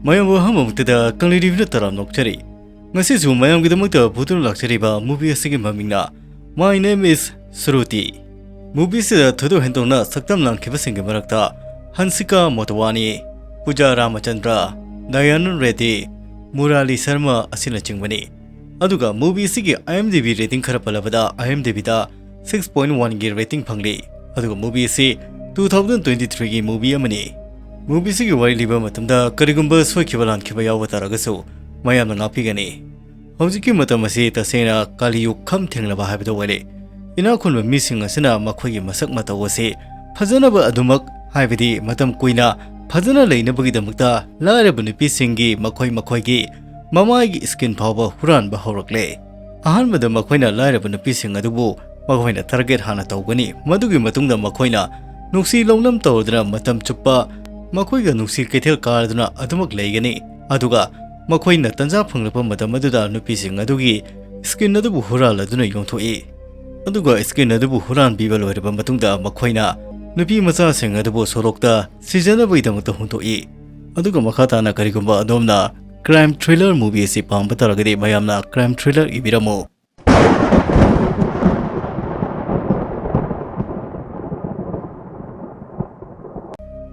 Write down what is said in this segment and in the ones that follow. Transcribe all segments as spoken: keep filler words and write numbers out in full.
ꯃꯌꯥꯝꯕꯨ ꯑꯍꯥꯟꯕꯃꯛꯇꯗ ꯀꯪꯂꯩ ꯔꯤꯚꯤꯌꯨꯅ ꯇꯔꯥꯝꯅ ꯑꯣꯛꯆꯔꯤ꯫ ꯉꯁꯤꯁꯨ ꯃꯌꯥꯝꯒꯤꯗꯃꯛꯇ ꯄꯨꯗꯨꯅ ꯂꯥꯛꯆꯔꯤꯕ movie ꯑꯁꯤꯒꯤ ꯃꯃꯤꯡꯅ My Name is Shruti꯫ Movie ꯑꯁꯤꯗ ꯊꯣꯏꯗꯣꯛ ꯍꯦꯟꯗꯣꯛꯅ ꯁꯛꯇꯝ ꯂꯥꯡꯈꯤꯕꯁꯤꯡꯒꯤ ꯃꯔꯛꯇ ꯍꯟꯁꯤꯀꯥ ꯃꯣꯇꯋꯥꯅꯤ, ꯄꯨꯖꯥ ꯔꯥꯃꯆꯟꯗ꯭ꯔ, ꯗꯌꯥꯅꯟ ꯔꯦꯗꯤ, ꯃꯨꯔꯥꯂꯤ ꯁꯔꯃ ꯑꯁꯤꯅꯆꯤꯡꯕꯅꯤ꯫ ꯑꯗꯨꯒ movie ꯑꯁꯤꯒꯤ IMDb rating ꯈꯔ ꯄꯜꯂꯕꯗ, IMDbꯗ six point oneꯒꯤ rating ꯐꯪꯂꯤ꯫ ꯑꯗꯨꯒ movie ꯑꯁꯤ two thousand twenty threeꯒꯤ movie ꯑꯃꯅꯤ꯫ Movie ꯑꯁꯤꯒꯤ ꯋꯥꯔꯤ ꯂꯤꯕ ꯃꯇꯝꯗ ꯀꯔꯤꯒꯨꯝꯕ ꯁꯣꯏꯈꯤꯕ ꯂꯥꯟꯈꯤꯕ ꯌꯥꯎꯕ ꯇꯥꯔꯒꯁꯨ ꯃꯌꯥꯝꯅ ꯉꯥꯛꯄꯤꯒꯅꯤ꯫ ꯍꯧꯖꯤꯛꯀꯤ ꯃꯇꯝ ꯑꯁꯤ ꯇꯁꯦꯡꯅ ꯀꯥꯂꯤꯌꯨꯒ ꯈꯝ ꯊꯦꯡꯂꯕ ꯍꯥꯏꯕꯗꯨ ꯑꯣꯏꯔꯦ꯫ ꯏꯅꯥꯛ ꯈꯨꯟꯕ ꯃꯤꯁꯤꯡ ꯑꯁꯤꯅ ꯃꯈꯣꯏꯒꯤ ꯃꯁꯛ ꯃꯇꯧ ꯑꯁꯤ ꯐꯖꯅꯕ ꯑꯗꯨꯃꯛ, ꯍꯥꯏꯕꯗꯤ ꯃꯇꯝ ꯀꯨꯏꯅ ꯐꯖꯅ ꯂꯩꯅꯕꯒꯤꯗꯃꯛꯇ ꯂꯥꯏꯔꯕ ꯅꯨꯄꯤꯁꯤꯡꯒꯤ ꯃꯈꯣꯏ ꯃꯈꯣꯏꯒꯤ ꯃꯃꯥꯏꯒꯤ skin ꯐꯥꯎꯕ ꯍꯨꯔꯥꯟꯕ ꯍꯧꯔꯛꯂꯦ꯫ ꯑꯍꯥꯟꯕꯗ ꯃꯈꯣꯏꯅ ꯂꯥꯏꯔꯕ ꯅꯨꯄꯤꯁꯤꯡ ꯑꯗꯨꯕꯨ ꯃꯈꯣꯏꯅ target ꯍꯥꯟꯅ ꯇꯧꯒꯅꯤ꯫ ꯃꯗꯨꯒꯤ ꯃꯇꯨꯡꯗ ꯃꯈꯣꯏꯅ ꯅꯨꯡꯁꯤ ꯂꯧꯅꯝ ꯇꯧꯗꯨꯅ ꯃꯇꯝ ꯆꯨꯞꯄ ꯃꯈꯣꯏꯒ ꯅꯨꯡꯁꯤ ꯀꯩꯊꯦꯜ ꯀꯥꯗꯨꯅ ꯑꯗꯨꯃꯛ ꯂꯩꯒꯅꯤ꯫ ꯑꯗꯨꯒ ꯃꯈꯣꯏꯅ ꯇꯟꯖꯥ ꯐꯪꯂꯛꯄ ꯃꯇꯝ ꯑꯗꯨꯗ ꯅꯨꯄꯤꯁꯤꯡ ꯑꯗꯨꯒꯤ skin ꯑꯗꯨꯕꯨ ꯍꯨꯔꯥꯜꯂꯗꯨꯅ ꯌꯣꯟꯊꯣꯛꯏ꯫ ꯑꯗꯨꯒ skin ꯑꯗꯨꯕꯨ ꯍꯨꯔꯥꯟꯕꯤꯕ ꯂꯣꯏꯔꯕ ꯃꯇꯨꯡꯗ ꯃꯈꯣꯏꯅ ꯅꯨꯄꯤ ꯃꯆꯥꯁꯤꯡ ꯑꯗꯨꯕꯨ ꯁꯣꯔꯣꯛꯇ ꯁꯤꯖꯅꯕꯒꯤꯗꯃꯛꯇ ꯍꯨꯟꯗꯣꯛꯏ꯫ ꯑꯗꯨꯒ ꯃꯈꯥ ꯇꯥꯅ ꯀꯔꯤꯒꯨꯝꯕ ꯑꯗꯣꯝꯅ crime thriller movie ꯑꯁꯤ ꯄꯥꯝꯕ ꯇꯥꯔꯒꯗꯤ ꯃꯌꯥꯝꯅ crime thriller ꯏꯕꯤꯔꯝꯃꯨ꯫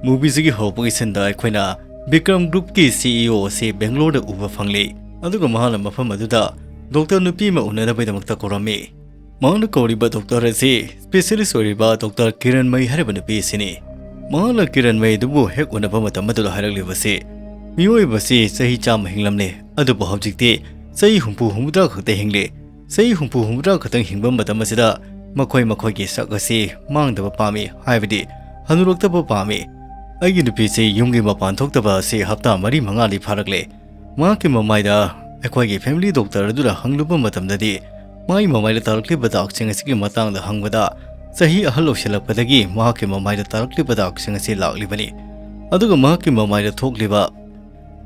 Movieꯁꯤꯒꯤ ꯍꯧꯔꯛꯄꯒꯤ sceneꯗ ꯑꯩꯈꯣꯏꯅ ꯕꯤꯀ꯭ꯔꯝ groupꯀꯤ CEO ꯑꯁꯤ ꯕꯦꯡꯒ꯭ꯂꯣꯔꯗ ꯎꯕ ꯐꯪꯂꯤ꯫ ꯑꯗꯨꯒ ꯃꯍꯥꯛꯅ ꯃꯐꯝ ꯑꯗꯨꯗ doctor ꯅꯨꯄꯤ ꯑꯃ ꯎꯅꯅꯕꯒꯤꯗꯃꯛꯇ ꯀꯧꯔꯝꯃꯤ꯫ ꯃꯍꯥꯛꯅ ꯀꯧꯔꯤꯕ doctor ꯑꯁꯤ specialist ꯑꯣꯏꯔꯤꯕ doctor ꯀꯤꯔꯟ ꯃꯩ ꯍꯥꯏꯔꯤꯕ ꯅꯨꯄꯤ ꯑꯁꯤꯅꯤ꯫ ꯃꯍꯥꯛꯅ ꯀꯤꯔꯟ ꯃꯩ ꯑꯗꯨꯕꯨ ꯍꯦꯛ ꯎꯅꯕ ꯃꯇꯝ ꯑꯗꯨꯗ ꯍꯥꯏꯔꯛꯂꯤꯕꯁꯤ, ꯃꯤꯑꯣꯏꯕꯁꯤ ꯆꯍꯤ ꯆꯥꯝꯃ ꯍꯤꯡꯂꯝꯂꯦ, ꯑꯗꯨꯕꯨ ꯍꯧꯖꯤꯛꯇꯤ ꯆꯍꯤ ꯍꯨꯝꯐꯨ ꯍꯨꯝꯐꯨꯇꯔꯥ ꯈꯛꯇ ꯍꯤꯡꯂꯤ꯫ ꯆꯍꯤ ꯍꯨꯝꯐꯨ ꯍꯨꯝꯐꯨꯇꯔꯥ ꯈꯛꯇꯪ ꯍꯤꯡꯕ ꯃꯇꯝ ꯑꯁꯤꯗ ꯃꯈꯣꯏ ꯃꯈꯣꯏꯒꯤ ꯁꯛ ꯑꯁꯤ ꯃꯥꯡꯗꯕ ꯄꯥꯝꯃꯤ, ꯍꯥꯏꯕꯗꯤ ꯍꯅꯨꯔꯛꯇꯕ ꯄꯥꯝꯃꯤ꯫ ꯑꯩꯒꯤ ꯅꯨꯄꯤꯁꯤ ꯌꯨꯝꯒꯤ ꯃꯄꯥꯟ ꯊꯣꯛꯇꯕ ꯑꯁꯤ ꯍꯞꯇꯥ ꯃꯔꯤ ꯃꯉꯥꯗꯤ ꯐꯥꯔꯛꯂꯦ꯫ ꯃꯍꯥꯛꯀꯤ ꯃꯃꯥꯏꯗ ꯑꯩꯈꯣꯏꯒꯤ family doctor ꯑꯗꯨꯗ ꯍꯪꯂꯨꯕ ꯃꯇꯝꯗꯗꯤ, ꯃꯥꯒꯤ ꯃꯃꯥꯏꯗ ꯇꯥꯔꯛꯂꯤꯕ ꯗꯥꯛꯁꯤꯡ ꯑꯁꯤꯒꯤ ꯃꯇꯥꯡꯗ ꯍꯪꯕꯗ, ꯆꯍꯤ ꯑꯍꯜ ꯑꯣꯏꯁꯤꯜꯂꯛꯄꯗꯒꯤ ꯃꯍꯥꯛꯀꯤ ꯃꯃꯥꯏꯗ ꯇꯥꯔꯛꯂꯤꯕ ꯗꯥꯛꯁꯤꯡ ꯑꯁꯤ ꯂꯥꯛꯂꯤꯕꯅꯤ꯫ ꯑꯗꯨꯒ ꯃꯍꯥꯛꯀꯤ ꯃꯃꯥꯏꯗ ꯊꯣꯛꯂꯤꯕ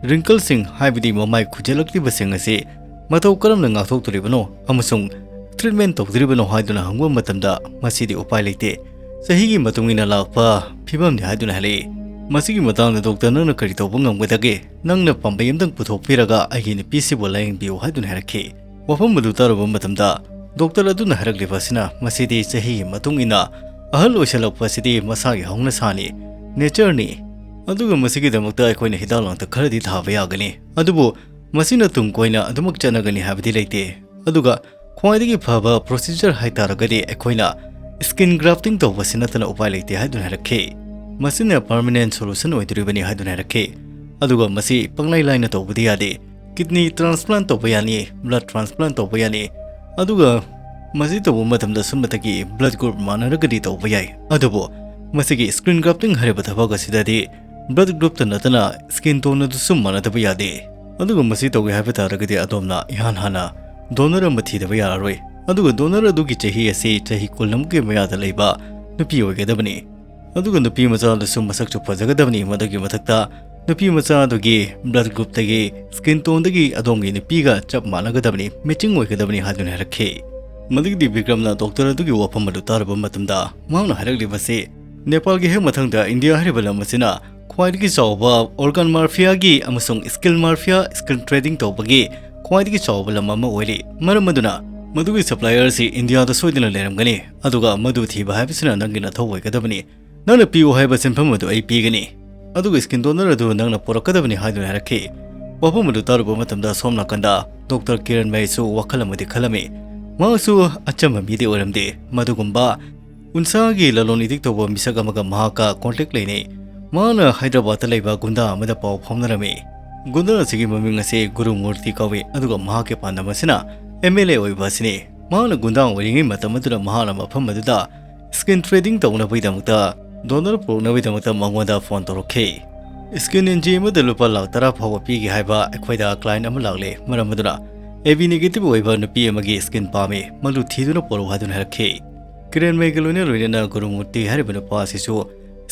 wrinkleꯁꯤꯡ, ꯍꯥꯏꯕꯗꯤ ꯃꯃꯥꯏ ꯈꯨꯖꯤꯜꯂꯛꯂꯤꯕꯁꯤꯡ ꯑꯁꯤ ꯃꯇꯧ ꯀꯔꯝꯅ ꯉꯥꯛꯊꯣꯛꯇꯣꯔꯤꯕꯅꯣ ꯑꯃꯁꯨꯡ treatment ꯇꯧꯗꯣꯔꯤꯕꯅꯣ ꯍꯥꯏꯗꯨꯅ ꯍꯪꯕ ꯃꯇꯝꯗ, ꯃꯁꯤꯗꯤ ꯎꯄꯥꯏ ꯂꯩꯇꯦ, ꯆꯍꯤꯒꯤ ꯃꯇꯨꯡ ꯏꯟꯅ ꯂꯥꯛꯄ ꯐꯤꯕꯝꯅꯤ ꯍꯥꯏꯗꯨꯅ ꯍꯥꯏꯔꯛꯏ꯫ ꯃꯁꯤꯒꯤ ꯃꯇꯥꯡꯗ ꯗꯣꯛꯇꯔ ꯅꯪꯅ ꯀꯔꯤ ꯇꯧꯕ ꯉꯝꯒꯗꯒꯦ? ꯅꯪꯅ ꯄꯥꯝꯕꯩ ꯑꯃꯇꯪ ꯄꯨꯊꯣꯛꯄꯤꯔꯒ ꯑꯩꯒꯤ ꯅꯨꯄꯤꯁꯤꯕꯨ ꯂꯥꯌꯦꯡꯕꯤꯌꯨ ꯍꯥꯏꯗꯨꯅ ꯍꯥꯏꯔꯛꯈꯤ꯫ ꯋꯥꯐꯝ ꯑꯗꯨ ꯇꯥꯔꯨꯕ ꯃꯇꯝꯗ ꯗꯣꯛꯇꯔ ꯑꯗꯨꯅ ꯍꯥꯏꯔꯛꯂꯤꯕ ꯑꯁꯤꯅ ꯃꯁꯤꯗꯤ ꯆꯍꯤꯒꯤ ꯃꯇꯨꯡ ꯏꯟꯅ ꯑꯍꯜ ꯑꯣꯏꯁꯜꯂꯛꯄ ꯑꯁꯤꯗꯤ ꯃꯁꯥꯒꯤ ꯍꯧꯅꯁꯥꯅꯤ, ꯅꯦꯆꯔꯅꯤ꯫ ꯑꯗꯨꯒ ꯃꯁꯤꯒꯤꯗꯃꯛꯇ ꯑꯩꯈꯣꯏꯅ ꯍꯤꯗꯥꯛ ꯂꯥꯡꯊꯛ ꯈꯔꯗꯤ ꯊꯥꯕ ꯌꯥꯒꯅꯤ, ꯑꯗꯨꯕꯨ ꯃꯁꯤꯅ ꯇꯨꯡ ꯀꯣꯏꯅ ꯑꯗꯨꯃꯛ ꯆꯠꯅꯒꯅꯤ ꯍꯥꯏꯕꯗꯤ ꯂꯩꯇꯦ꯫ ꯑꯗꯨꯒ ꯈ꯭ꯋꯥꯏꯗꯒꯤ ꯐꯕ ꯄ꯭ꯔꯣꯁꯤꯖꯔ ꯍꯥꯏꯇꯥꯔꯒꯗꯤ ꯑꯩꯈꯣꯏꯅ ꯁ꯭ꯀꯤꯟ ꯒ꯭ꯔꯥꯐꯇꯤꯡ ꯇꯧꯕꯁꯤ ꯅꯠꯇꯅ ꯎꯄꯥꯏ ꯂꯩꯇꯦ ꯍꯥꯏꯗꯨꯅ ꯍꯥꯏꯔꯛꯈꯤ꯫ ꯃꯁꯤꯅ ꯄꯔꯃꯅꯦꯟ ꯁꯣꯂꯨꯁꯟ ꯑꯣꯏꯗꯣꯔꯤꯕꯅꯤ ꯍꯥꯏꯗꯨꯅ ꯍꯥꯏꯔꯛꯈꯤ꯫ ꯑꯗꯨꯒ ꯃꯁꯤ ꯄꯪꯂꯥꯏ ꯂꯥꯏꯅ ꯇꯧꯕꯗꯤ ꯌꯥꯗꯦ꯫ ꯀꯤꯗꯅꯤ ꯇ꯭ꯔꯥꯟꯁꯄ꯭ꯂꯥꯟ ꯇꯧꯕ ꯌꯥꯅꯤ, ꯕ꯭ꯂꯗ ꯇ꯭ꯔꯥꯟꯁꯄ꯭ꯂꯥꯟ ꯇꯧꯕ ꯌꯥꯅꯤ꯫ ꯑꯗꯨꯒ ꯃꯁꯤ ꯇꯧꯕ ꯃꯇꯝꯗ ꯁꯨꯝꯕꯗꯒꯤ ꯕ꯭ꯂꯗ ꯒ꯭ꯔꯨꯞ ꯃꯥꯟꯅꯔꯒꯗꯤ ꯇꯧꯕ ꯌꯥꯏ꯫ ꯑꯗꯨꯕꯨ ꯃꯁꯤꯒꯤ ꯁ꯭ꯀꯤꯟ ꯒ꯭ꯔꯥꯐꯇꯤꯡ ꯍꯥꯏꯔꯤꯕ ꯊꯕꯛ ꯑꯁꯤꯗꯗꯤ ꯕ꯭ꯂꯗ ꯒ꯭ꯔꯨꯞꯇ ꯅꯠꯇꯅ ꯁ꯭ꯀꯤꯟ ꯇꯣꯟ ꯑꯗꯨꯁꯨ ꯃꯥꯟꯅꯗꯕ ꯌꯥꯗꯦ꯫ ꯑꯗꯨꯒ ꯃꯁꯤ ꯇꯧꯒꯦ ꯍꯥꯏꯕ ꯇꯥꯔꯒꯗꯤ ꯑꯗꯣꯝꯅ ꯏꯍꯥꯟ ꯍꯥꯟꯅ ꯗꯣꯅꯔ ꯑꯃ ꯊꯤꯗꯕ ꯌꯥꯔꯔꯣꯏ꯫ ꯑꯗꯨꯒ ꯗꯣꯅꯔ ꯑꯗꯨꯒꯤ ꯆꯍꯤ ꯑꯁꯤ ꯆꯍꯤ ꯀꯨꯟ ꯑꯃꯨꯛꯀꯤ ꯃꯌꯥꯗ ꯂꯩꯕ ꯅꯨꯄꯤ ꯑꯣꯏꯒꯗꯕꯅꯤ꯫ ꯑꯗꯨꯒ ꯅꯨꯄꯤ ꯃꯆꯥ ꯑꯗꯨꯁꯨ ꯃꯁꯛꯁꯨ ꯐꯖꯒꯗꯕꯅꯤ꯫ ꯃꯗꯨꯒꯤ ꯃꯊꯛꯇ ꯅꯨꯄꯤ ꯃꯆꯥ ꯑꯗꯨꯒꯤ ꯕ꯭ꯂꯗ ꯒ꯭ꯔꯨꯞꯇꯒꯤ, ꯁ꯭ꯀꯤꯟ ꯇꯣꯟꯗꯒꯤ ꯑꯗꯣꯝꯒꯤ ꯅꯨꯄꯤꯒ ꯆꯞ ꯃꯥꯟꯅꯒꯗꯕꯅꯤ, ꯃꯦꯆꯤꯡ ꯑꯣꯏꯒꯗꯕꯅꯤ ꯍꯥꯏꯗꯨꯅ ꯍꯥꯏꯔꯛꯈꯤ꯫ ꯃꯗꯨꯒꯤꯗꯤ ꯕꯤꯀ꯭ꯔꯝꯅ ꯗꯣꯛꯇꯔ ꯑꯗꯨꯒꯤ ꯋꯥꯐꯝ ꯑꯗꯨ ꯇꯥꯔꯨꯕ ꯃꯇꯝꯗ ꯃꯍꯥꯛꯅ ꯍꯥꯏꯔꯛꯂꯤꯕꯁꯤ, ꯅꯦꯄꯥꯜꯒꯤ ꯍꯦꯛ ꯃꯊꯪꯗ ꯏꯟꯗꯤꯌꯥ ꯍꯥꯏꯔꯤꯕ ꯂꯝ ꯑꯁꯤꯅ ꯈ꯭ꯋꯥꯏꯗꯒꯤ ꯆꯥꯎꯕ ꯑꯣꯔꯒꯥꯟ ꯃꯥꯐꯤꯌꯥꯒꯤ ꯑꯃꯁꯨꯡ ꯁ꯭ꯀꯤꯜ ꯃꯥꯐꯤꯌꯥ, ꯁ꯭ꯀꯤꯜ ꯇ꯭ꯔꯦꯗꯤꯡ ꯇꯧꯕꯒꯤ ꯈ꯭ꯋꯥꯏꯗꯒꯤ ꯆꯥꯎꯕ ꯂꯝ ꯑꯃ ꯑꯣꯏꯔꯤ꯫ ꯃꯔꯝ ꯑꯗꯨꯅ ꯃꯗꯨꯒꯤ ꯁꯄ꯭ꯂꯥꯏꯌꯔ ꯑꯁꯤ ꯏꯟꯗꯤꯌꯥꯗ ꯁꯣꯏꯗꯅ ꯂꯩꯔꯝꯒꯅꯤ, ꯑꯗꯨꯒ ꯃꯗꯨ ꯊꯤꯕ ꯍꯥꯏꯕꯁꯤꯅ ꯅꯪꯒꯤ ꯅꯊꯧ ꯑꯣꯏꯒꯗꯕꯅꯤ꯫ ꯅꯪꯅ ꯄꯤꯌꯨ ꯍꯥꯏꯕ ꯁꯦꯟꯐꯝ ꯑꯗꯨ ꯑꯩ ꯄꯤꯒꯅꯤ, ꯑꯗꯨꯒ ꯁ꯭ꯀꯤꯟ ꯗꯣꯅꯔ ꯑꯗꯨ ꯅꯪꯅ ꯄꯨꯔꯛꯀꯗꯕꯅꯤ ꯍꯥꯏꯗꯨꯅ ꯍꯥꯏꯔꯛꯈꯤ꯫ ꯋꯥꯐꯝ ꯑꯗꯨ ꯇꯥꯔꯨꯕ ꯃꯇꯝꯗ ꯁꯣꯝ ꯅꯥꯀꯟꯗ ꯗꯣꯛꯇꯔ ꯀꯤꯔꯟ ꯃꯩꯁꯨ ꯋꯥꯈꯜ ꯑꯃꯗꯤ ꯈꯜꯂꯝꯃꯤ꯫ ꯃꯍꯥꯛꯁꯨ ꯑꯆꯝꯕ ꯃꯤꯗꯤ ꯑꯣꯏꯔꯝꯗꯦ꯫ ꯃꯗꯨꯒꯨꯝꯕ ꯎꯟꯁꯥꯒꯤ ꯂꯂꯣꯟ ꯏꯇꯤꯛ ꯇꯧꯕ ꯃꯤꯁꯛ ꯑꯃꯒ ꯃꯍꯥꯛꯀ ꯀꯣꯟꯇꯦꯛ ꯂꯩꯅꯩ꯫ ꯃꯍꯥꯛꯅ ꯍꯥꯏꯗ꯭ꯔꯕꯥꯗꯇ ꯂꯩꯕ ꯒꯨꯟꯗꯥ ꯑꯃꯗ ꯄꯥꯎ ꯐꯥꯎꯅꯔꯝꯃꯤ꯫ ꯒꯨꯟꯗꯥ ꯑꯁꯤꯒꯤ ꯃꯃꯤꯡ ꯑꯁꯤ ꯒꯨꯔꯨ ꯃꯨꯔꯇꯤ ꯀꯧꯏ, ꯑꯗꯨꯒ ꯃꯍꯥꯛꯀꯤ ꯄꯥꯟꯗꯝ ꯑꯁꯤꯅ ꯑꯦꯝ ꯑꯦꯜ ꯑꯦ ꯑꯣꯏꯕ ꯑꯁꯤꯅꯤ꯫ ꯃꯍꯥꯛꯅ ꯒꯨꯟꯗꯥ ꯑꯣꯏꯔꯤꯉꯩ ꯃꯇꯝ ꯑꯗꯨꯗ ꯃꯍꯥꯛꯅ ꯃꯐꯝ ꯑꯗꯨꯗ ꯁ꯭ꯀꯤꯟ ꯇ꯭ꯔꯦꯗꯤꯡ ꯇꯧꯅꯕꯒꯤꯗꯃꯛꯇ, ꯗꯣꯅꯔ ꯄꯨꯔꯛꯅꯕꯒꯤꯗꯃꯛꯇ ꯃꯉꯣꯟꯗ ꯐꯣꯟ ꯇꯧꯔꯛꯈꯤ꯫ ꯁ꯭ꯀꯤꯟ ꯑꯦꯟ ꯖꯤ ꯑꯃꯗ ꯂꯨꯄꯥ ꯂꯥꯈ ꯇꯔꯥ ꯐꯥꯎꯕ ꯄꯤꯒꯦ ꯍꯥꯏꯕ ꯑꯩꯈꯣꯏꯗ ꯀ꯭ꯂꯥꯏꯟ ꯑꯃ ꯂꯥꯛꯂꯦ, ꯃꯔꯝ ꯑꯗꯨꯅ ꯑꯦ ꯕꯤ ꯅꯦꯒꯦꯇꯤꯚ ꯑꯣꯏꯕ ꯅꯨꯄꯤ ꯑꯃꯒꯤ ꯁ꯭ꯀꯤꯟ ꯄꯥꯝꯃꯤ, ꯃꯗꯨ ꯊꯤꯗꯨꯅ ꯄꯨꯔꯛꯎ ꯍꯥꯏꯗꯨꯅ ꯍꯥꯏꯔꯛꯈꯤ꯫ ꯀꯤꯔꯟ ꯃꯩꯒ ꯂꯣꯏꯅ ꯂꯣꯏꯅꯅ ꯒꯨꯔꯨꯃꯨꯔꯇꯤ ꯍꯥꯏꯔꯤꯕ ꯅꯨꯄꯥ ꯑꯁꯤꯁꯨ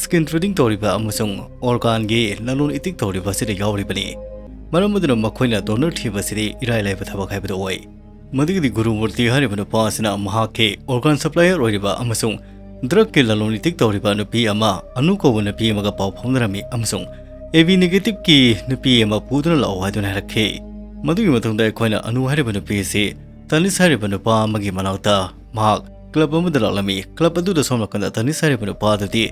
ꯁ꯭ꯀꯤꯟ ꯇ꯭ꯔꯦꯗꯤꯡ ꯇꯧꯔꯤꯕ ꯑꯃꯁꯨꯡ ꯑꯣꯔꯒꯥꯟꯒꯤ ꯂꯂꯣꯟ ꯏꯇꯤꯛ ꯇꯧꯔꯤꯕ ꯑꯁꯤꯗ ꯌꯥꯎꯔꯤꯕꯅꯤ꯫ ꯃꯔꯝ ꯑꯗꯨꯅ ꯃꯈꯣꯏꯅ ꯗꯣꯅꯔ ꯊꯤꯕ ꯑꯁꯤꯗꯤ ꯏꯔꯥꯏ ꯂꯥꯏꯕ ꯊꯕꯛ ꯍꯥꯏꯕꯗꯨ ꯑꯣꯏ꯫ ꯃꯗꯨꯒꯤꯗꯤ ꯒꯨꯔꯨꯃꯨꯔꯇꯤ ꯍꯥꯏꯔꯤꯕ ꯅꯨꯄꯥ ꯑꯁꯤꯅ ꯃꯍꯥꯛꯀꯤ ꯑꯣꯔꯒꯥꯟ ꯁꯄ꯭ꯂꯥꯏꯌꯔ ꯑꯣꯏꯔꯤꯕ ꯑꯃꯁꯨꯡ ꯗ꯭ꯔꯒꯀꯤ ꯂꯂꯣꯟ ꯏꯇꯤꯛ ꯇꯧꯔꯤꯕ ꯅꯨꯄꯤ ꯑꯃ, ꯑꯅꯨ ꯀꯧꯕ ꯅꯨꯄꯤ ꯑꯃꯒ ꯄꯥꯎ ꯐꯥꯎꯅꯔꯝꯃꯤ ꯑꯃꯁꯨꯡ ꯑꯦ ꯕꯤ ꯅꯦꯒꯦꯇꯤꯚꯀꯤ ꯅꯨꯄꯤ ꯑꯃ ꯄꯨꯗꯨꯅ ꯂꯥꯛꯑꯣ ꯍꯥꯏꯗꯨꯅ ꯍꯥꯏꯔꯛꯈꯤ꯫ ꯃꯗꯨꯒꯤ ꯃꯇꯨꯡꯗ ꯑꯩꯈꯣꯏꯅ ꯑꯅꯨ ꯍꯥꯏꯔꯤꯕ ꯅꯨꯄꯤ ꯑꯁꯤ ꯇꯅꯤꯁ ꯍꯥꯏꯔꯤꯕ ꯅꯨꯄꯥ ꯑꯃꯒꯤ ꯃꯅꯥꯛꯇ ꯃꯍꯥꯛ ꯀ꯭ꯂꯕ ꯑꯃꯗ ꯂꯥꯛꯂꯝꯃꯤ꯫ ꯀ꯭ꯂꯕ ꯑꯗꯨꯗ ꯁꯣꯝ ꯅꯥꯀꯟꯗ ꯇꯅꯤꯁ ꯍꯥꯏꯔꯤꯕ ꯅꯨꯄꯥ ꯑꯗꯨꯗꯤ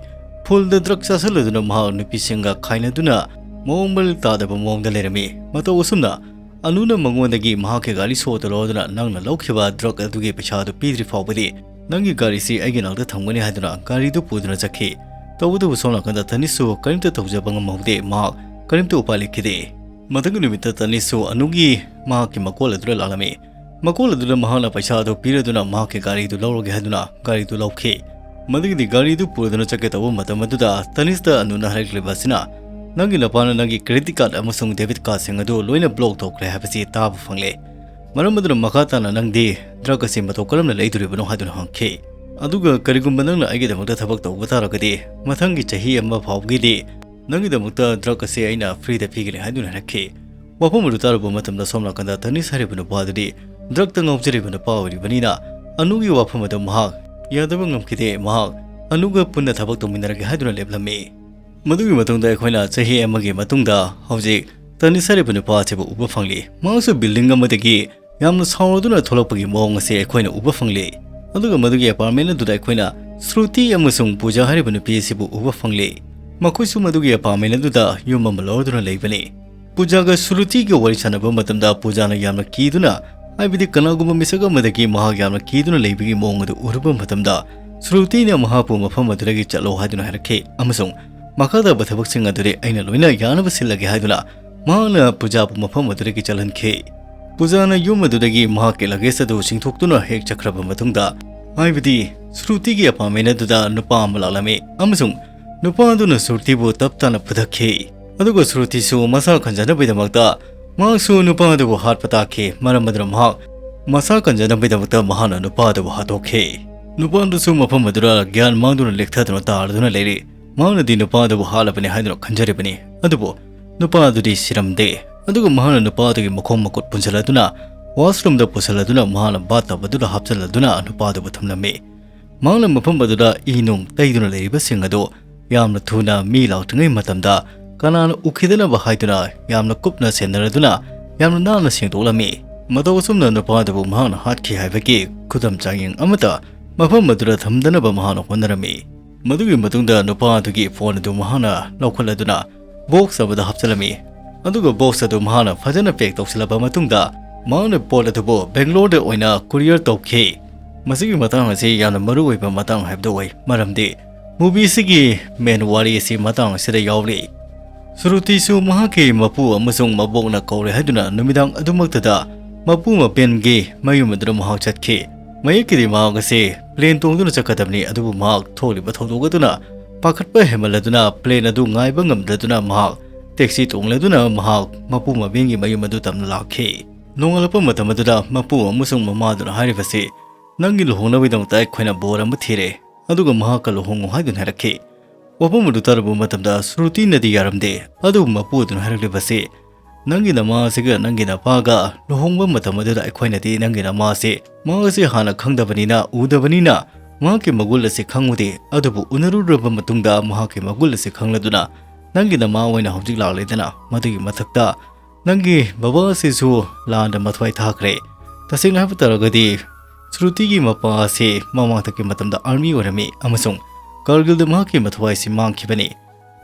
ꯐꯨꯜꯗ ꯗ꯭ꯔꯒ ꯆꯥꯁꯤꯜꯂꯗꯨꯅ ꯃꯍꯥꯛ ꯅꯨꯄꯤꯁꯤꯡꯒ ꯈꯥꯏꯅꯗꯨꯅ ꯃꯑꯣꯡ ꯃꯔꯤꯜ ꯇꯥꯗꯕ ꯃꯑꯣꯡꯗ ꯂꯩꯔꯝꯃꯤ꯫ ꯃꯇꯧ ꯑꯁꯨꯝꯅ ꯑꯅꯨꯅ ꯃꯉꯣꯟꯗꯒꯤ ꯃꯍꯥꯛꯀꯤ ꯒꯥꯔꯤ ꯁꯣ ꯑꯗꯨ ꯂꯧꯗꯨꯅ ꯅꯪꯅ ꯂꯧꯈꯤꯕ ꯗ꯭ꯔꯒ ꯑꯗꯨꯒꯤ ꯄꯩꯁꯥ ꯑꯗꯨ ꯄꯤꯗ꯭ꯔꯤ ꯐꯥꯎꯕꯗꯤ ꯅꯪꯒꯤ ꯒꯥꯔꯤꯁꯤ ꯑꯩꯒꯤ ꯅꯥꯛꯇ ꯊꯝꯒꯅꯤ ꯍꯥꯏꯗꯨꯅ ꯒꯥꯔꯤꯗꯨ ꯄꯨꯗꯨꯅ ꯆꯠꯈꯤ꯫ ꯇꯧꯕꯇꯕꯨ ꯁꯣꯝ ꯅꯥꯀꯟꯗ ꯇꯅꯤꯁꯁꯨ ꯀꯔꯤꯝꯇ ꯇꯧꯖꯕ ꯉꯝꯍꯧꯗꯦ꯫ ꯃꯍꯥꯛ ꯀꯔꯤꯝꯇ ꯎꯄꯥꯏ ꯂꯩꯈꯤꯗꯦ꯫ ꯃꯊꯪꯒꯤ ꯅꯨꯃꯤꯠꯇ ꯇꯅꯤꯁꯁꯨ ꯑꯅꯨꯒꯤ ꯃꯍꯥꯛꯀꯤ ꯃꯀꯣꯜ ꯑꯗꯨꯗ ꯂꯥꯛꯂꯝꯃꯤ꯫ ꯃꯀꯣꯜ ꯑꯗꯨꯗ ꯃꯍꯥꯛꯅ ꯄꯩꯁꯥ ꯑꯗꯨ ꯄꯤꯔꯗꯨꯅ ꯃꯍꯥꯛꯀꯤ ꯒꯥꯔꯤꯗꯨ ꯂꯧꯔꯒꯦ ꯍꯥꯏꯗꯨꯅ ꯒꯥꯔꯤꯗꯨ ꯂꯧꯈꯤ꯫ ꯃꯗꯨꯒꯤꯗꯤ ꯒꯥꯔꯤꯗꯨ ꯄꯨꯔꯗꯨꯅ ꯆꯠꯀꯦ ꯇꯧꯕ ꯃꯇꯝ ꯑꯗꯨꯗ ꯇꯅꯤꯁꯇ ꯑꯅꯨꯅ ꯍꯥꯏꯔꯛꯂꯤꯕ ꯑꯁꯤꯅ, "ꯅꯪꯒꯤ ꯅꯄꯥꯅ ꯅꯪꯒꯤ ꯀ꯭ꯔꯦꯗꯤꯠ ꯀꯥꯔꯗ ꯑꯃꯁꯨꯡ ꯗꯦꯕꯤꯠ ꯀꯥꯔꯗꯁꯤꯡ ꯑꯗꯨ ꯂꯣꯏꯅ ꯕ꯭ꯂꯣꯛ ꯇꯧꯈ꯭ꯔꯦ ꯍꯥꯏꯕꯁꯤ ꯇꯥꯕ ꯐꯪꯂꯦ꯫ ꯃꯔꯝ ꯑꯗꯨꯅ ꯃꯈꯥ ꯇꯥꯅ ꯅꯪꯗꯤ ꯗ꯭ꯔꯒ ꯑꯁꯤ ꯃꯇꯧ ꯀꯔꯝꯅ ꯂꯩꯗꯣꯔꯤꯕꯅꯣ?" ꯍꯥꯏꯗꯨꯅ ꯍꯪꯈꯤ꯫ "ꯑꯗꯨꯒ ꯀꯔꯤꯒꯨꯝꯕ ꯅꯪꯅ ꯑꯩꯒꯤꯗꯃꯛꯇ ꯊꯕꯛ ꯇꯧꯕ ꯇꯥꯔꯒꯗꯤ ꯃꯊꯪꯒꯤ ꯆꯍꯤ ꯑꯃ ꯐꯥꯎꯕꯒꯤꯗꯤ ꯅꯪꯒꯤꯗꯃꯛꯇ ꯗ꯭ꯔꯒ ꯑꯁꯤ ꯑꯩꯅ ꯐ꯭ꯔꯤꯗ ꯄꯤꯒꯅꯤ" ꯍꯥꯏꯗꯨꯅ ꯍꯥꯏꯔꯛꯈꯤ꯫ ꯋꯥꯐꯝ ꯑꯗꯨ ꯇꯥꯔꯨꯕ ꯃꯇꯝꯗ ꯁꯣꯝ ꯅꯥꯀꯟꯗ ꯇꯅꯤꯁ ꯍꯥꯏꯔꯤꯕ ꯅꯨꯄꯥ ꯑꯗꯨꯗꯤ ꯗ꯭ꯔꯒꯇ ꯉꯥꯎꯖꯔꯤꯕ ꯅꯨꯄꯥ ꯑꯣꯏꯔꯤꯕꯅꯤꯅ ꯑꯅꯨꯒꯤ ꯋꯥꯐꯝ ꯑꯗꯨ ꯃꯍꯥꯛ ꯌꯥꯗꯕ ꯉꯝꯈꯤꯗꯦ꯫ ꯃꯍꯥꯛ ꯑꯅꯨꯒ ꯄꯨꯟꯅ ꯊꯕꯛ ꯇꯧꯃꯤꯟꯅꯔꯒꯦ ꯍꯥꯏꯗꯨꯅ ꯂꯦꯞꯂꯝꯃꯤ꯫ ꯃꯗꯨꯒꯤ ꯃꯇꯨꯡꯗ ꯑꯩꯈꯣꯏꯅ ꯆꯍꯤ ꯑꯃꯒꯤ ꯃꯇꯨꯡꯗ ꯍꯧꯖꯤꯛ ꯇꯅꯤꯁ ꯍꯥꯏꯔꯤꯕ ꯅꯨꯄꯥ ꯑꯁꯤꯕꯨ ꯎꯕ ꯐꯪꯂꯤ꯫ ꯃꯍꯥꯛꯁꯨ ꯕꯤꯜꯗꯤꯡ ꯑꯃꯗꯒꯤ ꯌꯥꯝꯅ ꯁꯥꯎꯔꯗꯨꯅ ꯊꯣꯛꯂꯛꯄꯒꯤ ꯃꯑꯣꯡ ꯑꯁꯤ ꯑꯩꯈꯣꯏꯅ ꯎꯕ ꯐꯪꯂꯤ꯫ ꯑꯗꯨꯒ ꯃꯗꯨꯒꯤ ꯑꯦꯄꯥꯔꯠꯃꯦꯟ ꯑꯗꯨꯗ ꯑꯩꯈꯣꯏꯅ ꯁ꯭ꯔꯨꯇꯤ ꯑꯃꯁꯨꯡ ꯄꯨꯖꯥ ꯍꯥꯏꯔꯤꯕ ꯅꯨꯄꯤ ꯑꯁꯤꯕꯨ ꯎꯕ ꯐꯪꯂꯤ꯫ ꯃꯈꯣꯏꯁꯨ ꯃꯗꯨꯒꯤ ꯑꯦꯄꯥꯔꯠꯃꯦꯟ ꯑꯗꯨꯗ ꯌꯨꯝ ꯑꯃ ꯂꯧꯔꯗꯨꯅ ꯂꯩꯕꯅꯤ꯫ ꯄꯨꯖꯥꯒ ꯁ꯭ꯔꯨꯇꯤꯒ ꯋꯥꯔꯤ ꯁꯥꯟꯅꯕ ꯃꯇꯝꯗ ꯄꯨꯖꯥꯅ ꯌꯥꯝꯅ ꯀꯤꯗꯨꯅ, ꯍꯥꯏꯕꯗꯤ ꯀꯅꯥꯒꯨꯝꯕ ꯃꯤꯁꯛ ꯑꯃꯗꯒꯤ ꯃꯍꯥꯛ ꯌꯥꯝꯅ ꯀꯤꯗꯨꯅ ꯂꯩꯕꯒꯤ ꯃꯑꯣꯡ ꯑꯗꯨ ꯎꯔꯨꯕ ꯃꯇꯝꯗ, ꯁ꯭ꯔꯨꯇꯤꯅ ꯃꯍꯥꯛꯄꯨ ꯃꯐꯝ ꯑꯗꯨꯗꯒꯤ ꯆꯠꯂꯣ ꯍꯥꯏꯗꯨꯅ ꯍꯥꯏꯔꯛꯈꯤ ꯑꯃꯁꯨꯡ ꯃꯈꯥ ꯇꯥꯕ ꯊꯕꯛꯁꯤꯡ ꯑꯗꯨꯗꯤ ꯑꯩꯅ ꯂꯣꯏꯅ ꯌꯥꯅꯕ ꯁꯤꯜꯂꯒꯦ ꯍꯥꯏꯗꯨꯅ ꯃꯍꯥꯛꯅ ꯄꯨꯖꯥꯕꯨ ꯃꯐꯝ ꯑꯗꯨꯗꯒꯤ ꯆꯠꯍꯟꯈꯤ꯫ ꯄꯨꯖꯥꯅ ꯌꯨꯝ ꯑꯗꯨꯗꯒꯤ ꯃꯍꯥꯛꯀꯤ ꯂꯒꯦꯖ ꯑꯗꯨ ꯆꯤꯡꯊꯣꯛꯇꯨꯅ ꯍꯦꯛ ꯆꯠꯈ꯭ꯔꯕ ꯃꯇꯨꯡꯗ, ꯍꯥꯏꯕꯗꯤ ꯁ꯭ꯔꯨꯇꯤꯒꯤ ꯑꯦꯄꯥꯔꯠꯃꯦꯟ ꯑꯗꯨꯗ ꯅꯨꯄꯥ ꯑꯃ ꯂꯥꯛꯂꯝꯃꯤ ꯑꯃꯁꯨꯡ ꯅꯨꯄꯥ ꯑꯗꯨꯅ ꯁ꯭ꯔꯨꯇꯤꯕꯨ ꯇꯞ ꯇꯥꯅ ꯐꯨꯊꯈꯤ꯫ ꯑꯗꯨꯒ ꯁ꯭ꯔꯨꯇꯤꯁꯨ ꯃꯁꯥ ꯀꯟꯖꯅꯕꯒꯤꯗꯃꯛꯇ ꯃꯍꯥꯛꯁꯨ ꯅꯨꯄꯥ ꯑꯗꯨꯕꯨ ꯍꯥꯠꯄ ꯇꯥꯈꯤ꯫ ꯃꯔꯝ ꯑꯗꯨꯅ ꯃꯍꯥꯛ ꯃꯁꯥ ꯀꯟꯖꯅꯕꯒꯤꯗꯃꯛꯇ ꯃꯍꯥꯛꯅ ꯅꯨꯄꯥ ꯑꯗꯨꯕꯨ ꯍꯥꯠꯇꯣꯛꯈꯤ꯫ ꯅꯨꯄꯥ ꯑꯗꯨꯁꯨ ꯃꯐꯝ ꯑꯗꯨꯗ ꯒ꯭ꯌꯥꯟ ꯃꯥꯡꯗꯨꯅ ꯂꯦꯛꯊꯗꯨꯅ ꯇꯥꯔꯗꯨꯅ ꯂꯩꯔꯤ꯫ ꯃꯍꯥꯛꯅꯗꯤ ꯅꯨꯄꯥ ꯑꯗꯨꯕꯨ ꯍꯥꯠꯂꯕꯅꯤ ꯍꯥꯏꯗꯨꯅ ꯈꯟꯖꯔꯤꯕꯅꯤ꯫ ꯑꯗꯨꯕꯨ ꯅꯨꯄꯥ ꯑꯗꯨꯗꯤ ꯁꯤꯔꯝꯗꯦ꯫ ꯑꯗꯨꯒ ꯃꯍꯥꯛꯅ ꯅꯨꯄꯥ ꯑꯗꯨꯒꯤ ꯃꯈꯣꯡ ꯃꯈꯨꯠ ꯄꯨꯟꯁꯤꯜꯂꯗꯨꯅ ꯋꯥꯁꯔꯨꯝꯗ ꯄꯨꯁꯤꯜꯂꯗꯨꯅ ꯃꯍꯥꯛꯅ ꯕꯥꯠ ꯇꯕ ꯑꯗꯨꯗ ꯍꯥꯞꯆꯤꯜꯂꯗꯨꯅ ꯅꯨꯄꯥ ꯑꯗꯨꯕꯨ ꯊꯝꯂꯝꯃꯤ꯫ ꯃꯍꯥꯛꯅ ꯃꯐꯝ ꯑꯗꯨꯗ ꯏ ꯅꯨꯡ ꯇꯩꯗꯨꯅ ꯂꯩꯔꯤꯕꯁꯤꯡ ꯑꯗꯨ ꯌꯥꯝꯅ ꯊꯨꯅ ꯃꯤ ꯂꯥꯛꯇ꯭ꯔꯤꯉꯩ ꯃꯇꯝꯗ ꯀꯅꯥꯅ ꯎꯈꯤꯗꯅꯕ ꯍꯥꯏꯗꯨꯅ ꯌꯥꯝꯅ ꯀꯨꯞꯅ ꯁꯦꯟꯅꯔꯗꯨꯅ ꯌꯥꯝꯅ ꯅꯥꯟꯅ ꯁꯦꯡꯗꯣꯛꯂꯝꯃꯤ꯫ ꯃꯇꯧ ꯑꯁꯨꯝꯅ ꯅꯨꯄꯥ ꯑꯗꯨꯕꯨ ꯃꯍꯥꯛꯅ ꯍꯥꯠꯈꯤ ꯍꯥꯏꯕꯒꯤ ꯈꯨꯗꯝ ꯆꯥꯡꯌꯦꯡ ꯑꯃꯠꯇ ꯃꯐꯝ ꯑꯗꯨꯗ ꯊꯝꯗꯅꯕ ꯃꯍꯥꯛꯅ ꯍꯣꯠꯅꯔꯝꯃꯤ꯫ ꯃꯗꯨꯒꯤ ꯃꯇꯨꯡꯗ ꯅꯨꯄꯥ ꯑꯗꯨꯒꯤ ꯐꯣꯟ ꯑꯗꯨ ꯃꯍꯥꯛꯅ ꯂꯧꯈꯠꯂꯗꯨꯅ ꯕꯣꯛꯁ ꯑꯃꯗ ꯍꯥꯞꯆꯤꯜꯂꯝꯃꯤ꯫ ꯑꯗꯨꯒ ꯕꯣꯛꯁ ꯑꯗꯨ ꯃꯍꯥꯛꯅ ꯐꯖꯅ ꯄꯦꯛ ꯇꯧꯁꯤꯜꯂꯕ ꯃꯇꯨꯡꯗ ꯃꯍꯥꯛꯅ ꯄꯣꯠ ꯑꯗꯨꯕꯨ ꯕꯦꯡꯒ꯭ꯂꯣꯔꯗ ꯑꯣꯏꯅ ꯀꯨꯔꯤꯌꯔ ꯇꯧꯈꯤ꯫ ꯃꯁꯤꯒꯤ ꯃꯇꯥꯡ ꯑꯁꯤ ꯌꯥꯝꯅ ꯃꯔꯨ ꯑꯣꯏꯕ ꯃꯇꯥꯡ ꯍꯥꯏꯕꯗꯨ ꯑꯣꯏ, ꯃꯔꯝꯗꯤ movie ꯑꯁꯤꯒꯤ main ꯋꯥꯔꯤ ꯑꯁꯤ ꯃꯇꯥꯡ ꯑꯁꯤꯗ ꯌꯥꯎꯔꯤ꯫ ꯁ꯭ꯔꯨꯇꯤꯁꯨ ꯃꯍꯥꯛꯀꯤ ꯃꯄꯨ ꯑꯃꯁꯨꯡ ꯃꯕꯣꯛꯅ ꯀꯧꯔꯦ ꯍꯥꯏꯗꯨꯅ ꯅꯨꯃꯤꯗꯥꯡ ꯑꯗꯨꯃꯛꯇꯗ ꯃꯄꯨ ꯃꯕꯦꯟꯒꯤ ꯃꯌꯨꯝ ꯑꯗꯨꯗ ꯃꯍꯥꯛ ꯆꯠꯈꯤ꯫ ꯃꯌꯦꯛꯀꯤꯗꯤ ꯃꯍꯥꯛ ꯑꯁꯤ plane ꯇꯣꯡꯗꯨꯅ ꯆꯠꯀꯗꯕꯅꯤ, ꯑꯗꯨꯕꯨ ꯃꯍꯥꯛ ꯊꯣꯛꯂꯤꯕ ꯊꯧꯗꯣꯛ ꯑꯗꯨꯅ ꯄꯥꯈꯠꯄ ꯍꯦꯟꯃꯜꯂꯗꯨꯅ plane ꯑꯗꯨ ꯉꯥꯏꯕ ꯉꯝꯗꯗꯨꯅ ꯃꯍꯥꯛ taxi ꯇꯣꯡꯂꯗꯨꯅ ꯃꯍꯥꯛ ꯃꯄꯨ ꯃꯕꯦꯟꯒꯤ ꯃꯌꯨꯝ ꯑꯗꯨ ꯇꯝꯅ ꯂꯥꯛꯈꯤ꯫ ꯅꯣꯡꯉꯥꯜꯂꯛꯄ ꯃꯇꯝ ꯑꯗꯨꯗ ꯃꯄꯨ ꯑꯃꯁꯨꯡ ꯃꯃꯥꯗꯨꯅ ꯍꯥꯏꯔꯤꯕꯁꯤ, "ꯅꯪꯒꯤ ꯂꯨꯍꯣꯡꯅꯕꯒꯤꯗꯃꯛꯇ ꯑꯩꯈꯣꯏꯅ ꯕꯣꯔ ꯑꯃ ꯊꯤꯔꯦ, ꯑꯗꯨꯒ ꯃꯍꯥꯛꯀ ꯂꯨꯍꯣꯡꯉꯨ" ꯍꯥꯏꯗꯨꯅ ꯍꯥꯏꯔꯛꯈꯤ꯫ ꯋꯥꯐꯝ ꯑꯗꯨ ꯇꯥꯔꯨꯕ ꯃꯇꯝꯗ ꯁ꯭ꯔꯨꯇꯤꯅꯗꯤ ꯌꯥꯔꯝꯗꯦ, ꯑꯗꯨꯕꯨ ꯃꯄꯨ ꯑꯗꯨꯅ ꯍꯥꯏꯔꯛꯂꯤꯕꯁꯤ, "ꯅꯪꯒꯤ ꯅꯃꯥ ꯑꯁꯤꯒ ꯅꯪꯒꯤ ꯅꯄꯥꯒ ꯂꯨꯍꯣꯡꯕ ꯃꯇꯝ ꯑꯗꯨꯗ ꯑꯩꯈꯣꯏꯅꯗꯤ ꯅꯪꯒꯤ ꯅꯃꯥ ꯑꯁꯤ, ꯃꯍꯥꯛ ꯑꯁꯤ ꯍꯥꯟꯅ ꯈꯪꯗꯕꯅꯤꯅ, ꯎꯗꯕꯅꯤꯅ ꯃꯍꯥꯛꯀꯤ ꯃꯒꯨꯟ ꯑꯁꯤ ꯈꯪꯉꯨꯗꯦ, ꯑꯗꯨꯕꯨ ꯎꯅꯔꯨꯔꯕ ꯃꯇꯨꯡꯗ ꯃꯍꯥꯛꯀꯤ ꯃꯒꯨꯟ ꯑꯁꯤ ꯈꯪꯂꯗꯨꯅ ꯅꯪꯒꯤ ꯅꯃꯥ ꯑꯣꯏꯅ ꯍꯧꯖꯤꯛ ꯂꯥꯛꯂꯦꯗꯅ, ꯃꯗꯨꯒꯤ ꯃꯊꯛꯇ ꯅꯪꯒꯤ ꯕꯕꯥ ꯑꯁꯤꯁꯨ ꯂꯥꯟꯗ ꯃꯊ꯭ꯋꯥꯏ ꯊꯥꯈ꯭ꯔꯦ"꯫ ꯇꯁꯦꯡꯅ ꯍꯥꯏꯕ ꯇꯥꯔꯒꯗꯤ ꯁ꯭ꯔꯨꯇꯤꯒꯤ ꯃꯄꯥ ꯑꯁꯤ ꯃꯃꯥꯡꯊꯛꯀꯤ ꯃꯇꯝꯗ army ꯑꯣꯏꯔꯝꯃꯤ ꯑꯃꯁꯨꯡ ꯀꯥꯔꯒꯤꯜꯗ ꯃꯍꯥꯛꯀꯤ ꯃꯊ꯭ꯋꯥꯏꯁꯤ ꯃꯥꯡꯈꯤꯕꯅꯤ꯫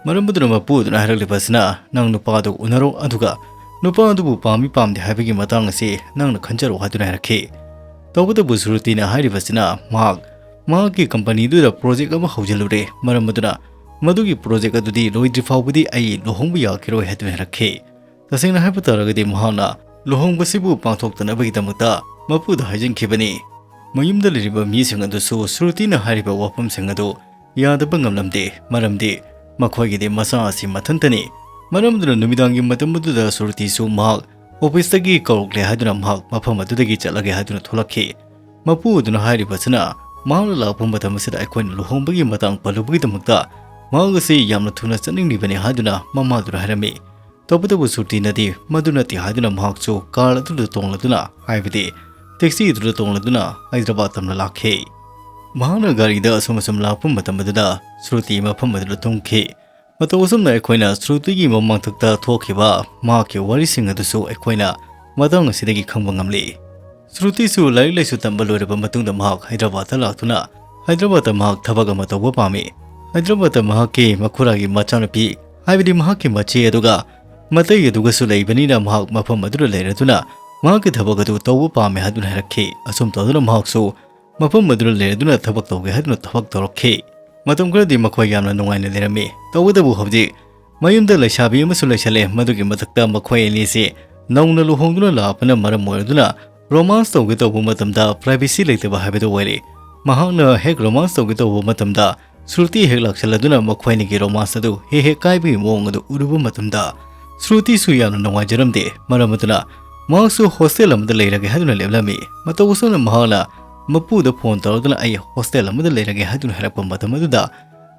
ꯃꯔꯝ ꯑꯗꯨꯅ ꯃꯄꯨ ꯑꯗꯨꯅ ꯍꯥꯏꯔꯛꯂꯤꯕ ꯑꯁꯤꯅ, "ꯅꯪ ꯅꯨꯄꯥ ꯑꯗꯨ ꯎꯅꯔꯣ, ꯑꯗꯨꯒ ꯅꯨꯄꯥ ꯑꯗꯨꯕꯨ ꯄꯥꯝꯃꯤ ꯄꯥꯝꯗꯦ ꯍꯥꯏꯕꯒꯤ ꯃꯇꯥꯡ ꯑꯁꯤ ꯅꯪꯅ ꯈꯟꯖꯔꯣ" ꯍꯥꯏꯗꯨꯅ ꯍꯥꯏꯔꯛꯈꯤ꯫ ꯇꯧꯕꯇꯕꯨ ꯁ꯭ꯔꯨꯇꯤꯅ ꯍꯥꯏꯔꯤꯕꯁꯤꯅ ꯃꯍꯥꯛ ꯃꯍꯥꯛꯀꯤ company ꯑꯗꯨꯗ project ꯑꯃ ꯍꯧꯖꯤꯜꯂꯨꯔꯦ, ꯃꯔꯝ ꯑꯗꯨꯅ ꯃꯗꯨꯒꯤ project ꯑꯗꯨꯗꯤ ꯂꯣꯏꯗ꯭ꯔꯤ ꯐꯥꯎꯕꯗꯤ ꯑꯩ ꯂꯨꯍꯣꯡꯕ ꯌꯥꯈꯤꯔꯣꯏ ꯍꯥꯏꯗꯨꯅ ꯍꯥꯏꯔꯛꯈꯤ꯫ ꯇꯁꯦꯡꯅ ꯍꯥꯏꯕ ꯇꯥꯔꯒꯗꯤ ꯃꯍꯥꯛꯅ ꯂꯨꯍꯣꯡꯕꯁꯤꯕꯨ ꯄꯥꯡꯊꯣꯛꯇꯅꯕꯒꯤꯗꯃꯛꯇ ꯃꯄꯨꯗ ꯍꯥꯏꯖꯤꯟꯈꯤꯕꯅꯤ꯫ ꯃꯌꯨꯝꯗ ꯂꯩꯔꯤꯕ ꯃꯤꯁꯤꯡ ꯑꯗꯨꯁꯨ ꯁ꯭ꯔꯨꯇꯤꯅ ꯍꯥꯏꯔꯤꯕ ꯋꯥꯐꯝꯁꯤꯡ ꯑꯗꯨ ꯌꯥꯗꯕ ꯉꯝꯂꯝꯗꯦ, ꯃꯔꯝꯗꯤ ꯃꯈꯣꯏꯒꯤꯗꯤ ꯃꯆꯥ ꯑꯁꯤ ꯃꯊꯟꯇꯅꯤ꯫ ꯃꯔꯝ ꯑꯗꯨꯅ ꯅꯨꯃꯤꯗꯥꯡꯒꯤ ꯃꯇꯝ ꯑꯗꯨꯗ ꯁ꯭ꯔꯨꯇꯤꯁꯨ ꯃꯍꯥꯛ officeꯇꯒꯤ ꯀꯧꯔꯛꯂꯦ ꯍꯥꯏꯗꯨꯅ ꯃꯍꯥꯛ ꯃꯐꯝ ꯑꯗꯨꯗꯒꯤ ꯆꯠꯂꯒꯦ ꯍꯥꯏꯗꯨꯅ ꯊꯣꯛꯂꯛꯈꯤ꯫ ꯃꯄꯨ ꯑꯗꯨꯅ ꯍꯥꯏꯔꯤꯕꯁꯤꯅ ꯃꯍꯥꯛꯅ ꯂꯥꯛꯄ ꯃꯇꯝ ꯑꯁꯤꯗ ꯑꯩꯈꯣꯏꯅ ꯂꯨꯍꯣꯡꯕꯒꯤ ꯃꯇꯥꯡ ꯄꯜꯂꯨꯕꯒꯤꯗꯃꯛꯇ ꯃꯍꯥꯛ ꯑꯁꯤ ꯌꯥꯝꯅ ꯊꯨꯅ ꯆꯠꯅꯤꯡꯂꯤꯕꯅꯤ ꯍꯥꯏꯗꯨꯅ ꯃꯃꯥꯗꯨꯅ ꯍꯥꯏꯔꯝꯃꯤ꯫ ꯇꯧꯕꯇꯕꯨ ꯁ꯭ꯔꯨꯇꯤꯅꯗꯤ ꯃꯗꯨ ꯅꯠꯇꯦ ꯍꯥꯏꯗꯨꯅ ꯃꯍꯥꯛꯁꯨ car ꯑꯗꯨꯗ ꯇꯣꯡꯂꯗꯨꯅ, ꯍꯥꯏꯕꯗꯤ taxi ꯑꯗꯨꯗ ꯇꯣꯡꯂꯗꯨꯅ ꯍꯥꯏꯗ꯭ꯔꯕꯥꯗ ꯇꯝꯅ ꯂꯥꯛꯈꯤ꯫ ꯃꯍꯥꯛꯅ ꯒꯥꯔꯤꯗ ꯑꯁꯨꯝ ꯑꯁꯨꯝ ꯂꯥꯛꯄ ꯃꯇꯝ ꯑꯗꯨꯗ ꯁ꯭ꯔꯨꯇꯤ ꯃꯐꯝ ꯑꯗꯨꯗ ꯇꯨꯝꯈꯤ꯫ ꯃꯇꯧ ꯑꯁꯨꯝꯅ ꯑꯩꯈꯣꯏꯅ ꯁ꯭ꯔꯨꯇꯤꯒꯤ ꯃꯃꯥꯡꯊꯛꯇ ꯊꯣꯛꯈꯤꯕ ꯃꯍꯥꯛꯀꯤ ꯋꯥꯔꯤꯁꯤꯡ ꯑꯗꯨꯁꯨ ꯑꯩꯈꯣꯏꯅ ꯃꯇꯥꯡ ꯑꯁꯤꯗꯒꯤ ꯈꯪꯕ ꯉꯝꯂꯤ꯫ ꯁ꯭ꯔꯨꯇꯤꯁꯨ ꯂꯥꯏꯔꯤꯛ ꯂꯥꯏꯁꯨ ꯇꯝꯕ ꯂꯣꯏꯔꯕ ꯃꯇꯨꯡꯗ ꯃꯍꯥꯛ ꯍꯥꯏꯗ꯭ꯔꯕꯥꯗꯇ ꯂꯥꯛꯇꯨꯅ ꯍꯥꯏꯗ꯭ꯔꯕꯥꯗꯇ ꯃꯍꯥꯛ ꯊꯕꯛ ꯑꯃ ꯇꯧꯕ ꯄꯥꯝꯃꯤ꯫ ꯍꯥꯏꯗ꯭ꯔꯕꯥꯗꯇ ꯃꯍꯥꯛꯀꯤ ꯃꯈꯨꯔꯥꯒꯤ ꯃꯆꯥꯅꯨꯄꯤ, ꯍꯥꯏꯕꯗꯤ ꯃꯍꯥꯛꯀꯤ ꯃꯆꯦ ꯑꯗꯨꯒ ꯃꯇꯩ ꯑꯗꯨꯒꯁꯨ ꯂꯩꯕꯅꯤꯅ ꯃꯍꯥꯛ ꯃꯐꯝ ꯑꯗꯨꯗ ꯂꯩꯔꯗꯨꯅ ꯃꯍꯥꯛꯀꯤ ꯊꯕꯛ ꯑꯗꯨ ꯇꯧꯕ ꯄꯥꯝꯃꯤ ꯍꯥꯏꯗꯨꯅ ꯍꯥꯏꯔꯛꯈꯤ꯫ ꯑꯁꯨꯝ ꯇꯧꯗꯨꯅ ꯃꯍꯥꯛꯁꯨ ꯃꯐꯝ ꯑꯗꯨꯗ ꯂꯩꯔꯗꯨꯅ ꯊꯕꯛ ꯇꯧꯒꯦ ꯍꯥꯏꯗꯨꯅ ꯊꯕꯛ ꯇꯧꯔꯛꯈꯤ꯫ ꯃꯇꯝ ꯈꯔꯗꯤ ꯃꯈꯣꯏ ꯌꯥꯝꯅ ꯅꯨꯡꯉꯥꯏꯅ ꯂꯩꯔꯝꯃꯤ꯫ ꯇꯧꯕꯇꯕꯨ ꯍꯧꯖꯤꯛ ꯃꯌꯨꯝꯗ ꯂꯩꯁꯥꯕꯤ ꯑꯃꯁꯨ ꯂꯩꯁꯜꯂꯦ꯫ ꯃꯗꯨꯒꯤ ꯃꯊꯛꯇ ꯃꯈꯣꯏ ꯑꯅꯤꯁꯤ ꯅꯧꯅ ꯂꯨꯍꯣꯡꯗꯨꯅ ꯂꯥꯛꯄꯅ ꯃꯔꯝ ꯑꯣꯏꯔꯗꯨꯅ romance ꯇꯧꯒꯦ ꯇꯧꯕ ꯃꯇꯝꯗ privacy ꯂꯩꯇꯕ ꯍꯥꯏꯕꯗꯨ ꯑꯣꯏꯔꯦ꯫ ꯃꯍꯥꯛꯅ ꯍꯦꯛ romance ꯇꯧꯒꯦ ꯇꯧꯕ ꯃꯇꯝꯗ ꯁ꯭ꯔꯨꯇꯤ ꯍꯦꯛ ꯂꯥꯛꯁꯜꯂꯗꯨꯅ ꯃꯈꯣꯏ ꯑꯅꯤꯒꯤ romance ꯑꯗꯨ ꯍꯦꯛ ꯍꯦꯛ ꯀꯥꯏꯕꯒꯤ ꯃꯑꯣꯡ ꯑꯗꯨ ꯎꯔꯨꯕ ꯃꯇꯝꯗ ꯁ꯭ꯔꯨꯇꯤꯁꯨ ꯌꯥꯝꯅ ꯅꯨꯡꯉꯥꯏꯖꯔꯝꯗꯦ꯫ ꯃꯔꯝ ꯑꯗꯨꯅ ꯃꯍꯥꯛꯁꯨ hostel ꯑꯃꯗ ꯂꯩꯔꯒꯦ ꯍꯥꯏꯗꯨꯅ ꯂꯦꯞꯂꯝꯃꯤ꯫ ꯃꯇꯧ ꯑꯁꯨꯝꯅ ꯃꯍꯥꯛꯅ ꯃꯄꯨꯗ phone ꯇꯧꯔꯗꯨꯅ "ꯑꯩ hostel ꯑꯃꯗ ꯂꯩꯔꯒꯦ" ꯍꯥꯏꯗꯨꯅ ꯍꯥꯏꯔꯛꯄ ꯃꯇꯝ ꯑꯗꯨꯗ,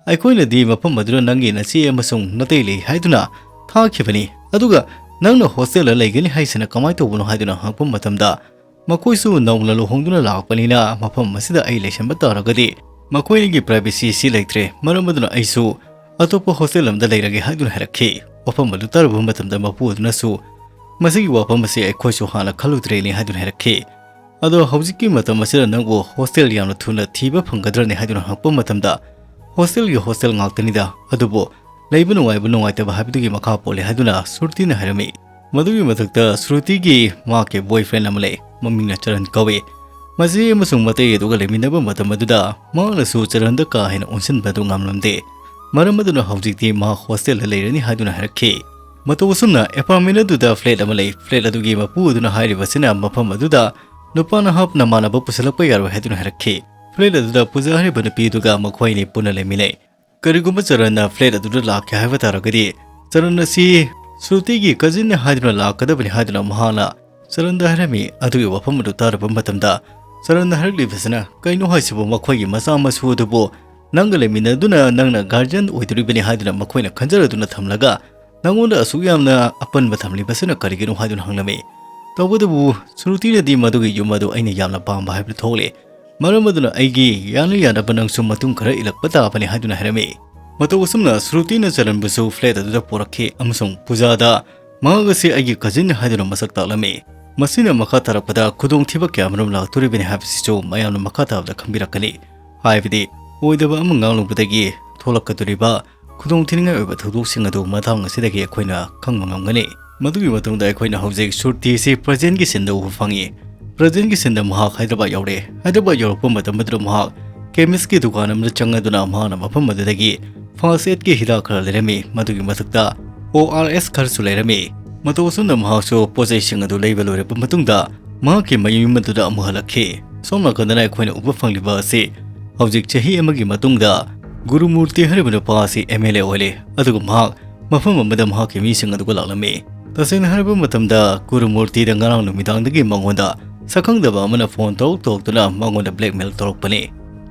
"ꯑꯩꯈꯣꯏꯅꯗꯤ ꯃꯐꯝ ꯑꯗꯨꯗ ꯅꯪꯒꯤ ꯅꯆꯦ ꯑꯃꯁꯨꯡ ꯅꯇꯩ ꯂꯩ ꯍꯥꯏꯗꯨꯅ ꯊꯥꯈꯤꯕꯅꯤ, ꯑꯗꯨꯒ ꯅꯪꯅ hostelꯗ ꯂꯩꯒꯅꯤ ꯍꯥꯏꯁꯤꯅ ꯀꯃꯥꯏꯅ ꯇꯧꯕꯅꯣ?" ꯍꯥꯏꯗꯨꯅ ꯍꯪꯉꯛꯄ ꯃꯇꯝꯗ, "ꯃꯈꯣꯏꯁꯨ ꯅꯧꯅ ꯂꯨꯍꯣꯡꯗꯨꯅ ꯂꯥꯛꯄꯅꯤꯅ ꯃꯐꯝ ꯑꯁꯤꯗ ꯑꯩ ꯂꯩꯁꯟꯕ ꯇꯥꯔꯒꯗꯤ ꯃꯈꯣꯏꯒꯤ privacyꯁꯤ ꯂꯩꯇ꯭ꯔꯦ, ꯃꯔꯝ ꯑꯗꯨꯅ ꯑꯩꯁꯨ ꯑꯇꯣꯞꯄ hostel ꯑꯃꯗ ꯂꯩꯔꯒꯦ" ꯍꯥꯏꯗꯨꯅ ꯍꯥꯏꯔꯛꯈꯤ꯫ ꯋꯥꯐꯝ ꯑꯗꯨ ꯇꯥꯔꯨꯕ ꯃꯇꯝꯗ ꯃꯄꯨ ꯑꯗꯨꯅꯁꯨ, "ꯃꯁꯤꯒꯤ ꯋꯥꯐꯝ ꯑꯁꯤ ꯑꯩꯈꯣꯏꯁꯨ ꯍꯥꯟꯅ ꯈꯜꯂꯨꯗ꯭ꯔꯦꯅꯦ" ꯍꯥꯏꯗꯨꯅ ꯍꯥꯏꯔꯛꯈꯤ꯫ "ꯑꯗꯣ ꯍꯧꯖꯤꯛꯀꯤ ꯃꯇꯝ ꯑꯁꯤꯗ ꯅꯪꯕꯨ hostel ꯌꯥꯝꯅ ꯊꯨꯅ ꯊꯤꯕ ꯐꯪꯒꯗ꯭ꯔꯅꯦ?" ꯍꯥꯏꯗꯨꯅ ꯍꯪꯉꯛꯄ ꯃꯇꯝꯗ, "Hostelꯒꯤ hostel ꯉꯥꯛꯇꯅꯤꯗ, ꯑꯗꯨꯕꯨ ꯂꯩꯕ ꯅꯨꯡꯉꯥꯏꯕ ꯅꯨꯡꯉꯥꯏꯇꯕ ꯍꯥꯏꯕꯗꯨꯒꯤ ꯃꯈꯥ ꯄꯣꯜꯂꯦ" ꯍꯥꯏꯗꯨꯅ ꯁ꯭ꯔꯨꯇꯤꯅ ꯍꯥꯏꯔꯝꯃꯤ꯫ ꯃꯗꯨꯒꯤ ꯃꯊꯛꯇ ꯁ꯭ꯔꯨꯇꯤꯒꯤ ꯃꯍꯥꯛꯀꯤ boyfriend ꯑꯃ ꯂꯩ, ꯃꯃꯤꯡꯅ ꯆꯔꯟ ꯀꯧꯏ꯫ ꯃꯆꯦ ꯑꯃꯁꯨꯡ ꯃꯇꯩ ꯑꯗꯨꯒ ꯂꯩꯃꯤꯟꯅꯕ ꯃꯇꯝ ꯑꯗꯨꯗ ꯃꯍꯥꯛꯅꯁꯨ ꯆꯔꯟꯗ ꯀꯥ ꯍꯦꯟꯅ ꯑꯣꯟꯁꯤꯟꯕ ꯑꯗꯨ ꯉꯝꯂꯝꯗꯦ꯫ ꯃꯔꯝ ꯑꯗꯨꯅ ꯍꯧꯖꯤꯛꯇꯤ ꯃꯍꯥꯛ hostelꯗ ꯂꯩꯔꯅꯤ ꯍꯥꯏꯗꯨꯅ ꯍꯥꯏꯔꯛꯈꯤ꯫ ꯃꯇꯧ ꯑꯁꯨꯝꯅ apartment ꯑꯗꯨꯗ flat ꯑꯃ ꯂꯩ꯫ Flat ꯑꯗꯨꯒꯤ ꯃꯄꯨ ꯑꯗꯨꯅ ꯍꯥꯏꯔꯤꯕꯁꯤꯅ ꯃꯐꯝ ꯑꯗꯨꯗ ꯅꯨꯄꯥ ꯅꯍꯥ ꯅꯃꯥꯟꯅꯕ ꯄꯨꯁꯤꯜꯂꯛꯄ ꯌꯥꯔꯣꯏ ꯍꯥꯏꯗꯨꯅ ꯍꯥꯏꯔꯛꯈꯤ꯫ Flat ꯑꯗꯨꯗ ꯄꯨꯖꯥ ꯍꯥꯏꯔꯤꯕ ꯅꯨꯄꯤ ꯑꯗꯨꯒ ꯃꯈꯣꯏ ꯑꯅꯤ ꯄꯨꯟꯅ ꯂꯩꯃꯤꯟꯅꯩ꯫ ꯀꯔꯤꯒꯨꯝꯕ ꯆꯔꯟꯅ flat ꯑꯗꯨꯗ ꯂꯥꯛꯀꯦ ꯍꯥꯏꯕ ꯇꯥꯔꯒꯗꯤ, ꯆꯔꯟ ꯑꯁꯤ ꯁ꯭ꯔꯨꯇꯤꯒꯤ cousinꯅꯤ ꯍꯥꯏꯗꯨꯅ ꯂꯥꯛꯀꯗꯕꯅꯤ ꯍꯥꯏꯗꯨꯅ ꯃꯍꯥꯛꯅ ꯆꯔꯟꯗ ꯍꯥꯏꯔꯝꯃꯤ꯫ ꯑꯗꯨꯒꯤ ꯋꯥꯐꯝ ꯑꯗꯨ ꯇꯥꯔꯕ ꯃꯇꯝꯗ ꯆꯔꯟꯅ ꯍꯥꯏꯔꯛꯂꯤꯕꯁꯤꯅ, "ꯀꯩꯅꯣ ꯍꯥꯏꯁꯤꯕꯨ? ꯃꯈꯣꯏꯒꯤ ꯃꯆꯥ ꯃꯁꯨ ꯑꯗꯨꯕꯨ ꯅꯪꯒ ꯂꯩꯃꯤꯟꯅꯗꯨꯅ ꯅꯪꯅ guardian ꯑꯣꯏꯗꯣꯔꯤꯕꯅꯤ ꯍꯥꯏꯗꯨꯅ ꯃꯈꯣꯏꯅ ꯈꯟꯖꯔꯗꯨꯅ ꯊꯝꯂꯒ ꯅꯪꯉꯣꯟꯗ ꯑꯁꯨꯛ ꯌꯥꯝꯅ ꯑꯄꯟꯕ ꯊꯝꯂꯤꯕꯁꯤꯅ ꯀꯔꯤꯒꯤꯅꯣ?" ꯍꯥꯏꯗꯨꯅ ꯍꯪꯂꯝꯃꯤ꯫ ꯇꯧꯕꯇꯕꯨ ꯁ꯭ꯔꯨꯇꯤꯅꯗꯤ ꯃꯗꯨꯒꯤ ꯌꯨꯝ ꯑꯗꯨ ꯑꯩꯅ ꯌꯥꯝꯅ ꯄꯥꯝꯕ ꯍꯥꯏꯕꯗꯨ ꯊꯣꯛꯂꯦ꯫ ꯃꯔꯝ ꯑꯗꯨꯅ ꯑꯩꯒꯤ ꯌꯥꯅ ꯌꯥꯅꯕ ꯅꯪꯁꯨ ꯃꯇꯨꯡ ꯈꯔ ꯏꯜꯂꯛꯄ ꯇꯥꯕꯅꯤ" ꯍꯥꯏꯗꯨꯅ ꯍꯥꯏꯔꯝꯃꯤ꯫ ꯃꯇꯧ ꯑꯁꯨꯝꯅ ꯁ꯭ꯔꯨꯇꯤꯅ ꯆꯔꯟꯕꯨꯁꯨ flat ꯑꯗꯨꯗ ꯄꯨꯔꯛꯈꯤ ꯑꯃꯁꯨꯡ ꯄꯨꯖꯥꯗ ꯃꯍꯥꯛ ꯑꯁꯤ ꯑꯩꯒꯤ cousinꯅꯤ ꯍꯥꯏꯗꯨꯅ ꯃꯁꯛ ꯇꯥꯛꯂꯝꯃꯤ꯫ ꯃꯁꯤꯅ ꯃꯈꯥ ꯇꯥꯔꯛꯄꯗ ꯈꯨꯗꯣꯡꯊꯤꯕ ꯀꯌꯥꯃꯔꯨꯝ ꯂꯥꯛꯇꯣꯔꯤꯕꯅꯤ ꯍꯥꯏꯕꯁꯤꯁꯨ ꯃꯌꯥꯝꯅ ꯃꯈꯥ ꯇꯥꯕꯗ ꯈꯪꯕꯤꯔꯛꯀꯅꯤ꯫ ꯍꯥꯏꯕꯗꯤ ꯑꯣꯏꯗꯕ ꯑꯃ ꯉꯥꯡꯂꯨꯕꯗꯒꯤ ꯊꯣꯛꯂꯛꯀꯗꯧꯔꯤꯕ ꯈꯨꯗꯣꯡꯊꯤꯅꯤꯡꯉꯥꯏ ꯑꯣꯏꯕ ꯊꯧꯗꯣꯛꯁꯤꯡ ꯑꯗꯨ ꯃꯇꯥꯡ ꯑꯁꯤꯗꯒꯤ ꯑꯩꯈꯣꯏꯅ ꯈꯪꯕ ꯉꯝꯒꯅꯤ꯫ ꯃꯗꯨꯒꯤ ꯃꯇꯨꯡꯗ ꯑꯩꯈꯣꯏꯅ ꯍꯧꯖꯤꯛ ꯁ꯭ꯔꯨꯇꯤꯁꯤ presentꯀꯤ sceneꯗ ꯎꯕ ꯐꯪꯉꯤ꯫ Presentꯀꯤ sceneꯗ ꯃꯍꯥꯛ ꯍꯥꯏꯗ꯭ꯔꯕꯥꯗ ꯌꯧꯔꯦ꯫ ꯍꯥꯏꯗ꯭ꯔꯕꯥꯗ ꯌꯧꯔꯛꯄ ꯃꯇꯝ ꯑꯗꯨꯗ ꯃꯍꯥꯛ chemistꯀꯤ ꯗꯨꯀꯥꯟ ꯑꯃꯗ ꯆꯪꯂꯗꯨꯅ ꯃꯍꯥꯛꯅ ꯃꯐꯝ ꯑꯗꯨꯗꯒꯤ first aidꯀꯤ ꯍꯤꯗꯥꯛ ꯈꯔ ꯂꯩꯔꯝꯃꯤ꯫ ꯃꯗꯨꯒꯤ ꯃꯊꯛꯇ ORS ꯈꯔꯁꯨ ꯂꯩꯔꯝꯃꯤ꯫ ꯃꯇꯧ ꯑꯁꯨꯝꯅ ꯃꯍꯥꯛꯁꯨ ꯄꯣꯠꯆꯩꯁꯤꯡ ꯑꯗꯨ ꯂꯩꯕ ꯂꯣꯏꯔꯕ ꯃꯇꯨꯡꯗ ꯃꯍꯥꯛꯀꯤ ꯃꯌꯨꯝ ꯑꯗꯨꯗ ꯑꯃꯨꯛ ꯍꯜꯂꯛꯈꯤ꯫ ꯁꯣꯝ ꯅꯥꯀꯟꯗꯅ ꯑꯩꯈꯣꯏꯅ ꯎꯕ ꯐꯪꯂꯤꯕ ꯑꯁꯤ ꯍꯧꯖꯤꯛ ꯆꯍꯤ ꯑꯃꯒꯤ ꯃꯇꯨꯡꯗ ꯒꯨꯔꯨꯃꯨꯔꯇꯤ ꯍꯥꯏꯔꯤꯕ ꯅꯨꯄꯥ ꯑꯁꯤ MLA ꯑꯣꯏꯔꯦ, ꯑꯗꯨꯒ ꯃꯍꯥꯛ ꯃꯐꯝ ꯑꯃꯗ ꯃꯍꯥꯛꯀꯤ ꯃꯤꯁꯤꯡ ꯑꯗꯨꯒ ꯂꯥꯛꯂꯝꯃꯤ꯫ ꯇꯁꯦꯡꯅ ꯍꯥꯏꯔꯕ ꯃꯇꯝꯗ ꯒꯨꯔꯨꯃꯨꯔꯇꯤꯗ ꯉꯔꯥꯡ ꯅꯨꯃꯤꯗꯥꯡꯗꯒꯤ ꯃꯉꯣꯟꯗ ꯁꯛꯈꯪꯗꯕ ꯑꯃꯅ phone ꯇꯧꯔꯛ ꯇꯧꯔꯛꯇꯨꯅ ꯃꯉꯣꯟꯗ blackmail ꯇꯧꯔꯛꯄꯅꯤ꯫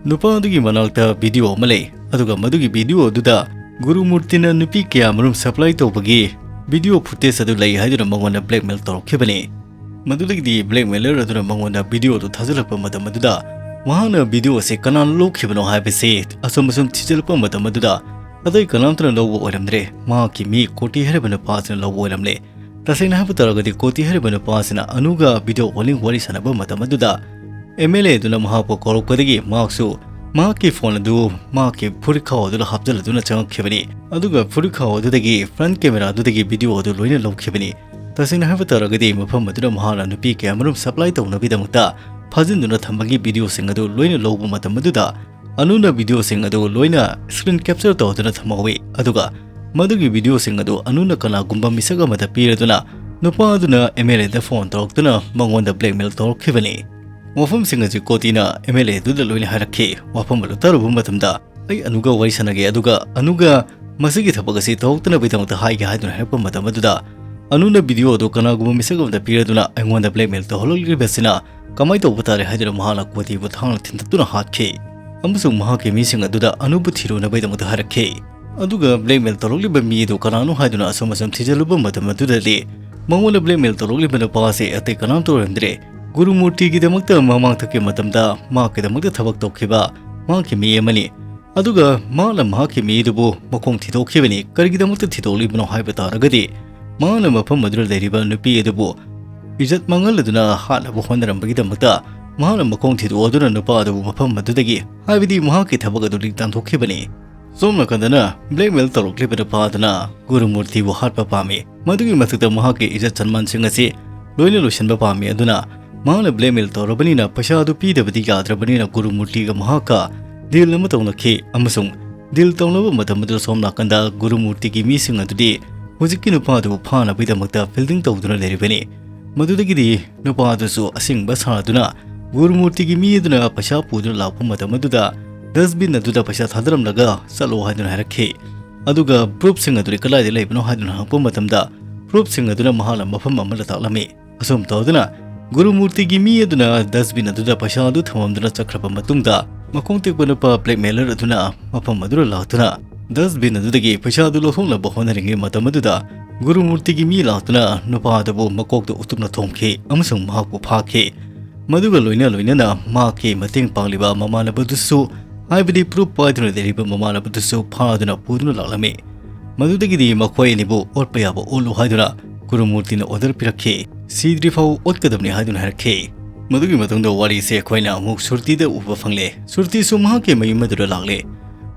ꯅꯨꯄꯥ ꯑꯗꯨꯒꯤ ꯃꯅꯥꯛꯇ video ꯑꯃ ꯂꯩ, ꯑꯗꯨꯒ ꯃꯗꯨꯒꯤ video ꯑꯗꯨꯗ ꯒꯨꯔꯨꯃꯨꯔꯇꯤꯅ ꯅꯨꯄꯤ ꯀꯌꯥꯃꯔꯨꯝ supply ꯇꯧꯕꯒꯤ video footage ꯑꯗꯨ ꯂꯩ ꯍꯥꯏꯗꯨꯅ ꯃꯉꯣꯟꯗ blackmail ꯇꯧꯔꯛꯈꯤꯕꯅꯤ꯫ ꯃꯗꯨꯗꯒꯤꯗꯤ blackmailer ꯑꯗꯨꯅ ꯃꯉꯣꯟꯗ video ꯑꯗꯨ ꯊꯥꯖꯤꯜꯂꯛꯄ ꯃꯇꯝ ꯑꯗꯨꯗ ꯃꯍꯥꯛꯅ video ꯑꯁꯤ ꯀꯅꯥꯅ ꯂꯧꯈꯤꯕꯅꯣ ꯍꯥꯏꯕꯁꯤ ꯑꯁꯨꯝ ꯑꯁꯨꯝ ꯊꯤꯖꯤꯜꯂꯛꯄ ꯃꯇꯝ ꯑꯗꯨꯗ ꯑꯇꯩ ꯀꯅꯥꯝꯇꯅ ꯂꯧꯕ ꯑꯣꯏꯔꯝꯗ꯭ꯔꯦ꯫ ꯃꯍꯥꯛꯀꯤ ꯃꯤ ꯀꯣꯇꯤ ꯍꯥꯏꯔꯤꯕ ꯅꯨꯄꯥ ꯑꯁꯤꯅ ꯂꯧꯕ ꯑꯣꯏꯔꯝꯂꯦ꯫ ꯇꯁꯦꯡꯅ ꯍꯥꯏꯕ ꯇꯥꯔꯒꯗꯤ ꯀꯣꯇꯤ ꯍꯥꯏꯔꯤꯕ ꯅꯨꯄꯥ ꯑꯁꯤꯅ ꯑꯅꯨꯒ video calling ꯋꯥꯔꯤ ꯁꯥꯟꯅꯕ ꯃꯇꯝ ꯑꯗꯨꯗ MLA ꯑꯗꯨꯅ ꯃꯍꯥꯛꯄꯨ ꯀꯧꯔꯛꯄꯗꯒꯤ ꯃꯍꯥꯛꯁꯨ ꯃꯍꯥꯛꯀꯤ phone ꯑꯗꯨ ꯃꯍꯥꯛꯀꯤ ꯐꯨꯔꯤꯠꯈꯥꯎ ꯑꯗꯨꯗ ꯍꯥꯞꯆꯤꯜꯂꯗꯨꯅ ꯆꯪꯉꯛꯈꯤꯕꯅꯤ꯫ ꯑꯗꯨꯒ ꯐꯨꯔꯤꯠꯈꯥꯎ ꯑꯗꯨꯗꯒꯤ front camera ꯑꯗꯨꯗꯒꯤ video ꯑꯗꯨ ꯂꯣꯏꯅ ꯂꯧꯈꯤꯕꯅꯤ꯫ ꯇꯁꯦꯡꯅ ꯍꯥꯏꯕ ꯇꯥꯔꯒꯗꯤ ꯃꯐꯝ ꯑꯗꯨꯗ ꯃꯍꯥꯛꯅ ꯅꯨꯄꯤ ꯀꯌꯥꯃꯔꯨꯝ supply ꯇꯧꯅꯕꯒꯤꯗꯃꯛꯇ ꯐꯥꯖꯤꯟꯗꯨꯅ ꯊꯝꯕꯒꯤ videoꯁꯤꯡ ꯑꯗꯨ ꯂꯣꯏꯅ ꯂꯧꯕ ꯃꯇꯝ ꯑꯗꯨꯗ ꯑꯅꯨꯅ videoꯁꯤꯡ ꯑꯗꯨ ꯂꯣꯏꯅ screen capture ꯇꯧꯗꯨꯅ ꯊꯝꯍꯧꯏ꯫ ꯑꯗꯨꯒ ꯃꯗꯨꯒꯤ videoꯁꯤꯡ ꯑꯗꯨ ꯑꯅꯨꯅ ꯀꯅꯥꯒꯨꯝꯕ ꯃꯤꯁꯛ ꯑꯃꯗ ꯄꯤꯔꯗꯨꯅ ꯅꯨꯄꯥ ꯑꯗꯨꯅ MLAꯗ phone ꯇꯧꯔꯛꯇꯨꯅ ꯃꯉꯣꯟꯗ blackmail ꯇꯧꯔꯛꯈꯤꯕꯅꯤ꯫ ꯋꯥꯐꯝꯁꯤꯡ ꯑꯁꯤ ꯀꯣꯇꯤꯅ MLA ꯑꯗꯨꯗ ꯂꯣꯏꯅ ꯍꯥꯏꯔꯛꯈꯤ꯫ ꯋꯥꯐꯝ ꯑꯗꯨ ꯇꯥꯔꯨꯕ ꯃꯇꯝꯗ, "ꯑꯩ ꯑꯅꯨꯒ ꯋꯥꯔꯤ ꯁꯥꯟꯅꯒꯦ, ꯑꯗꯨꯒ ꯑꯅꯨꯒ ꯃꯁꯤꯒꯤ ꯊꯕꯛ ꯑꯁꯤ ꯇꯧꯔꯛꯇꯅꯕꯒꯤꯗꯃꯛꯇ ꯍꯥꯏꯒꯦ" ꯍꯥꯏꯗꯨꯅ ꯍꯥꯏꯔꯛꯄ ꯃꯇꯝ ꯑꯗꯨꯗ, ꯑꯅꯨꯅ video ꯑꯗꯨ ꯀꯅꯥꯒꯨꯝꯕ ꯃꯤꯁꯛ ꯑꯃꯗ ꯄꯤꯔꯗꯨꯅ ꯑꯩꯉꯣꯟꯗ blackmail ꯇꯧꯍꯜꯂꯛꯂꯤꯕꯁꯤꯅ ꯀꯃꯥꯏꯅ ꯇꯧꯕ ꯇꯥꯔꯦ ꯍꯥꯏꯗꯨꯅ ꯃꯍꯥꯛꯅ ꯀꯣꯇꯤꯕꯨ ꯊꯥꯡꯅ ꯊꯤꯟꯗꯠꯇꯨꯅ ꯍꯥꯠꯈꯤ꯫ ꯑꯃꯁꯨꯡ ꯃꯍꯥꯛꯀꯤ ꯃꯤꯁꯤꯡ ꯑꯗꯨꯗ ꯑꯅꯨꯕꯨ ꯊꯤꯔꯨꯅꯕꯒꯤꯗꯃꯛꯇ ꯍꯥꯏꯔꯛꯈꯤ꯫ ꯑꯗꯨꯒ blackmail ꯇꯧꯔꯛꯂꯤꯕ ꯃꯤ ꯑꯗꯨ ꯀꯅꯥꯅꯣ ꯍꯥꯏꯗꯨꯅ ꯑꯁꯨꯝ ꯑꯁꯨꯝ ꯊꯤꯖꯤꯜꯂꯨꯕ ꯃꯇꯝ ꯑꯗꯨꯗꯗꯤ ꯃꯉꯣꯟꯗ blackmail ꯇꯧꯔꯛꯂꯤꯕ ꯅꯨꯄꯥ ꯑꯁꯤ ꯑꯇꯩ ꯀꯅꯥꯝꯇ ꯑꯣꯏꯔꯝꯗ꯭ꯔꯦ꯫ ꯒꯨꯔꯨꯃꯨꯔꯇꯤꯒꯤꯗꯃꯛꯇ ꯃꯃꯥꯡꯊꯛꯀꯤ ꯃꯇꯝꯗ ꯃꯍꯥꯛꯀꯤꯗꯃꯛꯇ ꯊꯕꯛ ꯇꯧꯈꯤꯕ ꯃꯍꯥꯛꯀꯤ ꯃꯤ ꯑꯃꯅꯤ꯫ ꯑꯗꯨꯒ ꯃꯍꯥꯛꯅ ꯃꯍꯥꯛꯀꯤ ꯃꯤ ꯑꯗꯨꯕꯨ ꯃꯈꯣꯡ ꯊꯤꯗꯣꯛꯈꯤꯕꯅꯤ꯫ ꯀꯔꯤꯒꯤꯗꯃꯛꯇ ꯊꯤꯗꯣꯛꯂꯤꯕꯅꯣ ꯍꯥꯏꯕ ꯇꯥꯔꯒꯗꯤ, ꯃꯍꯥꯛꯅ ꯃꯐꯝ ꯑꯗꯨꯗ ꯂꯩꯔꯤꯕ ꯅꯨꯄꯤ ꯑꯗꯨꯕꯨ ꯏꯖꯠ ꯃꯥꯡꯍꯜꯂꯗꯨꯅ ꯍꯥꯠꯅꯕ ꯍꯣꯠꯅꯔꯝꯕꯒꯤꯗꯃꯛꯇ ꯃꯍꯥꯛꯅ ꯃꯈꯣꯡ ꯊꯤꯗꯣꯛꯑꯗꯨꯅ ꯅꯨꯄꯥ ꯑꯗꯨꯕꯨ ꯃꯐꯝ ꯑꯗꯨꯗꯒꯤ, ꯍꯥꯏꯕꯗꯤ ꯃꯍꯥꯛꯀꯤ ꯊꯕꯛ ꯑꯗꯨꯗꯒꯤ ꯇꯥꯟꯊꯣꯛꯈꯤꯕꯅꯤ꯫ ꯁꯣꯝ ꯅꯥꯀꯟꯗꯅ blackmail ꯇꯧꯔꯛꯂꯤꯕ ꯅꯨꯄꯥ ꯑꯗꯨꯅ ꯒꯨꯔꯨꯃꯨꯔꯇꯤꯕꯨ ꯍꯥꯠꯄ ꯄꯥꯝꯃꯤ꯫ ꯃꯗꯨꯒꯤ ꯃꯊꯛꯇ ꯃꯍꯥꯛꯀꯤ ꯏꯖꯠ ꯁꯟꯃꯥꯟꯁꯤꯡ ꯑꯁꯤ ꯂꯣꯏꯅ ꯂꯣꯏꯁꯤꯟꯕ ꯄꯥꯝꯃꯤ꯫ ꯑꯗꯨꯅ ꯃꯍꯥꯛꯅ blackmail ꯇꯧꯔꯕꯅꯤꯅ ꯄꯩꯁꯥ ꯑꯗꯨ ꯄꯤꯗꯕꯗꯤ ꯌꯥꯗ꯭ꯔꯕꯅꯤꯅ ꯒꯨꯔꯨꯃꯨꯔꯇꯤꯒ ꯃꯍꯥꯛꯀ deal ꯑꯃ ꯇꯧꯅꯈꯤ, ꯑꯃꯁꯨꯡ deal ꯇꯧꯅꯕ ꯃꯇꯝ ꯑꯗꯨꯗ ꯁꯣꯝ ꯅꯥꯀꯟꯗ ꯒꯨꯔꯨꯃꯨꯔꯇꯤꯒꯤ ꯃꯤꯁꯤꯡ ꯑꯗꯨꯗꯤ ꯍꯧꯖꯤꯛꯀꯤ ꯅꯨꯄꯥ ꯑꯗꯨꯕꯨ ꯐꯥꯅꯕꯒꯤꯗꯃꯛꯇ fielding ꯇꯧꯗꯨꯅ ꯂꯩꯔꯤꯕꯅꯤ꯫ ꯃꯗꯨꯗꯒꯤꯗꯤ ꯅꯨꯄꯥ ꯑꯗꯨꯁꯨ ꯑꯁꯦꯡꯕ ꯁꯥꯗꯨꯅ ꯒꯨꯔꯨꯃꯨꯔꯇꯤꯒꯤ ꯃꯤ ꯑꯗꯨꯅ ꯄꯩꯁꯥ ꯄꯨꯗꯨꯅ ꯂꯥꯛꯄ ꯃꯇꯝ ꯑꯗꯨꯗ dustbin ꯑꯗꯨꯗ ꯄꯩꯁꯥ ꯊꯥꯗꯔꯝꯂꯒ ꯆꯠꯂꯣ ꯍꯥꯏꯗꯨꯅ ꯍꯥꯏꯔꯛꯈꯤ꯫ ꯑꯗꯨꯒ proofꯁꯤꯡ ꯑꯗꯨꯗꯤ ꯀꯗꯥꯏꯗ ꯂꯩꯕꯅꯣ ꯍꯥꯏꯗꯨꯅ ꯍꯪꯉꯛꯄ ꯃꯇꯝꯗ proofꯁꯤꯡ ꯑꯗꯨꯅ ꯃꯍꯥꯛꯅ ꯃꯐꯝ ꯑꯃꯗ ꯇꯥꯛꯂꯝꯃꯤ꯫ ꯑꯁꯨꯝ ꯇꯧꯗꯨꯅ ꯒꯨꯔꯨꯃꯨꯔꯇꯤꯒꯤ ꯃꯤ ꯑꯗꯨꯅ dustbin ꯑꯗꯨꯗ ꯄꯩꯁꯥ ꯑꯗꯨ ꯊꯝꯃꯝꯗꯨꯅ ꯆꯠꯈ꯭ꯔꯕ ꯃꯇꯨꯡꯗ, ꯃꯈꯣꯡ ꯇꯦꯛꯄ ꯅꯨꯄꯥ blackmailer ꯑꯗꯨꯅ ꯃꯐꯝ ꯑꯗꯨꯗ ꯂꯥꯛꯇꯨꯅ dustbin ꯑꯗꯨꯗꯒꯤ ꯄꯩꯁꯥ ꯑꯗꯨ ꯂꯧꯊꯣꯛꯅꯕ ꯍꯣꯠꯅꯔꯤꯉꯩ ꯃꯇꯝ ꯑꯗꯨꯗ ꯒꯨꯔꯨꯃꯨꯔꯇꯤꯒꯤ ꯃꯤ ꯂꯥꯛꯇꯨꯅ ꯅꯨꯄꯥ ꯑꯗꯨꯕꯨ ꯃꯀꯣꯛꯇ ꯎꯇꯨꯞꯅ ꯊꯣꯝꯈꯤ ꯑꯃꯁꯨꯡ ꯃꯍꯥꯛꯄꯨ ꯐꯥꯈꯤ꯫ ꯃꯗꯨꯒ ꯂꯣꯏꯅ ꯂꯣꯏꯅꯅ ꯃꯍꯥꯛꯀꯤ ꯃꯇꯦꯡ ꯄꯥꯡꯂꯤꯕ ꯃꯃꯥꯟꯅꯕꯗꯨꯁꯨ, ꯍꯥꯏꯕꯗꯤ proof ꯄꯥꯏꯗꯨꯅ ꯂꯩꯔꯤꯕ ꯃꯃꯥꯟꯅꯕꯗꯨꯁꯨ ꯐꯥꯗꯨꯅ ꯄꯨꯗꯨꯅ ꯂꯥꯛꯂꯝꯃꯤ꯫ ꯃꯗꯨꯗꯒꯤꯗꯤ ꯃꯈꯣꯏ ꯑꯅꯤꯕꯨ ꯑꯣꯠꯄ ꯌꯥꯕ ꯑꯣꯠꯂꯨ ꯍꯥꯏꯗꯨꯅ ꯒꯨꯔꯨꯃꯨꯔꯇꯤꯅ order ꯄꯤꯔꯛꯈꯤ꯫ ꯁꯤꯗ꯭ꯔꯤꯐꯥꯎ ꯑꯣꯠꯀꯗꯕꯅꯤ ꯍꯥꯏꯗꯨꯅ ꯍꯥꯏꯔꯛꯈꯤ꯫ ꯃꯗꯨꯒꯤ ꯃꯇꯨꯡꯗ ꯋꯥꯔꯤꯁꯦ ꯑꯩꯈꯣꯏꯅ ꯑꯃꯨꯛ ꯁꯨꯔꯇꯤꯗ ꯎꯕ ꯐꯪꯂꯦ꯫ ꯁꯨꯔꯇꯤꯁꯨ ꯃꯍꯥꯛꯀꯤ ꯃꯌꯨꯝ ꯑꯗꯨꯗ ꯂꯥꯛꯂꯦ꯫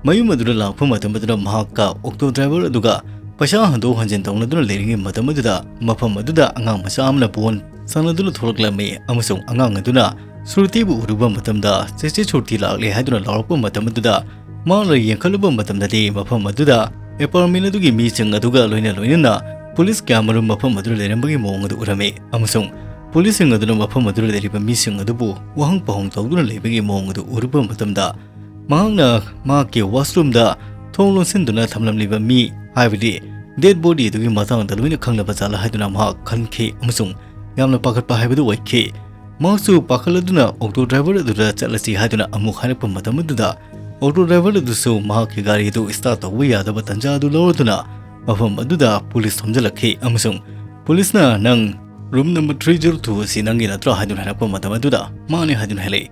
ꯃꯌꯨꯝ ꯑꯗꯨꯗ ꯂꯥꯛꯄ ꯃꯇꯝ ꯑꯗꯨꯗ ꯃꯍꯥꯛꯀ auto driver ꯑꯗꯨꯒ ꯄꯩꯁꯥ ꯍꯟꯗꯣꯛ ꯍꯟꯖꯤꯟ ꯇꯧꯅꯗꯨꯅ ꯂꯩꯔꯤꯉꯩ ꯃꯇꯝ ꯑꯗꯨꯗ ꯃꯐꯝ ꯑꯗꯨꯗ ꯑꯉꯥꯡ ꯃꯆꯥ ꯑꯃꯅ ball ꯁꯥꯟꯅꯗꯨꯅ ꯊꯣꯛꯂꯛꯂꯝꯃꯤ ꯑꯃꯁꯨꯡ ꯑꯉꯥꯡ ꯑꯗꯨꯅ ꯁꯨꯔꯇꯤꯕꯨ ꯎꯔꯨꯕ ꯃꯇꯝꯗ, "ꯆꯦꯆꯦ ꯁꯨꯔꯇꯤ ꯂꯥꯛꯂꯦ" ꯍꯥꯏꯗꯨꯅ ꯂꯥꯎꯔꯛꯄ ꯃꯇꯝ ꯑꯗꯨꯗ ꯃꯍꯥꯛꯅ ꯌꯦꯡꯈꯠꯂꯨꯕ ꯃꯇꯝꯗꯗꯤ ꯃꯐꯝ ꯑꯗꯨꯗ apartment ꯑꯗꯨꯒꯤ ꯃꯤꯁꯤꯡ ꯑꯗꯨꯒ ꯂꯣꯏꯅ ꯂꯣꯏꯅꯅ police ꯀꯌꯥꯃꯔꯨꯝ ꯃꯐꯝ ꯑꯗꯨꯗ ꯂꯩꯔꯝꯕꯒꯤ ꯃꯑꯣꯡ ꯑꯗꯨ ꯎꯔꯝꯃꯤ ꯑꯃꯁꯨꯡ policeꯁꯤꯡ ꯑꯗꯨꯅ ꯃꯐꯝ ꯑꯗꯨꯗ ꯂꯩꯔꯤꯕ ꯃꯤꯁꯤꯡ ꯑꯗꯨꯕꯨ ꯋꯥꯍꯪ ꯄꯥꯎꯍꯪ ꯇꯧꯗꯨꯅ ꯂꯩꯕꯒꯤ ꯃꯑꯣꯡ ꯑꯗꯨ ꯎꯔꯨꯕ ꯃꯇꯝꯗ, ꯃꯍꯥꯛꯅ ꯃꯍꯥꯛꯀꯤ washroomꯗ ꯊꯣꯡ ꯂꯣꯟꯁꯤꯟꯗꯨꯅ ꯊꯝꯂꯝꯂꯤꯕ ꯃꯤ, ꯍꯥꯏꯕꯗꯤ dead body ꯑꯗꯨꯒꯤ ꯃꯇꯥꯡꯗ ꯂꯣꯏꯅ ꯈꯪꯂꯕ ꯖꯥꯠꯂ ꯍꯥꯏꯗꯨꯅ ꯃꯍꯥꯛ ꯈꯟꯈꯤ ꯑꯃꯁꯨꯡ ꯌꯥꯝꯅ ꯄꯥꯈꯠꯄ ꯍꯥꯏꯕꯗꯨ ꯑꯣꯏꯈꯤ꯫ ꯃꯍꯥꯛꯁꯨ ꯄꯥꯈꯠꯂꯗꯨꯅ auto driver ꯑꯗꯨꯗ ꯆꯠꯂꯁꯤ ꯍꯥꯏꯗꯨꯅ ꯑꯃꯨꯛ ꯍꯥꯏꯔꯛꯄ ꯃꯇꯝ ꯑꯗꯨꯗ, auto driver ꯑꯗꯨꯁꯨ ꯃꯍꯥꯛꯀꯤ ꯒꯥꯔꯤ ꯑꯗꯨ start ꯇꯧꯕ ꯌꯥꯗꯕ ꯇꯥꯟꯖꯥ ꯑꯗꯨ ꯂꯧꯔꯗꯨꯅ ꯃꯐꯝ ꯑꯗꯨꯗ police ꯊꯣꯝꯖꯤꯜꯂꯛꯈꯤ ꯑꯃꯁꯨꯡ policeꯅ, "ꯅꯪ "Room number three zero two ꯑꯁꯤ ꯅꯪꯒꯤ ꯅꯠꯇ꯭ꯔꯥ?" ꯍꯥꯏꯗꯨꯅ ꯍꯥꯏꯔꯛꯄ ꯃꯇꯝ ꯑꯗꯨꯗ, "ꯃꯥꯅꯦ" ꯍꯥꯏꯗꯨꯅ ꯍꯥꯏꯔꯛꯏ꯫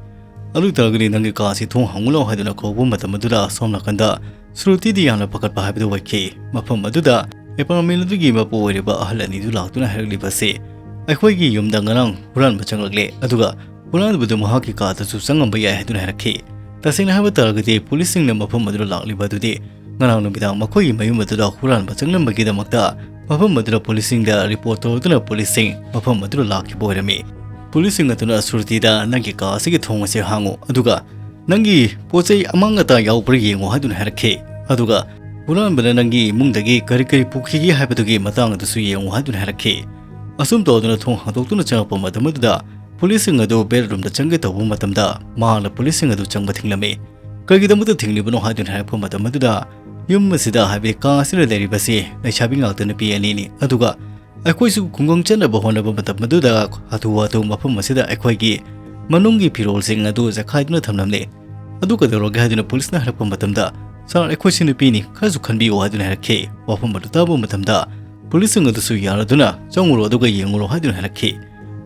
"ꯑꯗꯨ ꯑꯣꯏꯇꯥꯔꯒꯗꯤ ꯅꯪꯒꯤ ꯀꯥ ꯑꯁꯤ ꯊꯣꯡ ꯍꯥꯡꯉꯨ ꯂꯥꯎ" ꯍꯥꯏꯗꯨꯅ ꯀꯧꯕ ꯃꯇꯝ ꯑꯗꯨꯗ, ꯁꯣꯝ ꯅꯥꯀꯟꯗ ꯁꯨꯔꯇꯤꯗꯤ ꯌꯥꯝꯅ ꯄꯥꯈꯠꯄ ꯍꯥꯏꯕꯗꯨ ꯑꯣꯏꯈꯤ꯫ ꯃꯐꯝ ꯑꯗꯨꯗ ꯑꯦꯄꯥꯔꯠꯃꯦꯟ ꯑꯗꯨꯒꯤ ꯃꯄꯨ ꯑꯣꯏꯔꯤꯕ ꯑꯍꯜ ꯑꯅꯤꯗꯨ ꯂꯥꯛꯇꯨꯅ ꯍꯥꯏꯔꯛꯂꯤꯕ ꯑꯁꯤ, "ꯑꯩꯈꯣꯏꯒꯤ ꯌꯨꯝꯗ ꯉꯔꯥꯡ ꯍꯨꯔꯥꯟꯕ ꯆꯪꯂꯛꯂꯦ, ꯑꯗꯨꯒ ꯍꯨꯔꯥꯟꯕꯗꯨ ꯃꯍꯥꯛꯀꯤ ꯀꯥꯗꯁꯨ ꯆꯪꯉꯝꯕ ꯌꯥꯏ" ꯍꯥꯏꯗꯨꯅ ꯍꯥꯏꯔꯛꯈꯤ꯫ ꯇꯁꯦꯡꯅ ꯍꯥꯏꯕ ꯇꯥꯔꯒꯗꯤ, ꯄꯨꯂꯤꯁꯁꯤꯡꯅ ꯃꯐꯝ ꯑꯗꯨꯗ ꯂꯥꯛꯂꯤꯕ ꯑꯗꯨꯗꯤ ꯉꯔꯥꯡ ꯅꯨꯃꯤꯗꯥꯡ ꯃꯈꯣꯏꯒꯤ ꯃꯌꯨꯝ ꯑꯗꯨꯗ ꯍꯨꯔꯥꯟꯕ ꯆꯪꯂꯝꯕꯒꯤꯗꯃꯛꯇ ꯃꯐꯝ ꯑꯗꯨꯗ ꯄꯨꯂꯤꯁꯁꯤꯡꯗ ꯔꯤꯄꯣꯔꯠ ꯇꯧꯔꯗꯨꯅ ꯄꯨꯂꯤꯁꯁꯤꯡ ꯃꯐꯝ ꯑꯗꯨꯗ ꯂꯥꯛꯈꯤꯕ ꯑꯣꯏꯔꯝꯃꯤ꯫ ꯄꯨꯂꯤꯁꯁꯤꯡ ꯑꯗꯨꯅ ꯁꯨꯔꯇꯤꯗ "ꯅꯪꯒꯤ ꯀꯥ ꯑꯁꯤꯒꯤ ꯊꯣꯡ ꯑꯁꯤ ꯍꯥꯡꯉꯨ, ꯑꯗꯨꯒ ꯅꯪꯒꯤ ꯄꯣꯠ ꯆꯩ ꯑꯃꯥꯡ ꯑꯇꯥ ꯌꯥꯎꯕ꯭ꯔꯥ ꯌꯦꯡꯉꯨ" ꯍꯥꯏꯗꯨꯅ ꯍꯥꯏꯔꯛꯈꯤ꯫ ꯑꯗꯨꯒ ꯍꯨꯔꯥꯟꯕꯅ ꯅꯪꯒꯤ ꯏꯃꯨꯡꯗꯒꯤ ꯀꯔꯤ ꯀꯔꯤ ꯄꯨꯈꯤꯒꯦ ꯍꯥꯏꯕꯗꯨꯒꯤ ꯃꯇꯥꯡ ꯑꯗꯨꯁꯨ ꯌꯦꯡꯉꯨ ꯍꯥꯏꯗꯨꯅ ꯍꯥꯏꯔꯛꯈꯤ꯫ ꯑꯁꯨꯝ ꯇꯧꯗꯨꯅ ꯊꯣꯡ ꯍꯥꯡꯗꯣꯛꯇꯨꯅ ꯆꯪꯉꯛꯄ ꯃꯇꯝ ꯑꯗꯨꯗ, ꯄꯨꯂꯤꯁꯁꯤꯡ ꯑꯗꯨ ꯕꯦꯗꯔꯨꯝꯗ ꯆꯪꯒꯦ ꯇꯧꯕ ꯃꯇꯝꯗ, ꯃꯍꯥꯛꯅ ꯄꯨꯂꯤꯁꯁꯤꯡ ꯑꯗꯨ ꯆꯪꯕ ꯊꯤꯡꯂꯝꯃꯤ꯫ "ꯀꯔꯤꯒꯤꯗꯃꯛꯇ ꯊꯤꯡꯂꯤꯕꯅꯣ?" ꯍꯥꯏꯗꯨꯅ ꯍꯥꯏꯔꯛꯄ ꯃꯇꯝ ꯑꯗꯨꯗ, "ꯌꯨꯝ ꯑꯁꯤꯗ, ꯍꯥꯏꯕꯗꯤ ꯀꯥ ꯑꯁꯤꯗ ꯂꯩꯔꯤꯕꯁꯤ ꯂꯩꯁꯥꯕꯤ ꯉꯥꯛꯇ ꯅꯨꯄꯤ ꯑꯅꯤꯅꯤ, ꯑꯗꯨꯒ ꯑꯩꯈꯣꯏꯁꯨ ꯈꯨꯡꯒꯪ ꯆꯠꯅꯕ ꯍꯣꯠꯅꯕ ꯃꯇꯝ ꯑꯗꯨꯗ ꯍꯥꯊꯨ ꯍꯥꯊꯨ ꯃꯐꯝ ꯑꯁꯤꯗ ꯑꯩꯈꯣꯏꯒꯤ ꯃꯅꯨꯡꯒꯤ ꯐꯤꯔꯣꯜꯁꯤꯡ ꯑꯗꯨ ꯆꯈꯥꯏꯗꯨꯅ ꯊꯝꯂꯝꯂꯦ꯫ ꯑꯗꯨ ꯀꯩꯗꯧꯔꯒꯦ?" ꯍꯥꯏꯗꯨꯅ ꯄꯨꯂꯤꯁꯅ ꯍꯥꯏꯔꯛꯄ ꯃꯇꯝꯗ, "ꯁꯥꯔ, ꯑꯩꯈꯣꯏꯁꯤ ꯅꯨꯄꯤꯅꯤ, ꯈꯔꯁꯨ ꯈꯟꯕꯤꯌꯨ" ꯍꯥꯏꯗꯨꯅ ꯍꯥꯏꯔꯛꯈꯤ꯫ ꯋꯥꯐꯝ ꯑꯗꯨ ꯇꯥꯕ ꯃꯇꯝꯗ, ꯄꯨꯂꯤꯁꯁꯤꯡ ꯑꯗꯨꯁꯨ ꯌꯥꯔꯗꯨꯅ, "ꯆꯪꯉꯨꯔꯣ, ꯑꯗꯨꯒ ꯌꯦꯡꯉꯨꯔꯣ" ꯍꯥꯏꯗꯨꯅ ꯍꯥꯏꯔꯛꯈꯤ꯫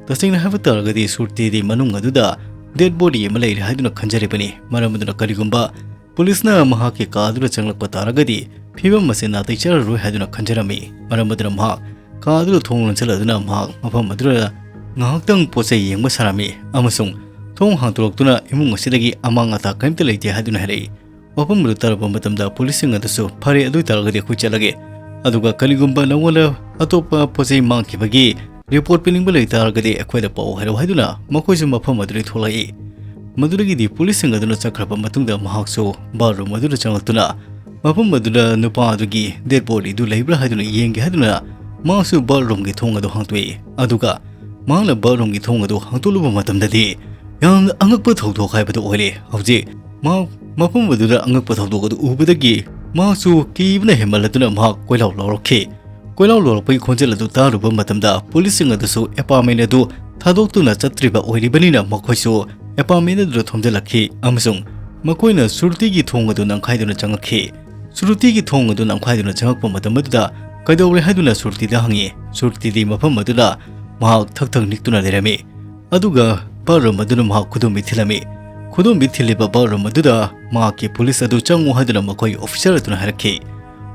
ꯇꯁꯦꯡꯅ ꯍꯥꯏꯕ ꯇꯥꯔꯒꯗꯤ, ꯁꯨꯔꯇꯤꯗꯤ ꯃꯅꯨꯡ ꯑꯗꯨꯗ ꯗꯦꯗ ꯕꯣꯗꯤ ꯑꯃ ꯂꯩꯔꯦ ꯍꯥꯏꯗꯨꯅ ꯈꯟꯖꯔꯤꯕꯅꯤ꯫ ꯃꯔꯝ ꯑꯗꯨꯅ, ꯀꯔꯤꯒꯨꯝꯕ ꯄꯨꯂꯤꯁꯅ ꯃꯍꯥꯛꯀꯤ ꯀꯥ ꯑꯗꯨꯗ ꯆꯪꯂꯛꯄ ꯇꯥꯔꯒꯗꯤ, ꯐꯤꯕꯝ ꯑꯁꯤ ꯅꯥꯇꯩ ꯆꯥꯔꯔꯣꯏ ꯍꯥꯏꯗꯨꯅ ꯈꯟꯖꯔꯝꯃꯤ꯫ ꯃꯔꯝ ꯑꯗꯨꯅ ꯃꯍꯥꯛ ꯀꯥ ꯑꯗꯨꯗ ꯊꯣꯡ ꯂꯣꯟꯁꯤꯜꯂꯗꯨꯅ ꯃꯍꯥꯛ ꯃꯐꯝ ꯑꯗꯨꯗ ꯉꯥꯏꯍꯥꯛꯇꯪ ꯄꯣꯠ ꯆꯩ ꯌꯦꯡꯕ ꯁꯥꯔꯝꯃꯤ ꯑꯃꯁꯨꯡ ꯊꯣꯡ ꯍꯥꯡꯗꯣꯔꯛꯇꯨꯅ ꯏꯃꯨꯡ ꯑꯁꯤꯗꯒꯤ ꯑꯃꯥꯡ ꯑꯇꯥ ꯀꯔꯤꯝꯇ ꯂꯩꯇꯦ ꯍꯥꯏꯗꯨꯅ ꯍꯥꯏꯔꯛꯏ꯫ ꯋꯥꯐꯝ ꯑꯗꯨ ꯇꯥꯔꯕ ꯃꯇꯝꯗ ꯄꯨꯂꯤꯁꯁꯤꯡ ꯑꯗꯨꯁꯨ, "ꯐꯔꯦ, ꯑꯗꯨ ꯑꯣꯏꯇꯥꯔꯒꯗꯤ ꯑꯩꯈꯣꯏ ꯆꯠꯂꯒꯦ, ꯑꯗꯨꯒ ꯀꯔꯤꯒꯨꯝꯕ ꯅꯉꯣꯟꯗ ꯑꯇꯣꯞꯄ ꯄꯣꯠ ꯆꯩ ꯃꯥꯡꯈꯤꯕꯒꯤ ꯔꯤꯄꯣꯔꯠ ꯄꯤꯅꯤꯡꯕ ꯂꯩ ꯇꯥꯔꯒꯗꯤ ꯑꯩꯈꯣꯏꯗ ꯄꯥꯎ ꯍꯥꯏꯔꯛꯎ" ꯍꯥꯏꯗꯨꯅ ꯃꯈꯣꯏꯁꯨ ꯃꯐꯝ ꯑꯗꯨꯗꯒꯤ ꯊꯣꯛꯂꯛꯏ꯫ ꯃꯗꯨꯗꯒꯤꯗꯤ ꯄꯨꯂꯤꯁꯁꯤꯡ ꯑꯗꯨꯅ ꯆꯠꯈ꯭ꯔꯕ ꯃꯇꯨꯡꯗ, ꯃꯍꯥꯛꯁꯨ ꯕꯥꯠꯔꯨꯝ ꯑꯗꯨꯗ ꯆꯪꯂꯛꯇꯨꯅ ꯃꯐꯝ ꯑꯗꯨꯗ ꯅꯨꯄꯥ ꯑꯗꯨꯒꯤ ꯗꯦꯗ ꯕꯣꯗꯤꯗꯨ ꯂꯩꯕ꯭ꯔꯥ ꯍꯥꯏꯗꯨꯅ ꯌꯦꯡꯒꯦ ꯍꯥꯏꯗꯨꯅ ꯃꯍꯥꯛꯁꯨ ꯕꯥꯠꯔꯨꯝꯒꯤ ꯊꯣꯡ ꯑꯗꯨ ꯍꯥꯡꯗꯣꯛꯏ꯫ ꯑꯗꯨꯒ ꯃꯍꯥꯛꯅ ꯕꯥꯠꯔꯨꯝꯒꯤ ꯊꯣꯡ ꯑꯗꯨ ꯍꯥꯡꯗꯣꯛꯂꯨꯕ ꯃꯇꯝꯗꯗꯤ, ꯌꯥꯝꯅ ꯑꯉꯛꯄ ꯊꯧꯗꯣꯛ ꯍꯥꯏꯕꯗꯨ ꯑꯣꯏꯔꯦ꯫ ꯍꯧꯖꯤꯛ ꯃꯍꯥꯛ ꯃꯐꯝ ꯑꯗꯨꯗ ꯑꯉꯛꯄ ꯊꯧꯗꯣꯛ ꯑꯗꯨ ꯎꯕꯗꯒꯤ ꯃꯍꯥꯛꯁꯨ ꯀꯤꯕꯅ ꯍꯦꯟꯃꯜꯂꯗꯨꯅ ꯃꯍꯥꯛ ꯀꯣꯏꯂꯥꯎ ꯂꯥꯎꯔꯛꯈꯤ꯫ ꯀꯣꯏꯂꯥꯎ ꯂꯥꯎꯔꯛꯄꯒꯤ ꯈꯣꯟꯖꯦꯜ ꯑꯗꯨ ꯇꯥꯔꯨꯕ ꯃꯇꯝꯗ, ꯄꯨꯂꯤꯁꯁꯤꯡ ꯑꯗꯨꯁꯨ ꯑꯦꯄꯥꯔꯠꯃꯦꯟ ꯑꯗꯨ ꯊꯥꯗꯣꯛꯇꯨꯅ ꯆꯠꯇ꯭ꯔꯤꯕ ꯑꯣꯏꯔꯤꯕꯅꯤꯅ, ꯃꯈꯣꯏꯁꯨ ꯑꯦꯄꯥꯔꯠꯃꯦꯟ ꯑꯗꯨꯗ ꯊꯣꯝꯖꯤꯜꯂꯛꯈꯤ ꯑꯃꯁꯨꯡ ꯃꯈꯣꯏꯅ ꯁꯨꯔꯇꯤꯒꯤ ꯊꯣꯡ ꯑꯗꯨ ꯅꯝꯈꯥꯏꯗꯨꯅ ꯆꯪꯉꯛꯈꯤ꯫ ꯁꯨꯔꯇꯤꯒꯤ ꯊꯣꯡ ꯑꯗꯨ ꯅꯝꯈꯥꯏꯗꯨꯅ ꯆꯪꯉꯛꯄ ꯃꯇꯝ ꯑꯗꯨꯗ, "ꯀꯩꯗꯧꯔꯦ?" ꯍꯥꯏꯗꯨꯅ ꯁꯨꯔꯇꯤꯗ ꯍꯪꯉꯤ꯫ ꯁꯨꯔꯇꯤꯗꯤ ꯃꯐꯝ ꯑꯗꯨꯗ ꯃꯍꯥꯛ ꯊꯛ ꯊꯛ ꯅꯤꯛꯇꯨꯅ ꯂꯩꯔꯝꯃꯤ꯫ ꯑꯗꯨꯒ ꯕꯥꯠꯔꯨꯝ ꯑꯗꯨꯅ ꯃꯍꯥꯛ ꯈꯨꯗꯣꯝꯕꯤ ꯊꯤꯜꯂꯝꯃꯤ꯫ ꯈꯨꯗꯣꯝꯕꯤ ꯊꯤꯜꯂꯤꯕ ꯕꯥꯠꯔꯨꯝ ꯑꯗꯨꯗ ꯃꯍꯥꯛꯀꯤ ꯄꯨꯂꯤꯁ ꯑꯗꯨ ꯆꯪꯉꯨ ꯍꯥꯏꯗꯨꯅ ꯃꯈꯣꯏ ꯑꯣꯐꯤꯁꯥꯔ ꯑꯗꯨꯅ ꯍꯥꯏꯔꯛꯈꯤ꯫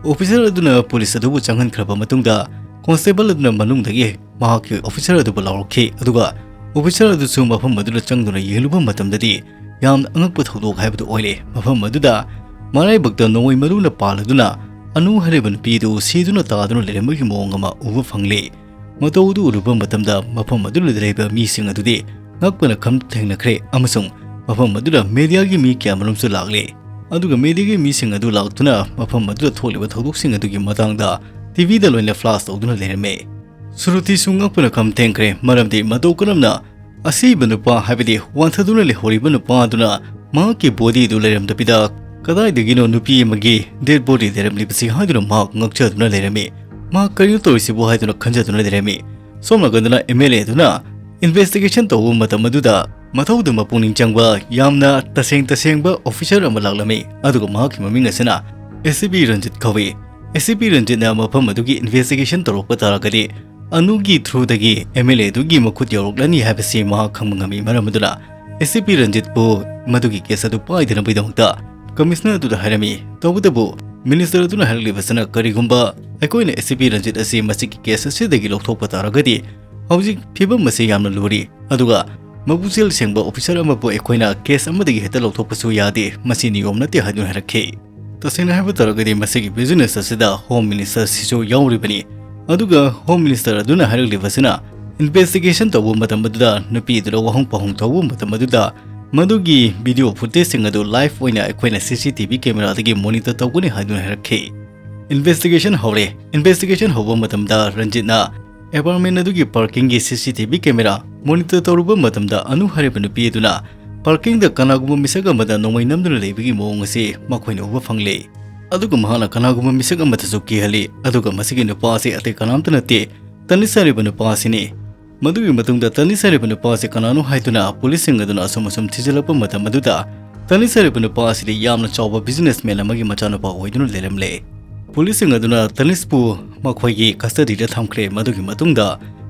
ꯑꯣꯐꯤꯁꯥꯔ ꯑꯗꯨꯅ ꯄꯨꯂꯤꯁ ꯑꯗꯨꯕꯨ ꯆꯪꯍꯟꯈ꯭ꯔꯕ ꯃꯇꯨꯡꯗ ꯀꯣꯟꯁꯇꯦꯕꯜ ꯑꯗꯨꯅ ꯃꯅꯨꯡꯗꯒꯤ ꯃꯍꯥꯛꯀꯤ ꯑꯣꯐꯤꯁꯥꯔ ꯑꯗꯨꯕꯨ ꯂꯥꯎꯔꯛꯈꯤ꯫ ꯑꯗꯨꯒ ꯑꯣꯐꯤꯁꯥꯔ ꯑꯗꯨꯁꯨ ꯃꯐꯝ ꯑꯗꯨꯗ ꯆꯪꯗꯨꯅ ꯌꯦꯡꯂꯨꯕ ꯃꯇꯝꯗꯗꯤ ꯌꯥꯝꯅ ꯑꯉꯛꯄ ꯊꯧꯗꯣꯛ ꯍꯥꯏꯕꯗꯨ ꯑꯣꯏꯔꯦ꯫ ꯃꯐꯝ ꯑꯗꯨꯗ ꯃꯔꯥꯏꯕꯛꯇ ꯅꯣꯡꯃꯩ ꯃꯔꯨꯅ ꯄꯥꯜꯂꯗꯨꯅ ꯑꯅꯨ ꯍꯥꯏꯔꯤꯕ ꯅꯨꯄꯤ ꯑꯗꯨ ꯁꯤꯗꯨꯅ ꯇꯥꯗꯨꯅ ꯂꯩꯔꯝꯕꯒꯤ ꯃꯑꯣꯡ ꯑꯃ ꯎꯕ ꯐꯪꯂꯦ꯫ ꯃꯇꯧ ꯑꯗꯨ ꯎꯔꯨꯕ ꯃꯇꯝꯗ ꯃꯐꯝ ꯑꯗꯨꯗ ꯂꯩꯔꯤꯕ ꯃꯤꯁꯤꯡ ꯑꯗꯨꯗꯤ ꯉꯛꯄꯅ ꯈꯝ ꯊꯦꯡꯅꯈ꯭ꯔꯦ ꯑꯃꯁꯨꯡ ꯃꯐꯝ ꯑꯗꯨꯗ ꯃꯦꯗꯤꯌꯥꯒꯤ ꯃꯤ ꯀꯌꯥꯃꯔꯨꯝꯁꯨ ꯂꯥꯛꯂꯦ꯫ ꯑꯗꯨꯒ ꯃꯦꯗꯤꯌꯥꯒꯤ ꯃꯤꯁꯤꯡ ꯑꯗꯨ ꯂꯥꯛꯇꯨꯅ ꯃꯐꯝ ꯑꯗꯨꯗ ꯊꯣꯛꯂꯤꯕ ꯊꯧꯗꯣꯛꯁꯤꯡ ꯑꯗꯨꯒꯤ ꯃꯇꯥꯡꯗ ꯇꯤꯚꯤꯗ ꯂꯣꯏꯅ ꯐ꯭ꯂꯥꯁ ꯇꯧꯗꯨꯅ ꯂꯩꯔꯝꯃꯦ꯫ ꯁ꯭ꯔꯨꯇꯤꯁꯨ ꯉꯛꯄꯅ ꯈꯝ ꯊꯦꯡꯈ꯭ꯔꯦ, ꯃꯔꯝꯗꯤ ꯃꯇꯧ ꯀꯔꯝꯅ ꯑꯁꯤꯕ ꯅꯨꯄꯥ, ꯍꯥꯏꯕꯗꯤ ꯋꯥꯟꯊꯗꯨꯅ ꯂꯩꯍꯧꯔꯤꯕ ꯅꯨꯄꯥ ꯑꯗꯨꯅ ꯃꯍꯥꯛꯀꯤ ꯕꯣꯗꯤ ꯑꯗꯨ ꯂꯩꯔꯝꯗꯕꯤꯗ ꯀꯗꯥꯏꯗꯒꯤꯅꯣ ꯅꯨꯄꯤ ꯑꯃꯒꯤ ꯗꯦꯗ ꯕꯣꯗꯤ ꯂꯩꯔꯝꯂꯤꯕꯁꯤ ꯍꯥꯏꯗꯨꯅ ꯃꯍꯥꯛ ꯉꯛꯆꯗꯨꯅ ꯂꯩꯔꯝꯃꯤ꯫ ꯃꯍꯥꯛ ꯀꯔꯤꯅꯣ ꯇꯧꯔꯤꯁꯤꯕꯨ ꯍꯥꯏꯗꯨꯅ ꯈꯟꯖꯗꯨꯅ ꯂꯩꯔꯝꯃꯤ꯫ ꯁꯣꯝ ꯅꯥꯀꯟꯗꯅ ꯑꯦꯝ ꯑꯦꯜ ꯑꯦ ꯑꯗꯨꯅ ꯏꯟꯚꯦꯁꯇꯤꯒꯦꯁꯟ ꯇꯧꯕ ꯃꯇꯝ ꯑꯗꯨꯗ ꯃꯊꯧꯗ ꯃꯄꯨꯛꯅꯤꯡ ꯆꯪꯕ ꯌꯥꯝꯅ ꯇꯁꯦꯡ ꯇꯁꯦꯡꯕ ꯑꯣꯐꯤꯁꯥꯔ ꯑꯃ ꯂꯥꯛꯂꯝꯃꯤ, ꯑꯗꯨꯒ ꯃꯍꯥꯛꯀꯤ ꯃꯃꯤꯡ ꯑꯁꯤꯅ ꯑꯦ ꯁꯤ ꯄꯤ ꯔꯟꯖꯤꯠ ꯀꯧꯏ꯫ ꯑꯦ ꯁꯤ ꯄꯤ ꯔꯟꯖꯤꯠꯅ ꯃꯐꯝ ꯑꯗꯨꯒꯤ ꯏꯟꯚꯦꯁꯇꯤꯒꯦꯁꯟ ꯇꯧꯔꯛꯄ ꯇꯥꯔꯒꯗꯤ ꯑꯅꯨꯒꯤ ꯊ꯭ꯔꯨꯗꯒꯤ ꯑꯦꯝ ꯑꯦꯜ ꯑꯦ ꯑꯗꯨꯒꯤ ꯃꯈꯨꯠ ꯌꯧꯔꯛꯂꯅꯤ ꯍꯥꯏꯕꯁꯤ ꯃꯍꯥꯛ ꯈꯪꯕ ꯉꯝꯃꯤ꯫ ꯃꯔꯝ ꯑꯗꯨꯅ ꯑꯦ ꯁꯤ ꯄꯤ ꯔꯟꯖꯤꯠꯄꯨ ꯃꯗꯨꯒꯤ ꯀꯦꯁ ꯑꯗꯨ ꯄꯥꯏꯗꯅꯕꯒꯤꯗꯃꯛꯇ ꯀꯃꯤꯁꯅꯔ ꯑꯗꯨꯗ ꯍꯥꯏꯔꯝꯃꯤ꯫ ꯇꯧꯕꯇꯕꯨ ꯃꯤꯅꯤꯁꯇꯔ ꯑꯗꯨꯅ ꯍꯥꯏꯔꯛꯂꯤꯕꯁꯤꯅ, ꯀꯔꯤꯒꯨꯝꯕ ꯑꯩꯈꯣꯏꯅ ꯑꯦ ꯁꯤ ꯄꯤ ꯔꯟꯖꯤꯠ ꯑꯁꯤ ꯃꯁꯤꯒꯤ ꯀꯦꯁ ꯑꯁꯤꯗꯒꯤ ꯂꯧꯊꯣꯛꯄ ꯇꯥꯔꯒꯗꯤ ꯍꯧꯖꯤꯛ ꯐꯤꯕꯝ ꯑꯁꯤ ꯌꯥꯝꯅ ꯂꯨꯔꯤ, ꯑꯗꯨꯒ ꯃꯄꯨꯛꯆꯦꯜ ꯁꯦꯡꯕ ꯑꯣꯐꯤꯁꯥꯔ ꯑꯃꯕꯨ ꯑꯩꯈꯣꯏꯅ ꯀꯦꯁ ꯑꯃꯗꯒꯤ ꯍꯦꯛꯇ ꯂꯧꯊꯣꯛꯄꯁꯨ ꯌꯥꯗꯦ, ꯃꯁꯤ ꯅꯤꯌꯣꯝ ꯅꯠꯇꯦ ꯍꯥꯏꯗꯨꯅ ꯍꯥꯏꯔꯛꯈꯤ꯫ ꯇꯁꯦꯡꯅ ꯍꯥꯏꯕ ꯇꯥꯔꯒꯗꯤ ꯃꯁꯤꯒꯤ ꯕꯤꯖꯤꯅꯦꯁ ꯑꯁꯤꯗ ꯍꯣꯝ ꯃꯤꯅꯤꯁꯇꯔ ꯁꯤꯁꯨ ꯌꯥꯎꯔꯤꯕꯅꯤ꯫ ꯑꯗꯨꯒ ꯍꯣꯝ ꯃꯤꯅꯤꯁꯇꯔ ꯑꯗꯨꯅ ꯍꯥꯏꯔꯛꯂꯤꯕꯁꯤꯅ ꯏꯟꯚꯦꯁꯇꯤꯒꯦꯁꯟ ꯇꯧꯕ ꯃꯇꯝ ꯑꯗꯨꯗ ꯅꯨꯄꯤ ꯑꯗꯨꯗ ꯋꯥꯍꯪ ꯄꯥꯎꯍꯪ ꯇꯧꯕ ꯃꯇꯝ ꯑꯗꯨꯗ ꯃꯗꯨꯒꯤ ꯚꯤꯗꯤꯑꯣ ꯐꯨꯇꯦꯖꯁꯤꯡ ꯑꯗꯨ ꯂꯥꯏꯚ ꯑꯣꯏꯅ ꯑꯩꯈꯣꯏꯅ ꯁꯤ ꯁꯤ ꯇꯤ ꯚꯤ ꯀꯦꯃꯦꯔꯥꯗꯒꯤ ꯃꯣꯅꯤꯇꯔ ꯇꯧꯒꯅꯤ ꯍꯥꯏꯗꯨꯅ ꯍꯥꯏꯔꯛꯈꯤ꯫ ꯏꯟꯚꯦꯁꯇꯤꯒꯦꯁꯟ ꯍꯧꯔꯦ꯫ ꯏꯟꯚꯦꯁꯇꯤꯒꯦꯁꯟ ꯍꯧꯕ ꯃꯇꯝꯗ ꯔꯟꯖꯤꯠꯅ ꯑꯦꯄꯥꯔꯠꯃꯦꯟ ꯑꯗꯨꯒꯤ ꯄꯥꯔꯀꯤꯡꯒꯤ ꯁꯤ C T V camera monitor ꯇꯧꯔꯨꯕ ꯃꯇꯝꯗ ꯑꯅꯨ ꯍꯥꯏꯔꯤꯕ ꯅꯨꯄꯤ ꯑꯗꯨꯅ ꯄꯥꯔꯀꯤꯡꯗ ꯀꯅꯥꯒꯨꯝꯕ ꯃꯤꯁꯛ ꯑꯃꯗ ꯅꯣꯡꯃꯩ ꯅꯝꯗꯨꯅ ꯂꯩꯕꯒꯤ ꯃꯑꯣꯡ ꯑꯁꯤ ꯃꯈꯣꯏꯅ ꯎꯕ ꯐꯪꯂꯦ꯫ ꯑꯗꯨꯒ ꯃꯍꯥꯛꯅ ꯀꯅꯥꯒꯨꯝꯕ ꯃꯤꯁꯛ ꯑꯃꯗꯁꯨ ꯀꯤꯍꯜꯂꯤ, ꯑꯗꯨꯒ ꯃꯁꯤꯒꯤ ꯅꯨꯄꯥ ꯑꯁꯤ ꯑꯇꯩ ꯀꯅꯥꯝꯇ ꯅꯠꯇꯦ, ꯇꯅꯤꯁ ꯍꯥꯏꯔꯤꯕ ꯅꯨꯄꯥ ꯑꯁꯤꯅꯤ꯫ ꯃꯗꯨꯒꯤ ꯃꯇꯨꯡꯗ ꯇꯅꯤꯁ ꯍꯥꯏꯔꯤꯕ ꯅꯨꯄꯥ ꯑꯁꯤ ꯀꯅꯥꯅꯣ ꯍꯥꯏꯗꯨꯅ ꯄꯨꯂꯤꯁꯁꯤꯡ ꯑꯗꯨꯅ ꯑꯁꯨꯝ ꯑꯁꯨꯝ ꯊꯤꯖꯤꯜꯂꯛꯄ ꯃꯇꯝ ꯑꯗꯨꯗ ꯇꯅꯤꯁ ꯍꯥꯏꯔꯤꯕ ꯅꯨꯄꯥ ꯑꯁꯤꯗꯤ ꯌꯥꯝꯅ ꯆꯥꯎꯕ ꯕꯤꯖꯤꯅꯦꯁꯃꯦꯟ ꯑꯃꯒꯤ ꯃꯆꯥꯅꯨꯄꯥ ꯑꯣꯏꯗꯨꯅ ꯂꯩꯔꯝꯂꯦ꯫ ꯄꯨꯂꯤꯁꯁꯤꯡ ꯑꯗꯨꯅ ꯇꯅꯤꯁꯄꯨ ꯃꯈꯣꯏꯒꯤ ꯀꯁꯇꯗꯤꯗ ꯊꯝꯈ꯭ꯔꯦ꯫ ꯃꯗꯨꯒꯤ ꯃꯇꯨꯡꯗ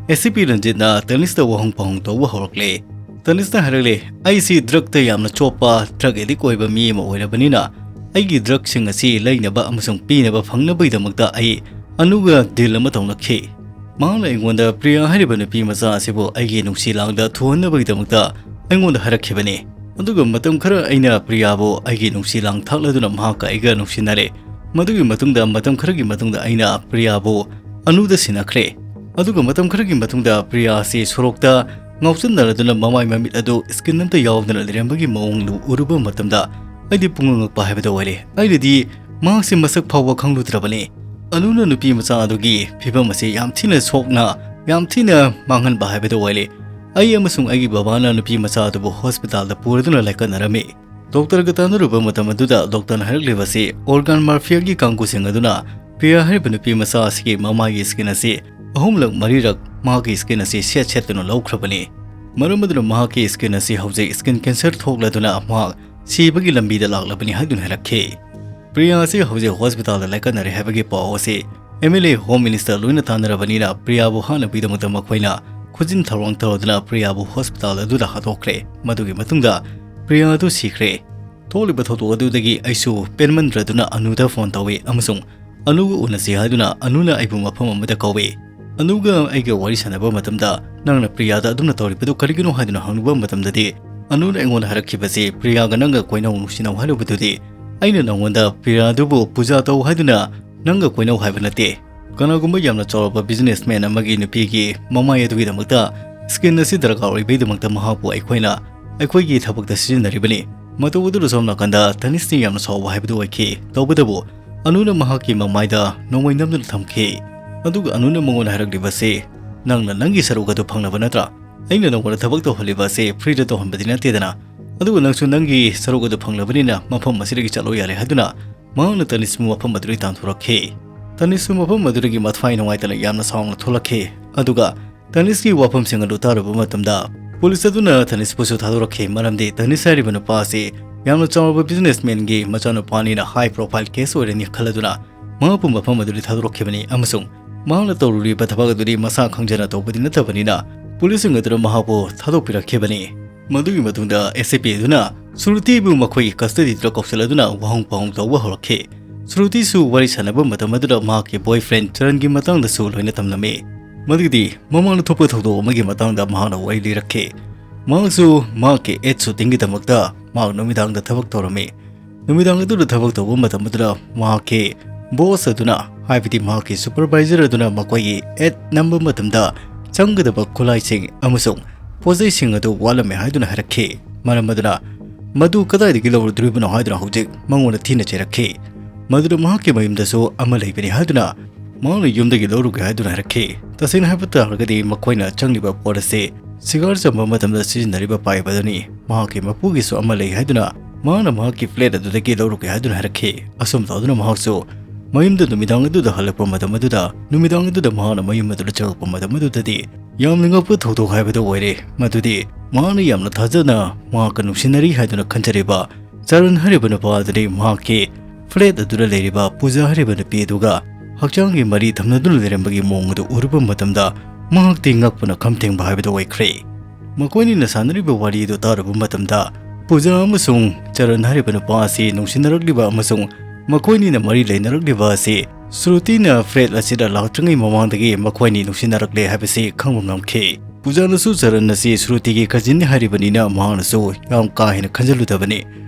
ꯑꯦ ꯁꯤ ꯄꯤ ꯔꯟꯖꯤꯠꯅ ꯇꯅꯤꯁꯇ ꯋꯥꯍꯪ ꯄꯥꯎꯍꯪ ꯇꯧꯕ ꯍꯧꯔꯛꯂꯦ꯫ ꯇꯅꯤꯁꯅ ꯍꯥꯏꯔꯛꯂꯦ, "ꯑꯩꯁꯤ ꯗ꯭ꯔꯒꯇ ꯌꯥꯝꯅ ꯆꯣꯞꯄ, ꯗ꯭ꯔꯒ ꯑꯦꯗꯤꯛ ꯑꯣꯏꯕ ꯃꯤ ꯑꯃ ꯑꯣꯏꯔꯕꯅꯤꯅ, ꯑꯩꯒꯤ ꯗ꯭ꯔꯒꯁꯤꯡ ꯑꯁꯤ ꯂꯩꯅꯕ ꯑꯃꯁꯨꯡ ꯄꯤꯅꯕ ꯐꯪꯅꯕꯒꯤꯗꯃꯛꯇ ꯑꯩ ꯑꯅꯨꯒ ꯗꯤꯜ ꯑꯃ ꯇꯧꯅꯈꯤ꯫ ꯃꯍꯥꯛꯅ ꯑꯩꯉꯣꯟꯗ ꯄ꯭ꯔꯤꯌꯥ ꯍꯥꯏꯔꯤꯕ ꯅꯨꯄꯤ ꯃꯆꯥ ꯑꯁꯤꯕꯨ ꯑꯩꯒꯤ ꯅꯨꯡꯁꯤ ꯂꯥꯡꯗ ꯊꯨꯍꯟꯅꯕꯒꯤꯗꯃꯛꯇ ꯑꯩꯉꯣꯟꯗ ꯍꯥꯏꯔꯛꯈꯤꯕꯅꯤ꯫ ꯑꯗꯨꯒ ꯃꯇꯝ ꯈꯔ ꯑꯩꯅ ꯄ꯭ꯔꯤꯌꯥꯕꯨ ꯑꯩꯒꯤ ꯅꯨꯡꯁꯤ ꯂꯥꯡ ꯊꯥꯛꯂꯗꯨꯅ ꯃꯍꯥꯛꯀ ꯑꯩꯒ ꯅꯨꯡꯁꯤꯅꯔꯦ꯫ ꯃꯗꯨꯒꯤ ꯃꯇꯨꯡꯗ, ꯃꯇꯝ ꯈꯔꯒꯤ ꯃꯇꯨꯡꯗ ꯑꯩꯅ ꯄ꯭ꯔꯤꯌꯥꯕꯨ ꯑꯅꯨꯗ ꯁꯤꯟꯅꯈ꯭ꯔꯦ꯫ ꯑꯗꯨꯒ ꯃꯇꯝ ꯈꯔꯒꯤ ꯃꯇꯨꯡꯗ ꯄ꯭ꯔꯤꯌꯥ ꯑꯁꯤ ꯁꯣꯔꯣꯛꯇ ꯉꯥꯎꯆꯠꯅꯔꯗꯨꯅ ꯃꯃꯥꯏ ꯃꯃꯤꯠ ꯑꯗꯨ ꯁ꯭ꯀꯤꯟ ꯑꯝꯇ ꯌꯥꯎꯗꯅ ꯂꯩꯔꯝꯕꯒꯤ ꯃꯑꯣꯡꯗꯨ ꯎꯔꯨꯕ ꯃꯇꯝꯗ ꯑꯩꯗꯤ ꯄꯨꯡꯉꯛ ꯉꯛꯄ ꯍꯥꯏꯕꯗꯨ ꯑꯣꯏꯔꯦ꯫ ꯑꯩꯅꯗꯤ ꯃꯍꯥꯛꯁꯤ ꯃꯁꯛ ꯐꯥꯎꯕ ꯈꯪꯂꯨꯗ꯭ꯔꯕꯅꯤ꯫ ꯑꯅꯨꯅ ꯅꯨꯄꯤ ꯃꯆꯥ ꯑꯗꯨꯒꯤ ꯐꯤꯕꯝ ꯑꯁꯤ ꯌꯥꯝ ꯊꯤꯅ ꯁꯣꯛꯅ, ꯌꯥꯝ ꯊꯤꯅ ꯃꯥꯡꯍꯟꯕ ꯍꯥꯏꯕꯗꯨ ꯑꯣꯏꯔꯦ꯫ ꯑꯩ ꯑꯃꯁꯨꯡ ꯑꯩꯒꯤ ꯕꯕꯥꯅ ꯅꯨꯄꯤ ꯃꯆꯥ ꯑꯗꯨꯕꯨ ꯍꯣꯁꯄꯤꯇꯥꯜꯗ ꯄꯨꯔꯗꯨꯅ ꯂꯥꯏꯀꯠꯅꯔꯝꯃꯤ꯫ ꯗꯣꯛꯇꯔꯒ ꯇꯥꯟꯅꯔꯨꯕ ꯃꯇꯝ ꯑꯗꯨꯗ ꯗꯣꯛꯇꯔꯅ ꯍꯥꯏꯔꯛꯂꯤꯕꯁꯤ, ꯑꯣꯔꯒꯥꯟ ꯃꯥꯐꯤꯌꯥꯒꯤ ꯀꯥꯡꯕꯨꯁꯤꯡ ꯑꯗꯨꯅ ꯄ꯭ꯔꯤꯌꯥ ꯍꯥꯏꯔꯤꯕ ꯅꯨꯄꯤ ꯃꯆꯥ ꯑꯁꯤꯒꯤ ꯃꯃꯥꯏꯒꯤ ꯁ꯭ꯀꯤꯟ ꯑꯁꯤ ꯑꯍꯨꯝꯂꯛ ꯃꯔꯤꯔꯛ ꯃꯍꯥꯛꯀꯤ ꯁ꯭ꯀꯤꯟ ꯑꯁꯤ ꯁꯦꯠ ꯁꯦꯠꯇꯨꯅ ꯂꯧꯈ꯭ꯔꯕꯅꯤ꯫ ꯃꯔꯝ ꯑꯗꯨꯅ ꯃꯍꯥꯛꯀꯤ ꯁ꯭ꯀꯤꯟ ꯑꯁꯤ ꯍꯧꯖꯤꯛ ꯁ꯭ꯀꯤꯟ ꯀꯦꯟꯁꯔ ꯊꯣꯛꯂꯗꯨꯅ ꯃꯍꯥꯛ ꯁꯤꯕꯒꯤ ꯂꯝꯕꯤꯗ ꯂꯥꯛꯂꯕꯅꯤ ꯍꯥꯏꯗꯨꯅ ꯍꯥꯏꯔꯛꯈꯤ꯫ ꯄ꯭ꯔꯤꯌꯥ ꯑꯁꯤ ꯍꯧꯖꯤꯛ ꯍꯣꯁꯄꯤꯇꯥꯜꯗ ꯂꯥꯏꯀꯠꯅꯔꯦ ꯍꯥꯏꯕꯒꯤ ꯄꯥꯎ ꯑꯁꯤ M L A, home minister ꯂꯣꯏꯅ ꯇꯥꯟꯅꯔꯕꯅꯤꯅ ꯄ꯭ꯔꯤꯌꯥꯕꯨ ꯍꯥꯠꯅꯕꯒꯤꯗꯃꯛꯇ ꯃꯈꯣꯏꯅ ꯈꯨꯖꯤꯟ ꯊꯧꯔꯥꯡ ꯇꯧꯔꯗꯨꯅ ꯄ꯭ꯔꯤꯌꯥꯕꯨ ꯍꯣꯁꯄꯤꯇꯥꯜ ꯑꯗꯨꯗ ꯍꯥꯠꯇꯣꯛꯈ꯭ꯔꯦ꯫ ꯃꯗꯨꯒꯤ ꯃꯇꯨꯡꯗ ꯄ꯭ꯔꯤꯌꯥ ꯑꯗꯨ ꯁꯤꯈ꯭ꯔꯦ꯫ ꯊꯣꯛꯂꯤꯕ ꯊꯧꯗꯣꯛ ꯑꯗꯨꯗꯒꯤ ꯑꯩꯁꯨ ꯄꯦꯟꯃꯟꯗ꯭ꯔꯗꯨꯅ ꯑꯅꯨꯗ ꯐꯣꯟ ꯇꯧꯏ ꯑꯃꯁꯨꯡ ꯑꯅꯨꯒ ꯎꯅꯁꯤ ꯍꯥꯏꯗꯨꯅ ꯑꯅꯨꯅ ꯑꯩꯕꯨ ꯃꯐꯝ ꯑꯃꯗ ꯀꯧꯏ꯫ ꯑꯅꯨꯒ ꯑꯩꯒ ꯋꯥꯔꯤ ꯁꯥꯟꯅꯕ ꯃꯇꯝꯗ ꯅꯪꯅ ꯄ꯭ꯔꯤꯌꯥꯗ ꯑꯗꯨꯝꯅ ꯇꯧꯔꯤꯕꯗꯨ ꯀꯔꯤꯒꯤꯅꯣ ꯍꯥꯏꯗꯨꯅ ꯍꯪꯂꯨꯕ ꯃꯇꯝꯗꯗꯤ, ꯑꯅꯨꯅ ꯑꯩꯉꯣꯟꯗ ꯍꯥꯏꯔꯛꯈꯤꯕꯁꯤ, "ꯄ꯭ꯔꯤꯌꯥꯒ ꯅꯪꯒ ꯀꯣꯏꯅꯧ ꯅꯨꯡꯁꯤꯅꯧ ꯍꯥꯏꯔꯨꯕꯗꯨꯗꯤ ꯑꯩꯅ ꯅꯪꯉꯣꯟꯗ ꯄ꯭ꯔꯤꯌꯥꯗꯨꯕꯨ ꯄꯨꯖꯥ ꯇꯧ ꯍꯥꯏꯗꯨꯅ ꯅꯪꯒ ꯀꯣꯏꯅꯧ ꯍꯥꯏꯕ ꯅꯠꯇꯦ꯫ ꯀꯅꯥꯒꯨꯝꯕ ꯌꯥꯝꯅ ꯆꯥꯎꯔꯕ ꯕꯤꯖꯤꯅꯦꯁꯃꯦꯟ ꯑꯃꯒꯤ ꯅꯨꯄꯤꯒꯤ ꯃꯃꯥꯏ ꯑꯗꯨꯒꯤꯗꯃꯛꯇ ꯁ꯭ꯀꯤꯟ ꯑꯁꯤ ꯗꯔꯀꯥꯔ ꯑꯣꯏꯕꯒꯤꯗꯃꯛꯇ ꯃꯍꯥꯛꯄꯨ ꯑꯩꯈꯣꯏꯅ ꯑꯩꯈꯣꯏꯒꯤ ꯊꯕꯛꯇ ꯁꯤꯖꯤꯟꯅꯔꯤꯕꯅꯤ"꯫ ꯃꯇꯧ ꯑꯗꯨꯗ ꯁꯣꯝ ꯅꯥꯀꯟꯗ ꯇꯅꯤꯁꯅꯤ ꯌꯥꯝꯅ ꯁꯥꯎꯕ ꯍꯥꯏꯕꯗꯨ ꯑꯣꯏꯈꯤ꯫ ꯇꯧꯕꯇꯕꯨ ꯑꯅꯨꯅ ꯃꯍꯥꯛꯀꯤ ꯃꯃꯥꯏꯗ ꯅꯣꯡꯃꯩ ꯅꯝꯗꯨꯅ ꯊꯝꯈꯤ꯫ ꯑꯗꯨꯒ ꯑꯅꯨꯅ ꯃꯉꯣꯟꯗ ꯍꯥꯏꯔꯛꯂꯤꯕꯁꯤ, "ꯅꯪꯅ ꯅꯪꯒꯤ ꯁꯔꯨꯛ ꯑꯗꯨ ꯐꯪꯅꯕ ꯅꯠꯇ꯭ꯔꯥ? ꯑꯩꯅ ꯅꯪꯉꯣꯟꯗ ꯊꯕꯛ ꯇꯧꯍꯜꯂꯤꯕ ꯑꯁꯤ ꯐ꯭ꯔꯤꯗ ꯇꯧꯍꯟꯕꯗꯤ ꯅꯠꯇꯦꯗꯅ꯫ ꯑꯗꯨꯒ ꯅꯪꯁꯨ ꯅꯪꯒꯤ ꯁꯔꯨꯛ ꯑꯗꯨ ꯐꯪꯂꯕꯅꯤꯅ ꯃꯐꯝ ꯑꯁꯤꯗꯒꯤ ꯆꯠꯂꯣ ꯌꯥꯔꯦ" ꯍꯥꯏꯗꯨꯅ ꯃꯍꯥꯛꯅ ꯇꯅꯤꯁꯄꯨ ꯃꯐꯝ ꯑꯗꯨꯗꯒꯤ ꯇꯥꯟꯊꯣꯔꯛꯈꯤ꯫ ꯇꯅꯤꯁꯄꯨ ꯃꯐꯝ ꯑꯗꯨꯗꯒꯤ ꯃꯊ꯭ꯋꯥꯏ ꯅꯨꯡꯉꯥꯏꯇꯅ ꯌꯥꯝꯅ ꯁꯥꯎꯅ ꯊꯣꯛꯂꯛꯈꯤ꯫ ꯑꯗꯨꯒ ꯇꯅꯤꯁꯀꯤ ꯋꯥꯐꯝꯁꯤꯡ ꯑꯗꯨ ꯇꯥꯔꯨꯕ ꯃꯇꯝꯗ ꯄꯨꯂꯤꯁ ꯑꯗꯨꯅ ꯇꯅꯤꯁꯄꯨꯁꯨ ꯊꯥꯗꯣꯔꯛꯈꯤ, ꯃꯔꯝꯗꯤ ꯇꯅꯤꯁ ꯍꯥꯏꯔꯤꯕ ꯅꯨꯄꯥ ꯑꯁꯤ ꯌꯥꯝꯅ ꯆꯥꯎꯔꯕ ꯕꯤꯖꯤꯅꯦꯁꯃꯦꯟꯒꯤ ꯃꯆꯥꯅꯨꯄꯥꯅꯤꯅ ꯍꯥꯏ ꯄ꯭ꯔꯣꯐꯥꯏꯜ ꯀꯦꯁ ꯑꯣꯏꯔꯅꯤ ꯈꯜꯂꯗꯨꯅ ꯃꯍꯥꯛꯄꯨ ꯃꯐꯝ ꯑꯗꯨꯗꯒꯤ ꯊꯥꯗꯣꯔꯛꯈꯤꯕꯅꯤ ꯑꯃꯁꯨꯡ ꯃꯍꯥꯛꯅ ꯇꯧꯔꯨꯔꯤꯕ ꯊꯕꯛ ꯑꯗꯨꯗꯤ ꯃꯁꯥ ꯈꯪꯖꯅ ꯇꯧꯕꯗꯤ ꯅꯠꯇꯕꯅꯤꯅ ꯄꯨꯂꯤꯁꯁꯤꯡ ꯑꯗꯨꯅ ꯃꯍꯥꯛꯄꯨ ꯊꯥꯗꯣꯛꯄꯤꯔꯛꯈꯤꯕꯅꯤ꯫ ꯃꯗꯨꯒꯤ ꯃꯇꯨꯡꯗ ꯑꯦꯁ ꯑꯦ ꯄꯤ ꯑꯗꯨꯅ ꯁ꯭ꯔꯨꯇꯤꯕꯨ ꯃꯈꯣꯏꯒꯤ ꯀꯁꯇꯗꯤꯗ ꯀꯧꯁꯤꯜꯂꯗꯨꯅ ꯋꯥꯍꯪ ꯄꯥꯎꯍꯪ ꯇꯧꯕ ꯍꯧꯔꯛꯈꯤ꯫ ꯁ꯭ꯔꯨꯇꯤꯁꯨ ꯋꯥꯔꯤ ꯁꯥꯟꯅꯕ ꯃꯇꯝ ꯑꯗꯨꯗ ꯃꯍꯥꯛꯀꯤ ꯕꯣꯏꯐ꯭ꯔꯦꯟ ꯆꯔꯟꯒꯤ ꯃꯇꯥꯡꯗꯁꯨ ꯂꯣꯏꯅ ꯇꯝꯂꯝꯃꯤ꯫ ꯃꯗꯨꯗꯤ ꯃꯃꯥꯡꯗ ꯊꯣꯛꯄ ꯊꯧꯗꯣꯛ ꯑꯃꯒꯤ ꯃꯇꯥꯡꯗ ꯃꯍꯥꯛꯅ ꯋꯥꯔꯤ ꯂꯤꯔꯛꯈꯤ꯫ ꯃꯍꯥꯛꯁꯨ ꯃꯍꯥꯛꯀꯤ ꯑꯦꯗ ꯁꯨꯇꯤꯡꯒꯤꯗꯃꯛꯇ ꯃꯍꯥꯛ ꯅꯨꯃꯤꯗꯥꯡꯗ ꯊꯕꯛ ꯇꯧꯔꯝꯃꯤ꯫ ꯅꯨꯃꯤꯗꯥꯡ ꯑꯗꯨꯗ ꯊꯕꯛ ꯇꯧꯕ ꯃꯇꯝ ꯑꯗꯨꯗ ꯃꯍꯥꯛꯀꯤ ꯕꯣꯁ ꯑꯗꯨꯅ, ꯍꯥꯏꯕꯗꯤ ꯃꯍꯥꯛꯀꯤ ꯁꯨꯄꯔꯚꯥꯏꯖꯔ ꯑꯗꯨꯅ ꯃꯈꯣꯏꯒꯤ ꯑꯦꯗ ꯅꯝꯕ ꯃꯇꯝꯗ ꯆꯪꯒꯗꯕ ꯈꯨꯠꯂꯥꯏꯁꯤꯡ ꯑꯃꯁꯨꯡ ꯄꯣꯠꯆꯩꯁꯤꯡ ꯑꯗꯨ ꯋꯥꯠꯂꯝꯃꯦ ꯍꯥꯏꯗꯨꯅ ꯍꯥꯏꯔꯛꯈꯤ꯫ ꯃꯔꯝ ꯑꯗꯨꯅ ꯃꯗꯨ ꯀꯗꯥꯏꯗꯒꯤ ꯂꯧꯔꯨꯗꯣꯔꯤꯕꯅꯣ ꯍꯥꯏꯗꯨꯅ ꯍꯧꯖꯤꯛ ꯃꯉꯣꯟꯗ ꯊꯤꯅ ꯆꯩꯔꯛꯈꯤ꯫ ꯃꯗꯨꯗ ꯃꯍꯥꯛꯀꯤ ꯃꯌꯨꯝꯗꯁꯨ ꯑꯃ ꯂꯩꯕꯅꯤ ꯍꯥꯏꯗꯨꯅ ꯃꯍꯥꯛꯅ ꯌꯨꯝꯗꯒꯤ ꯂꯧꯔꯨꯒꯦ ꯍꯥꯏꯗꯨꯅ ꯍꯥꯏꯔꯛꯈꯤ꯫ ꯇꯁꯦꯡꯅ ꯍꯥꯏꯕ ꯇꯥꯔꯒꯗꯤ ꯃꯈꯣꯏꯅ ꯆꯪꯂꯤꯕ ꯄꯣꯠ ꯑꯁꯤ ꯁꯤꯒꯥꯔ ꯆꯝꯕ ꯃꯇꯝꯗ ꯁꯤꯖꯤꯟꯅꯔꯤꯕ ꯄꯥꯏꯞ ꯑꯗꯨꯅꯤ꯫ ꯃꯍꯥꯛꯀꯤ ꯃꯄꯨꯒꯤꯁꯨ ꯑꯃ ꯂꯩ ꯍꯥꯏꯗꯨꯅ ꯃꯍꯥꯛꯅ ꯃꯍꯥꯛꯀꯤ ꯐ꯭ꯂꯦꯠ ꯑꯗꯨꯗꯒꯤ ꯂꯧꯔꯨꯒꯦ ꯍꯥꯏꯗꯨꯅ ꯍꯥꯏꯔꯛꯈꯤ꯫ ꯑꯁꯨꯝ ꯇꯧꯗꯨꯅ ꯃꯍꯥꯛꯁꯨ ꯃꯌꯨꯝꯗ ꯅꯨꯃꯤꯗꯥꯡ ꯑꯗꯨꯗ ꯍꯜꯂꯛꯄ ꯃꯇꯝ ꯑꯗꯨꯗ, ꯅꯨꯃꯤꯗꯥꯡ ꯑꯗꯨꯗ ꯃꯍꯥꯛꯅ ꯃꯌꯨꯝ ꯑꯗꯨꯗ ꯆꯪꯂꯛꯄ ꯃꯇꯝ ꯑꯗꯨꯗꯗꯤ ꯌꯥꯝꯅ ꯉꯛꯄ ꯊꯧꯗꯣꯛ ꯍꯥꯏꯕꯗꯨ ꯑꯣꯏꯔꯦ꯫ ꯃꯗꯨꯗꯤ ꯃꯍꯥꯛꯅ ꯌꯥꯝꯅ ꯊꯥꯖꯅ ꯃꯍꯥꯛꯀ ꯅꯨꯡꯁꯤꯅꯔꯤ ꯍꯥꯏꯗꯨꯅ ꯈꯟꯖꯔꯤꯕ ꯆꯔꯟ ꯍꯥꯏꯔꯤꯕ ꯅꯨꯄꯥ ꯑꯗꯨꯗꯤ ꯃꯍꯥꯛꯀꯤ ꯐ꯭ꯂꯦꯠ ꯑꯗꯨꯗ ꯂꯩꯔꯤꯕ ꯄꯨꯖꯥ ꯍꯥꯏꯔꯤꯕ ꯅꯨꯄꯤ ꯑꯗꯨꯒ ꯍꯛꯆꯥꯡꯒꯤ ꯃꯔꯤ ꯊꯝꯅꯗꯨꯅ ꯂꯩꯔꯝꯕꯒꯤ ꯃꯑꯣꯡ ꯑꯗꯨ ꯎꯔꯨꯕ ꯃꯇꯝꯗ ꯃꯍꯥꯛꯇꯤ ꯉꯛꯄꯅ ꯈꯝ ꯊꯦꯡꯕ ꯍꯥꯏꯕꯗꯨ ꯑꯣꯏꯈ꯭ꯔꯦ꯫ ꯃꯈꯣꯏꯅꯤꯅ ꯁꯥꯟꯅꯔꯤꯕ ꯋꯥꯔꯤ ꯑꯗꯨ ꯇꯥꯔꯨꯕ ꯃꯇꯝꯗ ꯄꯨꯖꯥ ꯑꯃꯁꯨꯡ ꯆꯔꯟ ꯍꯥꯏꯔꯤꯕ ꯅꯨꯄꯥ ꯑꯁꯤ ꯅꯨꯡꯁꯤꯅꯔꯛꯂꯤꯕ ꯑꯃꯁꯨꯡ ꯃꯈꯣꯏꯅꯤꯅ ꯃꯔꯤ ꯂꯩꯅꯔꯛꯂꯤꯕ ꯑꯁꯤ ꯁ꯭ꯔꯨꯇꯤꯅ ꯐ꯭ꯂꯦꯠ ꯑꯁꯤꯗ ꯂꯥꯛꯇ꯭ꯔꯤꯉꯩ ꯃꯃꯥꯡꯗꯒꯤ ꯃꯈꯣꯏꯅꯤ ꯅꯨꯡꯁꯤꯅꯔꯛꯂꯦ ꯍꯥꯏꯕꯁꯤ ꯈꯪꯕ ꯉꯝꯈꯤ꯫ ꯄꯨꯖꯥꯅꯁꯨ ꯆꯔꯟ ꯑꯁꯤ ꯁ꯭ꯔꯨꯇꯤꯒꯤ ꯀꯖꯤꯟꯅꯤ ꯍꯥꯏꯔꯤꯕꯅꯤꯅ ꯃꯍꯥꯛꯅꯁꯨ ꯌꯥꯝ ꯀꯥ ꯍꯦꯟꯅ ꯈꯟꯖꯤꯜꯂꯨꯗꯕꯅꯤ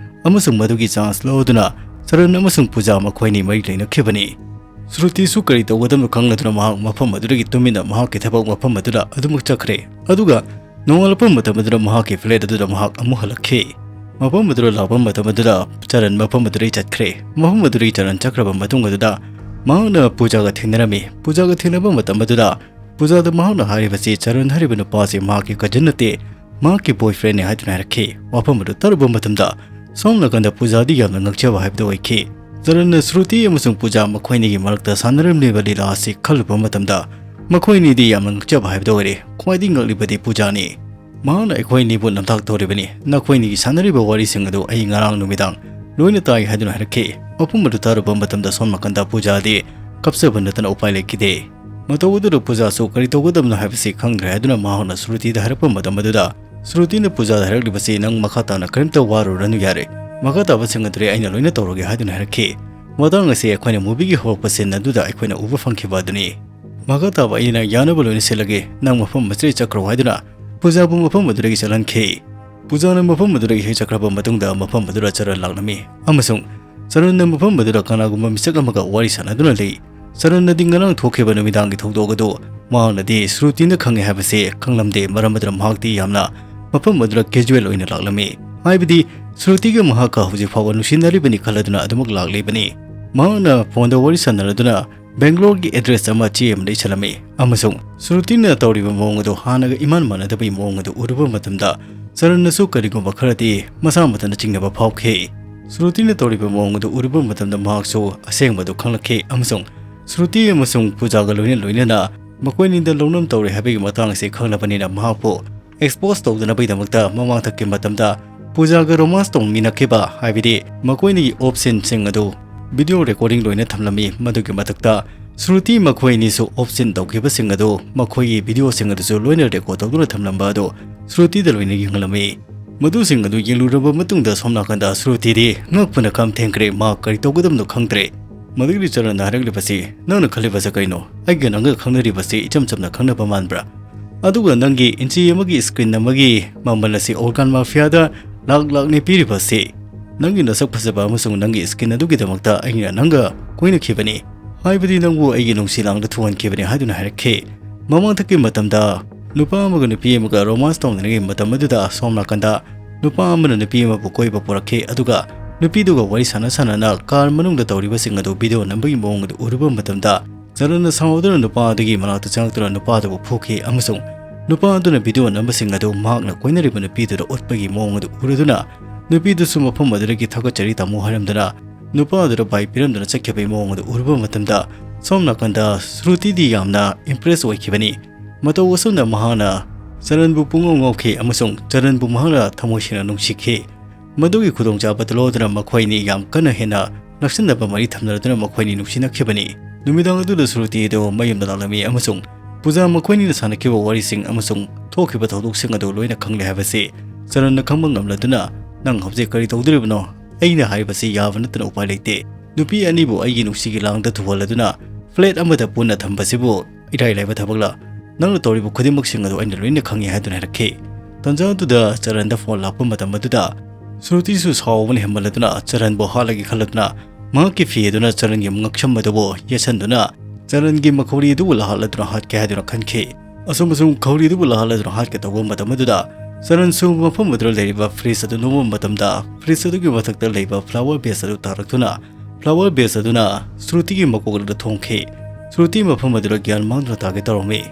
ꯑꯃꯁꯨꯡ ꯃꯗꯨꯒꯤ ꯆꯥꯟꯁ ꯂꯧꯗꯨꯅ ꯆꯔꯟ ꯑꯃꯁꯨꯡ ꯄꯨꯖꯥ ꯃꯈꯣꯏꯅꯤ ꯃꯔꯤ ꯂꯩꯅꯈꯤꯕꯅꯤ꯫ ꯁ꯭ꯔꯨꯇꯤꯁꯨ ꯀꯔꯤ ꯇꯧꯒꯗꯕꯅꯣ ꯈꯪꯂꯗꯨꯅ ꯃꯍꯥꯛ ꯃꯐꯝ ꯑꯗꯨꯗꯒꯤ ꯇꯨꯃꯤꯟꯅ ꯃꯍꯥꯛꯀꯤ ꯊꯕꯛ ꯃꯐꯝ ꯑꯗꯨꯗ ꯑꯗꯨꯃꯛ ꯆꯠꯈ꯭ꯔꯦ꯫ ꯑꯗꯨꯒ ꯅꯣꯡꯉꯥꯜꯂꯛꯄ ꯃꯇꯝ ꯑꯗꯨꯗ ꯃꯍꯥꯛꯀꯤ ꯐ꯭ꯂꯦꯠ ꯑꯗꯨꯗ ꯃꯍꯥꯛ ꯑꯃꯨꯛ ꯍꯜꯂꯛꯈꯤ꯫ ꯃꯐꯝ ꯑꯗꯨꯗ ꯂꯥꯛꯄ ꯃꯇꯝ ꯑꯗꯨꯗ ꯆꯔꯟ ꯃꯐꯝ ꯑꯗꯨꯗꯒꯤ ꯆꯠꯈ꯭ꯔꯦ꯫ ꯃꯐꯝ ꯑꯗꯨꯗꯒꯤ ꯆꯔꯟ ꯆꯠꯈ꯭ꯔꯕ ꯃꯇꯨꯡ ꯑꯗꯨꯗ ꯃꯍꯥꯛꯅ ꯄꯨꯖꯥꯒ ꯊꯦꯡꯅꯔꯝꯃꯤ꯫ ꯄꯨꯖꯥꯒ ꯊꯦꯡꯅꯕ ꯃꯇꯝ ꯑꯗꯨꯗ ꯄꯨꯖꯥꯗ ꯃꯍꯥꯛꯅ ꯍꯥꯏꯔꯤꯕꯁꯤ ꯆꯔꯟ ꯍꯥꯏꯔꯤꯕ ꯅꯨꯄꯥ ꯑꯁꯤ ꯃꯍꯥꯛꯀꯤ ꯀꯖꯤꯟ ꯅꯠꯇꯦ, ꯃꯍꯥꯛꯀꯤ ꯕꯣꯏꯐ꯭ꯔꯦꯟꯅꯤ ꯍꯥꯏꯗꯨꯅ ꯍꯥꯏꯔꯛꯈꯤ꯫ ꯋꯥꯐꯝ ꯑꯗꯨ ꯇꯥꯔꯨꯕ ꯃꯇꯝꯗ ꯁꯣꯝ ꯅꯥꯀꯟꯗ ꯄꯨꯖꯥꯗꯤ ꯌꯥꯝꯅ ꯉꯛꯆꯕ ꯍꯥꯏꯕꯗꯨ ꯑꯣꯏꯈꯤ꯫ ꯆꯔꯟꯅ ꯁ꯭ꯔꯨꯇꯤ ꯑꯃꯁꯨꯡ ꯄꯨꯖꯥ ꯃꯈꯣꯏꯅꯤꯒꯤ ꯃꯔꯛꯇ ꯁꯥꯟꯅꯔꯝꯂꯤꯕ ꯂꯤꯂꯥ ꯑꯁꯤ ꯈꯜꯂꯨꯕ ꯃꯇꯝꯗ ꯃꯈꯣꯏꯅꯤꯗꯤ ꯌꯥꯝꯅ ꯉꯛꯆꯕ ꯍꯥꯏꯕꯗꯨ ꯑꯣꯏꯔꯦ꯫ ꯈ꯭ꯋꯥꯏꯗꯒꯤ ꯉꯛꯂꯤꯕꯗꯤ ꯄꯨꯖꯥꯅꯤ꯫ ꯃꯍꯥꯛꯅ ꯑꯩꯈꯣꯏ ꯑꯅꯤꯕꯨ ꯅꯝꯊꯥꯛ ꯇꯧꯔꯤꯕꯅꯤ꯫ ꯅꯈꯣꯏ ꯑꯅꯤꯒꯤ ꯁꯥꯟꯅꯔꯤꯕ ꯋꯥꯔꯤꯁꯤꯡ ꯑꯗꯨ ꯑꯩ ꯉꯔꯥꯡ ꯅꯨꯃꯤꯗꯥꯡ ꯂꯣꯏꯅ ꯇꯥꯏ ꯍꯥꯏꯗꯨꯅ ꯍꯥꯏꯔꯛꯈꯤ꯫ ꯃꯐꯝ ꯑꯗꯨ ꯇꯥꯔꯨꯕ ꯃꯇꯝꯗ ꯁꯣꯝ ꯅꯥꯀꯟꯗ ꯄꯨꯖꯥꯗꯤ ꯀꯞꯆꯕ ꯅꯠꯇꯅ ꯎꯄꯥꯏ ꯂꯩꯈꯤꯗꯦ꯫ ꯃꯇꯧ ꯑꯗꯨꯗ ꯄꯨꯖꯥꯁꯨ ꯀꯔꯤ ꯇꯧꯒꯗꯕꯅꯣ ꯍꯥꯏꯕꯁꯤ ꯈꯪꯗ꯭ꯔꯦ ꯍꯥꯏꯗꯨꯅ ꯃꯍꯥꯛꯅ ꯁ꯭ꯔꯨꯇꯤꯗ ꯍꯥꯏꯔꯛꯄ ꯃꯇꯝ ꯑꯗꯨꯗ, ꯁ꯭ꯔꯨꯇꯤꯅ ꯄꯨꯖꯥꯗ ꯍꯥꯏꯔꯛꯂꯤꯕꯁꯤ, "ꯅꯪ ꯃꯈꯥ ꯇꯥꯅ ꯀꯔꯤꯝꯇ ꯋꯥꯔꯨꯔꯅꯨ ꯌꯥꯔꯦ, ꯃꯈꯥ ꯇꯥꯕꯁꯤꯡ ꯑꯗꯨꯗꯤ ꯑꯩꯅ ꯂꯣꯏꯅ ꯇꯧꯔꯒꯦ" ꯍꯥꯏꯗꯨꯅ ꯍꯥꯏꯔꯛꯈꯤ꯫ ꯃꯇꯥꯡ ꯑꯁꯤ ꯑꯩꯈꯣꯏꯅ movieꯒꯤ ꯍꯧꯔꯛꯄ scene ꯑꯗꯨꯗ ꯑꯩꯈꯣꯏꯅ ꯎꯕ ꯐꯪꯈꯤꯕ ꯑꯗꯨꯅꯤ꯫ "ꯃꯈꯥ ꯇꯥꯕ ꯑꯩꯅ ꯌꯥꯅꯕ ꯂꯣꯏꯅ ꯁꯤꯜꯂꯒꯦ, ꯅꯪ ꯃꯐꯝ ꯑꯁꯤꯗꯒꯤ ꯆꯠꯈ꯭ꯔꯣ" ꯍꯥꯏꯗꯨꯅ ꯄꯨꯖꯥꯕꯨ ꯃꯐꯝ ꯑꯗꯨꯗꯒꯤ ꯆꯠꯍꯟꯈꯤ꯫ ꯄꯨꯖꯥꯅ ꯃꯐꯝ ꯑꯗꯨꯗꯒꯤ ꯍꯦꯛ ꯆꯠꯈ꯭ꯔꯕ ꯃꯇꯨꯡꯗ, ꯃꯐꯝ ꯑꯗꯨꯗ ꯆꯔꯟ ꯂꯥꯛꯂꯝꯃꯤ ꯑꯃꯁꯨꯡ ꯆꯔꯟꯅ ꯃꯐꯝ ꯑꯗꯨꯗ ꯀꯅꯥꯒꯨꯝꯕ ꯃꯤꯁꯛ ꯑꯃꯒ ꯋꯥꯔꯤ ꯁꯥꯟꯅꯗꯨꯅ ꯂꯩ꯫ ꯆꯔꯟꯅꯗꯤ ꯉꯔꯥꯡ ꯊꯣꯛꯈꯤꯕ ꯅꯨꯃꯤꯗꯥꯡꯒꯤ ꯊꯧꯗꯣꯛ ꯑꯗꯨ ꯃꯍꯥꯛꯅꯗꯤ ꯁ꯭ꯔꯨꯇꯤꯅ ꯈꯪꯉꯦ ꯍꯥꯏꯕꯁꯤ ꯈꯪꯂꯝꯗꯦ, ꯃꯔꯝ ꯑꯗꯨꯅ ꯃꯍꯥꯛꯇꯤ ꯌꯥꯝꯅ ꯃꯐꯝ ꯑꯗꯨꯗ casual ꯑꯣꯏꯅ ꯂꯥꯛꯂꯝꯃꯤ꯫ ꯍꯥꯏꯕꯗꯤ ꯁ꯭ꯔꯨꯇꯤꯒ ꯃꯍꯥꯛꯀ ꯍꯧꯖꯤꯛ ꯐꯥꯎꯕ ꯅꯨꯡꯁꯤꯅꯔꯤꯕꯅꯤ ꯈꯜꯂꯗꯨꯅ ꯑꯗꯨꯃꯛ ꯂꯥꯛꯂꯤꯕꯅꯤ꯫ ꯃꯍꯥꯛꯅ phoneꯗ ꯋꯥꯔꯤ ꯁꯥꯟꯅꯔꯗꯨꯅ Bangaloreꯒꯤ address ꯑꯃ ꯆꯦ ꯑꯃꯗ ꯏꯁꯜꯂꯝꯃꯤ ꯑꯃꯁꯨꯡ ꯁ꯭ꯔꯨꯇꯤꯅ ꯇꯧꯔꯤꯕ ꯃꯑꯣꯡ ꯑꯗꯨ ꯍꯥꯟꯅꯒ ꯏꯃꯥꯟ ꯃꯥꯟꯅꯗꯕꯒꯤ ꯃꯑꯣꯡ ꯑꯗꯨ ꯎꯔꯨꯕ ꯃꯇꯝꯗ, ꯆꯔꯟꯅꯁꯨ ꯀꯔꯤꯒꯨꯝꯕ ꯈꯔꯗꯤ ꯃꯁꯥ ꯃꯊꯟꯇ ꯆꯤꯡꯅꯕ ꯐꯥꯎꯈꯤ꯫ ꯁ꯭ꯔꯨꯇꯤꯅ ꯇꯧꯔꯤꯕ ꯃꯑꯣꯡ ꯑꯗꯨ ꯎꯔꯨꯕ ꯃꯇꯝꯗ ꯃꯍꯥꯛꯁꯨ ꯑꯁꯦꯡꯕꯗꯨ ꯈꯪꯂꯛꯈꯤ ꯑꯃꯁꯨꯡ ꯁ꯭ꯔꯨꯇꯤ ꯑꯃꯁꯨꯡ ꯄꯨꯖꯥꯒ ꯂꯣꯏꯅ ꯂꯣꯏꯅꯅ ꯃꯈꯣꯏꯅꯤꯗ ꯂꯧꯅꯝ ꯇꯧꯔꯦ ꯍꯥꯏꯕꯒꯤ ꯃꯇꯥꯡ ꯑꯁꯤ ꯈꯪꯂꯕꯅꯤꯅ ꯃꯍꯥꯛꯄꯨ expose ꯇꯧꯗꯅꯕꯒꯤꯗꯃꯛꯇ ꯃꯃꯥꯡꯊꯛꯀꯤ ꯃꯇꯝꯗ ꯄꯨꯖꯥꯒ romance ꯇꯧꯃꯤꯟꯅꯈꯤꯕ, ꯍꯥꯏꯕꯗꯤ ꯃꯈꯣꯏꯅꯤꯒꯤ off sceneꯁꯤꯡ ꯑꯗꯨ video recording ꯂꯣꯏꯅ ꯊꯝꯂꯝꯃꯤ꯫ ꯃꯗꯨꯒꯤ ꯃꯊꯛꯇ ꯁ꯭ꯔꯨꯇꯤ ꯃꯈꯣꯏ ꯑꯅꯤꯁꯨ off scene ꯇꯧꯈꯤꯕꯁꯤꯡ ꯑꯗꯨ ꯃꯈꯣꯏꯒꯤ videoꯁꯤꯡ ꯑꯗꯨꯁꯨ ꯂꯣꯏꯅ record ꯇꯧꯗꯨꯅ ꯊꯝꯂꯝꯕ ꯑꯗꯨ ꯁ꯭ꯔꯨꯇꯤꯗ ꯂꯣꯏꯅ ꯌꯦꯡꯍꯜꯂꯝꯃꯤ꯫ ꯃꯗꯨꯁꯤꯡ ꯑꯗꯨ ꯌꯦꯡꯂꯨꯔꯕ ꯃꯇꯨꯡꯗ ꯁꯣꯝ ꯅꯥꯀꯟꯗ ꯁ꯭ꯔꯨꯇꯤꯗꯤ ꯉꯛꯄꯅ ꯈꯝ ꯊꯦꯡꯈ꯭ꯔꯦ, ꯃꯍꯥꯛ ꯀꯔꯤ ꯇꯧꯒꯗꯕꯅꯣ ꯈꯪꯗ꯭ꯔꯦ꯫ ꯃꯗꯨꯒꯤꯗꯤ ꯆꯔꯟꯅ ꯍꯥꯏꯔꯛꯂꯤꯕꯁꯤ, "ꯅꯪꯅ ꯈꯜꯂꯤꯕꯁꯦ ꯀꯔꯤꯅꯣ? ꯑꯩꯒ ꯅꯪꯒ ꯈꯪꯅꯔꯤꯕꯁꯤ ꯏꯆꯝ ꯆꯝꯅ ꯈꯪꯅꯕ ꯃꯥꯟꯕ꯭ꯔꯥ? ꯑꯗꯨꯒ ꯅꯪꯒꯤ inch ꯑꯃꯒꯤ screen ꯑꯃꯒꯤ ꯃꯃꯜ ꯑꯁꯤ organ mafiaꯗ ꯂꯥꯛ ꯂꯥꯛꯅꯤ ꯄꯤꯔꯤꯕ ꯑꯁꯤ꯫ ꯅꯪꯒꯤ ꯅꯁꯛ ꯐꯖꯕ ꯑꯃꯁꯨꯡ ꯅꯪꯒꯤ skin ꯑꯗꯨꯒꯤꯗꯃꯛꯇ ꯑꯩꯅ ꯅꯪꯒ ꯀꯣꯏꯅꯈꯤꯕꯅꯤ, ꯍꯥꯏꯕꯗꯤ ꯅꯪꯕꯨ ꯑꯩꯒꯤ ꯅꯨꯡꯁꯤ ꯂꯥꯡꯗ ꯊꯨꯍꯟꯈꯤꯕꯅꯤ" ꯍꯥꯏꯗꯨꯅ ꯍꯥꯏꯔꯛꯈꯤ꯫ ꯃꯃꯥꯡꯊꯛꯀꯤ ꯃꯇꯝꯗ ꯅꯨꯄꯥ ꯑꯃꯒ ꯅꯨꯄꯤ ꯑꯃꯒ romance ꯇꯧꯅꯔꯤꯉꯩ ꯃꯇꯝ ꯑꯗꯨꯗ ꯁꯣꯝ ꯅꯥꯀꯟꯗ ꯅꯨꯄꯥ ꯑꯃꯅ ꯅꯨꯄꯤ ꯑꯃꯕꯨ ꯀꯣꯏꯕ ꯄꯨꯔꯛꯈꯤ, ꯑꯗꯨꯒ ꯅꯨꯄꯤꯗꯨꯒ ꯋꯥꯔꯤ ꯁꯥꯟꯅ ꯁꯥꯟꯅꯅ car ꯃꯅꯨꯡꯗ ꯇꯧꯔꯤꯕꯁꯤꯡ ꯑꯗꯨ video ꯅꯝꯕꯒꯤ ꯃꯑꯣꯡ ꯑꯗꯨ ꯎꯔꯨꯕ ꯃꯇꯝꯗ, ꯆꯔꯟꯅ ꯁꯥꯎꯗꯨꯅ ꯅꯨꯄꯥ ꯑꯗꯨꯒꯤ ꯃꯅꯥꯛꯇ ꯆꯪꯂꯛꯇꯨꯅ ꯅꯨꯄꯥ ꯑꯗꯨꯕꯨ ꯐꯨꯈꯤ ꯑꯃꯁꯨꯡ ꯅꯨꯄꯥ ꯑꯗꯨꯅ video ꯅꯝꯕꯁꯤꯡ ꯑꯗꯨ ꯃꯍꯥꯛꯅ ꯀꯣꯏꯅꯔꯤꯕ ꯅꯨꯄꯤꯗꯨꯗ ꯎꯠꯄꯒꯤ ꯃꯑꯣꯡ ꯑꯗꯨ ꯎꯔꯗꯨꯅ, ꯅꯨꯄꯤꯗꯨꯁꯨ ꯃꯐꯝ ꯑꯗꯨꯗꯒꯤ "ꯊꯥꯒꯠꯆꯔꯤ ꯇꯥꯃꯣ" ꯍꯥꯏꯔꯝꯗꯨꯅ ꯅꯨꯄꯥ ꯑꯗꯨꯗ bye ꯄꯤꯔꯝꯗꯨꯅ ꯆꯠꯈꯤꯕꯒꯤ ꯃꯑꯣꯡ ꯑꯗꯨ ꯎꯔꯨꯕ ꯃꯇꯝꯗ, ꯁꯣꯝ ꯅꯥꯀꯟꯗ ꯁ꯭ꯔꯨꯇꯤꯗꯤ ꯌꯥꯝꯅ impress ꯑꯣꯏꯈꯤꯕꯅꯤ꯫ ꯃꯇꯧ ꯑꯁꯨꯝꯅ ꯃꯍꯥꯛꯅ ꯆꯔꯟꯕꯨ ꯄꯨꯡꯉꯥꯎ ꯉꯥꯎꯈꯤ ꯑꯃꯁꯨꯡ ꯆꯔꯟꯕꯨ ꯃꯍꯥꯛꯅ ꯊꯃꯣꯏ ꯁꯦꯡꯅ ꯅꯨꯡꯁꯤꯈꯤ꯫ ꯃꯗꯨꯒꯤ ꯈꯨꯗꯣꯡꯆꯥꯕꯗ ꯂꯧꯗꯨꯅ ꯃꯈꯣꯏꯅꯤ ꯌꯥꯝ ꯀꯟꯅ ꯍꯦꯟꯅ ꯅꯛꯁꯤꯟꯅꯕ ꯃꯔꯤ ꯊꯝꯅꯔꯗꯨꯅ ꯃꯈꯣꯏꯅꯤ ꯅꯨꯡꯁꯤꯅꯈꯤꯕꯅꯤ꯫ ꯅꯨꯃꯤꯗꯥꯡ ꯑꯗꯨꯗ ꯁ꯭ꯔꯨꯇꯤ ꯑꯗꯨ ꯃꯌꯨꯝꯗ ꯂꯥꯛꯂꯝꯃꯤ ꯑꯃꯁꯨꯡ ꯄꯨꯖꯥ ꯃꯈꯣꯏꯅꯤꯅ ꯁꯥꯟꯅꯈꯤꯕ ꯋꯥꯔꯤꯁꯤꯡ ꯑꯃꯁꯨꯡ ꯊꯣꯛꯈꯤꯕ ꯊꯧꯗꯣꯛꯁꯤꯡ ꯑꯗꯨ ꯂꯣꯏꯅ ꯈꯪꯂꯦ ꯍꯥꯏꯕꯁꯤ ꯆꯔꯟꯅ ꯈꯪꯕ ꯉꯝꯂꯗꯨꯅ, "ꯅꯪ ꯍꯧꯖꯤꯛ ꯀꯔꯤ ꯇꯧꯗꯣꯔꯤꯕꯅꯣ? ꯑꯩꯅ ꯍꯥꯏꯕꯁꯤ ꯌꯥꯕ ꯅꯠꯇꯅ ꯎꯄꯥꯏ ꯂꯩꯇꯦ꯫ ꯅꯨꯄꯤ ꯑꯅꯤꯕꯨ ꯑꯩꯒꯤ ꯅꯨꯡꯁꯤꯒꯤ ꯂꯥꯡꯗ ꯊꯨꯍꯜꯂꯗꯨꯅ ꯐ꯭ꯂꯦꯠ ꯑꯃꯗ ꯄꯨꯟꯅ ꯊꯝꯕꯁꯤꯕꯨ ꯏꯔꯥꯏ ꯂꯥꯏꯕ ꯊꯕꯛꯂ? ꯅꯪꯅ ꯇꯧꯔꯤꯕ ꯈꯨꯗꯤꯡꯃꯛꯁꯤꯡ ꯑꯗꯨ ꯑꯩꯅ ꯂꯣꯏꯅ ꯈꯪꯏ" ꯍꯥꯏꯗꯨꯅ ꯍꯥꯏꯔꯛꯈꯤ꯫ ꯇꯟꯖꯥ ꯑꯗꯨꯗ ꯆꯔꯟꯗ ꯐꯣꯟ ꯂꯥꯛꯄ ꯃꯇꯝ ꯑꯗꯨꯗ ꯁ꯭ꯔꯨꯇꯤꯁꯨ ꯁꯥꯎꯕꯅ ꯍꯦꯟꯃꯜꯂꯗꯨꯅ ꯆꯔꯟꯕꯨ ꯍꯥꯠꯂꯒꯦ ꯈꯜꯂꯗꯨꯅ ꯃꯍꯥꯛꯀꯤ ꯐꯤ ꯑꯗꯨꯅ ꯆꯔꯟꯒꯤ ꯉꯛꯁꯝ ꯑꯗꯨꯕꯨ ꯌꯦꯠꯁꯟꯗꯨꯅ ꯆꯔꯟꯒꯤ ꯃꯈꯧꯔꯤ ꯑꯗꯨꯕꯨ ꯂꯥꯍꯠꯂꯗꯨꯅ ꯍꯥꯠꯀꯦ ꯍꯥꯏꯗꯨꯅ ꯈꯟꯈꯤ꯫ ꯑꯁꯨꯝ ꯑꯁꯨꯝ ꯈꯧꯔꯤ ꯑꯗꯨꯕꯨ ꯂꯥꯍꯠꯂꯗꯨꯅ ꯍꯥꯠꯀꯦ ꯇꯧꯕ ꯃꯇꯝ ꯑꯗꯨꯗ ꯆꯔꯟꯁꯨ ꯃꯐꯝ ꯑꯗꯨꯗ ꯂꯩꯔꯤꯕ ꯐ꯭ꯔꯤꯖ ꯑꯗꯨ ꯅꯣꯝꯕ ꯃꯇꯝꯗ ꯐ꯭ꯔꯤꯖ ꯑꯗꯨꯒꯤ ꯃꯊꯛꯇ ꯂꯩꯕ ꯐ꯭ꯂꯥꯋꯔ ꯕꯦꯁ ꯑꯗꯨ ꯇꯥꯔꯛꯇꯨꯅ ꯐ꯭ꯂꯥꯋꯔ ꯕꯦꯁ ꯑꯗꯨꯅ ꯁ꯭ꯔꯨꯇꯤꯒꯤ ꯃꯀꯣꯛ ꯑꯗꯨꯗ ꯊꯣꯡꯈꯤ꯫ ꯁ꯭ꯔꯨꯇꯤ ꯃꯐꯝ ꯑꯗꯨꯗ ꯒ꯭ꯌꯥꯟ ꯃꯥꯡꯗꯨꯅ ꯇꯥꯒꯦ ꯇꯧꯔꯝꯃꯤ꯫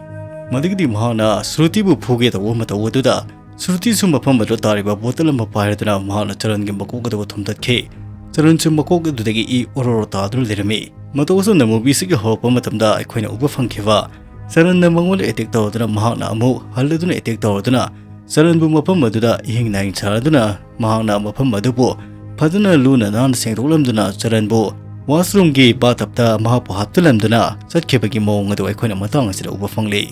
ꯃꯗꯨꯒꯤꯗꯤ ꯃꯍꯥꯛꯅ ꯁ꯭ꯔꯨꯇꯤꯕꯨ ꯐꯨꯒꯦ ꯇꯧꯕ ꯃꯇꯧ ꯑꯗꯨꯗ ꯁ꯭ꯔꯨꯇꯤꯁꯨ ꯃꯐꯝ ꯑꯗꯨꯗ ꯇꯥꯔꯤꯕ ꯕꯣꯇꯜ ꯑꯃ ꯄꯥꯏꯔꯗꯨꯅ ꯃꯍꯥꯛꯅ ꯆꯔꯟꯒꯤ ꯃꯀꯣꯛ ꯑꯗꯨ ꯊꯣꯝꯇꯠꯈꯤ꯫ ꯆꯔꯟꯁꯨ ꯃꯀꯣꯛ ꯑꯗꯨꯗꯒꯤ ꯏ ꯑꯣꯔꯣꯔꯣ ꯇꯥꯗꯨꯅ ꯂꯩꯔꯝꯃꯤ꯫ ꯃꯇꯧ ꯑꯁꯨꯝꯅ ꯃꯨꯚꯤꯁꯤꯒꯤ ꯍꯧꯔꯛꯄ ꯃꯇꯝꯗ ꯑꯩꯈꯣꯏꯅ ꯎꯕ ꯐꯪꯈꯤꯕ ꯆꯔꯟꯅ ꯃꯉꯣꯟꯗ ꯑꯦꯇꯦꯛ ꯇꯧꯔꯗꯨꯅ ꯃꯍꯥꯛꯅ ꯑꯃꯨꯛ ꯍꯜꯂꯗꯨꯅ ꯑꯦꯇꯦꯛ ꯇꯧꯔꯗꯨꯅ ꯆꯔꯟꯕꯨ ꯃꯐꯝ ꯑꯗꯨꯗ ꯏꯍꯤꯡ ꯅꯥꯍꯤꯡ ꯁꯥꯔꯗꯨꯅ ꯃꯍꯥꯛꯅ ꯃꯐꯝ ꯑꯗꯨꯕꯨ ꯐꯖꯅ ꯂꯨꯅ ꯅꯥꯟꯅ ꯁꯦꯡꯗꯣꯛꯂꯝꯗꯨꯅ ꯆꯔꯟꯕꯨ ꯋꯥꯁꯔꯨꯝꯒꯤ ꯕꯥꯊꯇꯕꯇ ꯃꯍꯥꯛꯄꯨ ꯍꯥꯞꯆꯤꯜꯂꯝꯗꯨꯅ ꯆꯠꯈꯤꯕꯒꯤ ꯃꯑꯣꯡ ꯑꯗꯨ ꯑꯩꯈꯣꯏꯅ ꯃꯇꯥꯡ ꯑꯁꯤꯗ ꯎꯕ ꯐꯪꯂꯤ꯫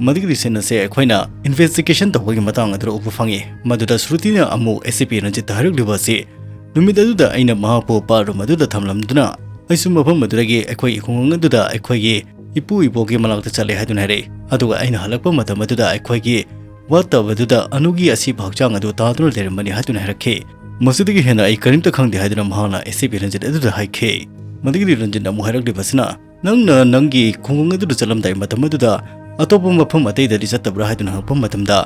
ꯃꯗꯨꯒꯤ ꯁꯤꯟ ꯑꯁꯦ ꯑꯩꯈꯣꯏꯅ ꯏꯟꯚꯦꯁꯇꯤꯒꯦꯁꯟ ꯇꯧꯕꯒꯤ ꯃꯇꯥꯡ ꯑꯗꯨꯗ ꯎꯕ ꯐꯪꯉꯤ꯫ ꯃꯗꯨꯗ ꯁ꯭ꯔꯨꯇꯤꯅ ꯑꯃꯨꯛ ꯑꯦ ꯁꯤ ꯄꯤ ꯔꯟꯖꯤꯠꯇ ꯍꯥꯏꯔꯛꯂꯤꯕ ꯑꯁꯤ, "ꯅꯨꯃꯤꯠ ꯑꯗꯨꯗ ꯑꯩꯅ ꯃꯍꯥꯛꯄꯨ ꯕꯥꯠꯔꯨꯝ ꯑꯗꯨꯗ ꯊꯝꯂꯝꯗꯨꯅ ꯑꯩꯁꯨ ꯃꯐꯝ ꯑꯗꯨꯗꯒꯤ ꯑꯩꯈꯣꯏꯒꯤ ꯈꯨꯡꯒꯪ ꯑꯗꯨꯗ ꯑꯩꯈꯣꯏꯒꯤ ꯏꯄꯨ ꯏꯕꯣꯛꯀꯤ ꯃꯅꯥꯛꯇ ꯆꯠꯂꯦ" ꯍꯥꯏꯗꯨꯅ ꯍꯥꯏꯔꯛꯏ꯫ ꯑꯗꯨꯒ ꯑꯩꯅ ꯍꯜꯂꯛꯄ ꯃꯇꯝ ꯑꯗꯨꯗ ꯑꯩꯈꯣꯏꯒꯤ ꯕꯥꯠꯇꯕ ꯑꯗꯨꯗ ꯑꯅꯨꯒꯤ ꯑꯁꯤꯕ ꯍꯛꯆꯥꯡ ꯑꯗꯨ ꯇꯥꯗꯨꯅ ꯂꯩꯔꯝꯕꯅꯤ ꯍꯥꯏꯗꯨꯅ ꯍꯥꯏꯔꯛꯈꯤ꯫ "ꯃꯁꯤꯗꯒꯤ ꯍꯦꯟꯅ ꯑꯩ ꯀꯔꯤꯝꯇ ꯈꯪꯗꯦ" ꯍꯥꯏꯗꯨꯅ ꯃꯍꯥꯛꯅ ꯑꯦ ꯁꯤ ꯄꯤ ꯔꯟꯖꯤꯠ ꯑꯗꯨꯗ ꯍꯥꯏꯈꯤ꯫ ꯃꯗꯨꯒꯤꯗꯤ ꯔꯟꯖꯤꯠꯅ ꯑꯃꯨꯛ ꯍꯥꯏꯔꯛꯂꯤꯕꯁꯤꯅ, "ꯅꯪꯅ ꯅꯪꯒꯤ ꯈꯨꯡꯒꯪ ꯑꯗꯨꯗ ꯆꯠꯂꯝꯗꯥꯏ ꯃꯇꯝ ꯑꯗꯨꯗ ꯑꯇꯣꯞꯄ ꯃꯐꯝ ꯑꯇꯩꯗꯗꯤ ꯆꯠꯇꯕ꯭ꯔꯥ?" ꯍꯥꯏꯗꯨꯅ ꯍꯪꯉꯛꯄ ꯃꯇꯝꯗ,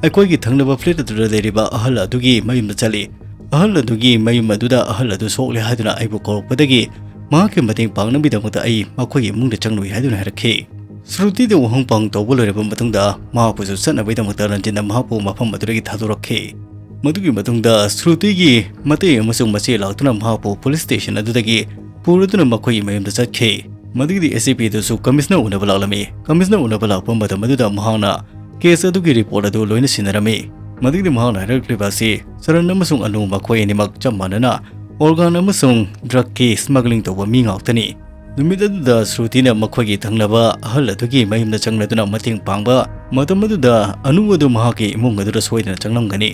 "ꯑꯩꯈꯣꯏꯒꯤ ꯊꯪꯅꯕ ꯐ꯭ꯂꯦꯠ ꯑꯗꯨꯗ ꯂꯩꯔꯤꯕ ꯑꯍꯜ ꯑꯗꯨꯒꯤ ꯃꯌꯨꯝꯗ ꯆꯠꯂꯤ꯫ ꯑꯍꯜ ꯑꯗꯨꯒꯤ ꯃꯌꯨꯝ ꯑꯗꯨꯗ ꯑꯍꯜ ꯑꯗꯨ ꯁꯣꯛꯂꯦ ꯍꯥꯏꯗꯨꯅ ꯑꯩꯕꯨ ꯀꯧꯔꯛꯄꯗꯒꯤ ꯃꯍꯥꯛꯀꯤ ꯃꯇꯦꯡ ꯄꯥꯡꯅꯕꯒꯤꯗꯃꯛꯇ ꯑꯩ ꯃꯈꯣꯏꯒꯤ ꯏꯃꯨꯡꯗ ꯆꯪꯂꯨꯏ" ꯍꯥꯏꯗꯨꯅ ꯍꯥꯏꯔꯛꯈꯤ꯫ ꯁ꯭ꯔꯨꯇꯤꯗ ꯋꯥꯍꯪ ꯄꯥꯎ ꯇꯧꯕ ꯂꯣꯏꯔꯕ ꯃꯇꯨꯡꯗ ꯃꯍꯥꯛꯄꯨꯁꯨ ꯆꯠꯅꯕꯒꯤꯗꯃꯛꯇ ꯔꯟꯖꯤꯠꯅ ꯃꯍꯥꯛꯄꯨ ꯃꯐꯝ ꯑꯗꯨꯗꯒꯤ ꯊꯥꯗꯣꯔꯛꯈꯤ꯫ ꯃꯗꯨꯒꯤ ꯃꯇꯨꯡꯗ ꯁ꯭ꯔꯨꯇꯤꯒꯤ ꯃꯇꯩ ꯑꯃꯁꯨꯡ ꯃꯆꯦ ꯂꯥꯛꯇꯨꯅ ꯃꯍꯥꯛꯄꯨ ꯄꯨꯂꯤꯁ ꯁ꯭ꯇꯦꯁꯟ ꯑꯗꯨꯗꯒꯤ ꯄꯨꯔꯗꯨꯅ ꯃꯈꯣꯏꯒꯤ ꯃꯌꯨꯝꯗ ꯆꯠꯈꯤ꯫ ꯃꯗꯨꯒꯤꯗꯤ ꯑꯦ ꯁꯤ ꯄꯤ ꯑꯗꯨꯁꯨ ꯀꯃꯤꯁꯅꯔ ꯎꯅꯕ ꯂꯥꯛꯂꯝꯃꯤ꯫ ꯀꯃꯤꯁꯅꯔ ꯎꯅꯕ ꯂꯥꯛꯄ ꯃꯇꯝ ꯑꯗꯨꯗ ꯃꯍꯥꯛꯅ ꯀꯦꯁ ꯑꯗꯨꯒꯤ ꯔꯤꯄꯣꯔꯠ ꯑꯗꯨ ꯂꯣꯏꯅ ꯁꯤꯟꯅꯔꯝꯃꯤ꯫ ꯃꯗꯨꯒꯤꯗꯤ ꯃꯍꯥꯛꯅ ꯍꯥꯏꯔꯛꯂꯤꯕ ꯑꯁꯤ ꯆꯔꯟ ꯑꯃꯁꯨꯡ ꯑꯅꯨ ꯃꯈꯣꯏ ꯑꯅꯤꯃꯛ ꯆꯞ ꯃꯥꯟꯅꯅ ꯑꯣꯔꯒꯥꯟ ꯑꯃꯁꯨꯡ ꯗ꯭ꯔꯒꯀꯤ ꯁ꯭ꯃꯒꯂꯤꯡ ꯇꯧꯕ ꯃꯤ ꯉꯥꯛꯇꯅꯤ꯫ ꯅꯨꯃꯤꯠ ꯑꯗꯨꯗ ꯁ꯭ꯔꯨꯇꯤꯅ ꯃꯈꯣꯏꯒꯤ ꯊꯪꯅꯕ ꯑꯍꯜ ꯑꯗꯨꯒꯤ ꯃꯌꯨꯝꯗ ꯆꯪꯂꯗꯨꯅ ꯃꯇꯦꯡ ꯄꯥꯡꯕ ꯃꯇꯝ ꯑꯗꯨꯗ ꯑꯅꯨ ꯑꯗꯨ ꯃꯍꯥꯛꯀꯤ ꯏꯃꯨꯡ ꯑꯗꯨꯗ ꯁꯣꯏꯗꯅ ꯆꯪꯂꯝꯒꯅꯤ꯫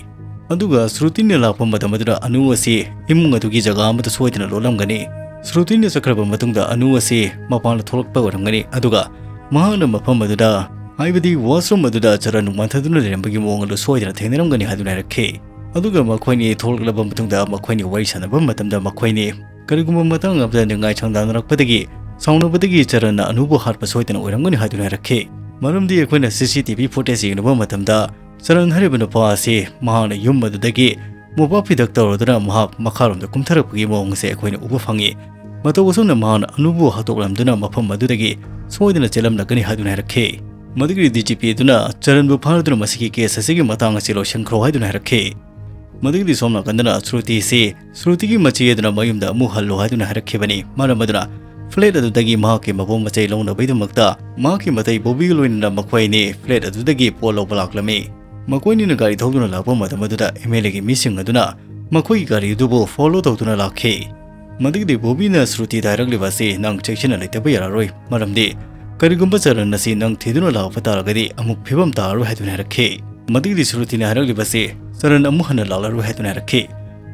ꯑꯗꯨꯒ ꯁ꯭ꯔꯨꯇꯤꯅ ꯂꯥꯛꯄ ꯃꯇꯝ ꯑꯗꯨꯗ ꯑꯅꯨ ꯑꯁꯤ ꯏꯃꯨꯡ ꯑꯗꯨꯒꯤ ꯖꯒꯥ ꯑꯃꯗ ꯁꯣꯏꯗꯅ ꯂꯣꯠꯂꯝꯒꯅꯤ꯫ ꯁ꯭ꯔꯨꯇꯤꯅ ꯆꯠꯈ꯭ꯔꯕ ꯃꯇꯨꯡꯗ ꯑꯅꯨ ꯑꯁꯤ ꯃꯄꯥꯟꯗ ꯊꯣꯛꯂꯛꯄ ꯑꯣꯏꯔꯝꯒꯅꯤ꯫ ꯑꯗꯨꯒ ꯃꯍꯥꯛꯅ ꯃꯐꯝ ꯑꯗꯨꯗ, ꯍꯥꯏꯕꯗꯤ washroom ꯑꯗꯨꯗ ꯆꯔꯟ ꯋꯥꯟꯊꯗꯨꯅ ꯂꯩꯔꯝꯕꯒꯤ ꯃꯑꯣꯡ ꯑꯗꯨ ꯁꯣꯏꯗꯅ ꯊꯦꯡꯅꯔꯝꯒꯅꯤ ꯍꯥꯏꯗꯨꯅ ꯍꯥꯏꯔꯛꯈꯤ꯫ ꯑꯗꯨꯒ ꯃꯈꯣꯏꯅꯤ ꯊꯣꯛꯂꯛꯂꯕ ꯃꯇꯨꯡꯗ ꯃꯈꯣꯏꯅꯤ ꯋꯥꯔꯤ ꯁꯥꯟꯅꯕ ꯃꯇꯝꯗ ꯃꯈꯣꯏꯅꯤ ꯀꯔꯤꯒꯨꯝꯕ ꯃꯇꯥꯡ ꯑꯃꯗ ꯅꯤꯡꯉꯥꯏ ꯁꯪꯗꯥꯅꯔꯛꯄꯗꯒꯤ ꯁꯥꯎꯅꯕꯗꯒꯤ ꯆꯔꯟꯅ ꯑꯅꯨꯕꯨ ꯍꯥꯠꯄ ꯁꯣꯏꯗꯅ ꯑꯣꯏꯔꯝꯒꯅꯤ ꯍꯥꯏꯗꯨꯅ ꯍꯥꯏꯔꯛꯈꯤ꯫ ꯃꯔꯝꯗꯤ ꯑꯩꯈꯣꯏꯅ C C T V footage ꯌꯦꯡꯂꯨꯕ ꯃꯇꯝꯗ ꯆꯔꯟ ꯍꯥꯏꯔꯤꯕ ꯅꯨꯄꯥ ꯑꯁꯤ ꯃꯍꯥꯛꯅ ꯌꯨꯝ ꯑꯗꯨꯗꯒꯤ ꯃꯣꯄꯥꯛ ꯐꯤꯗꯛ ꯇꯧꯔꯗꯨꯅ ꯃꯍꯥꯛ ꯃꯈꯥꯔꯣꯝꯗ ꯀꯨꯝꯊꯔꯛꯄꯒꯤ ꯃꯑꯣꯡ ꯑꯁꯦ ꯑꯩꯈꯣꯏꯅ ꯎꯕ ꯐꯪꯉꯤ꯫ ꯃꯇꯧ ꯑꯁꯨꯝꯅ ꯃꯍꯥꯛꯅ ꯑꯅꯨꯕꯨ ꯍꯥꯠꯇꯣꯛꯂꯝꯗꯨꯅ ꯃꯐꯝ ꯑꯗꯨꯗꯒꯤ ꯁꯣꯏꯗꯅ ꯆꯦꯜꯂꯝꯂꯒꯅꯤ ꯍꯥꯏꯗꯨꯅ ꯍꯥꯏꯔꯛꯈꯤ꯫ ꯃꯗꯨꯒꯤ D G P ꯑꯗꯨꯅ ꯆꯔꯟꯕꯨ ꯐꯥꯔꯗꯨꯅ ꯃꯁꯤꯒꯤ case ꯑꯁꯤꯒꯤ ꯃꯇꯥꯡ ꯑꯁꯤ ꯂꯣꯏꯁꯤꯟꯈ꯭ꯔꯣ ꯍꯥꯏꯗꯨꯅ ꯍꯥꯏꯔꯛꯈꯤ꯫ ꯃꯗꯨꯒꯤꯗꯤ ꯁꯣꯝ ꯅꯥꯀꯟꯗꯅ ꯁ꯭ꯔꯨꯇꯤꯁꯤ ꯁ꯭ꯔꯨꯇꯤꯒꯤ ꯃꯆꯦ ꯑꯗꯨꯅ ꯃꯌꯨꯝꯗ ꯑꯃꯨꯛ ꯍꯜꯂꯣ ꯍꯥꯏꯗꯨꯅ ꯍꯥꯏꯔꯛꯈꯤꯕꯅꯤ꯫ ꯃꯔꯝ ꯑꯗꯨꯅ flat ꯑꯗꯨꯗꯒꯤ ꯃꯍꯥꯛꯀꯤ ꯃꯄꯣ ꯃꯆꯩ ꯂꯧꯅꯕꯒꯤꯗꯃꯛꯇ ꯃꯍꯥꯛꯀꯤ ꯃꯇꯩ ꯕꯣꯕꯤꯒ ꯂꯣꯏꯅꯅ ꯃꯈꯣꯏ ꯑꯅꯤ flat ꯑꯗꯨꯗꯒꯤ ꯄꯣꯠ ꯂꯧꯕ ꯂꯥꯛꯂꯝꯃꯤ꯫ ꯃꯈꯣꯏꯅꯤꯅ ꯒꯥꯔꯤ ꯊꯧꯗꯨꯅ ꯂꯥꯛꯄ ꯃꯇꯝ ꯑꯗꯨꯗ M L A ꯒꯤ ꯃꯤꯁꯤꯡ ꯑꯗꯨꯅ ꯃꯈꯣꯏꯒꯤ ꯒꯥꯔꯤ ꯑꯗꯨꯕꯨ follow ꯇꯧꯗꯨꯅ ꯂꯥꯛꯈꯤ꯫ ꯃꯗꯨꯒꯤꯗꯤ ꯕꯣꯕꯤꯅ ꯁ꯭ꯔꯨꯇꯤꯗ ꯍꯥꯏꯔꯛꯂꯤꯕ ꯑꯁꯤ ꯅꯪ ꯆꯦꯛꯁꯤꯟꯅ ꯂꯩꯇꯕ ꯌꯥꯔꯔꯣꯏ, ꯃꯔꯝꯗꯤ ꯀꯔꯤꯒꯨꯝꯕ ꯆꯔꯟ ꯑꯁꯤ ꯅꯪ ꯊꯤꯗꯨꯅ ꯂꯥꯛꯄ ꯇꯥꯔꯒꯗꯤ ꯑꯃꯨꯛ ꯐꯤꯕꯝ ꯇꯥꯔꯔꯣꯏ ꯍꯥꯏꯗꯨꯅ ꯍꯥꯏꯔꯛꯈꯤ꯫ ꯃꯗꯨꯒꯤꯗꯤ ꯁ꯭ꯔꯨꯇꯤꯅ ꯍꯥꯏꯔꯛꯂꯤꯕ ꯑꯁꯤ ꯆꯔꯟ ꯑꯃꯨꯛ ꯍꯟꯅ ꯂꯥꯛꯂꯔꯣꯏ ꯍꯥꯏꯗꯨꯅ ꯍꯥꯏꯔꯛꯈꯤ꯫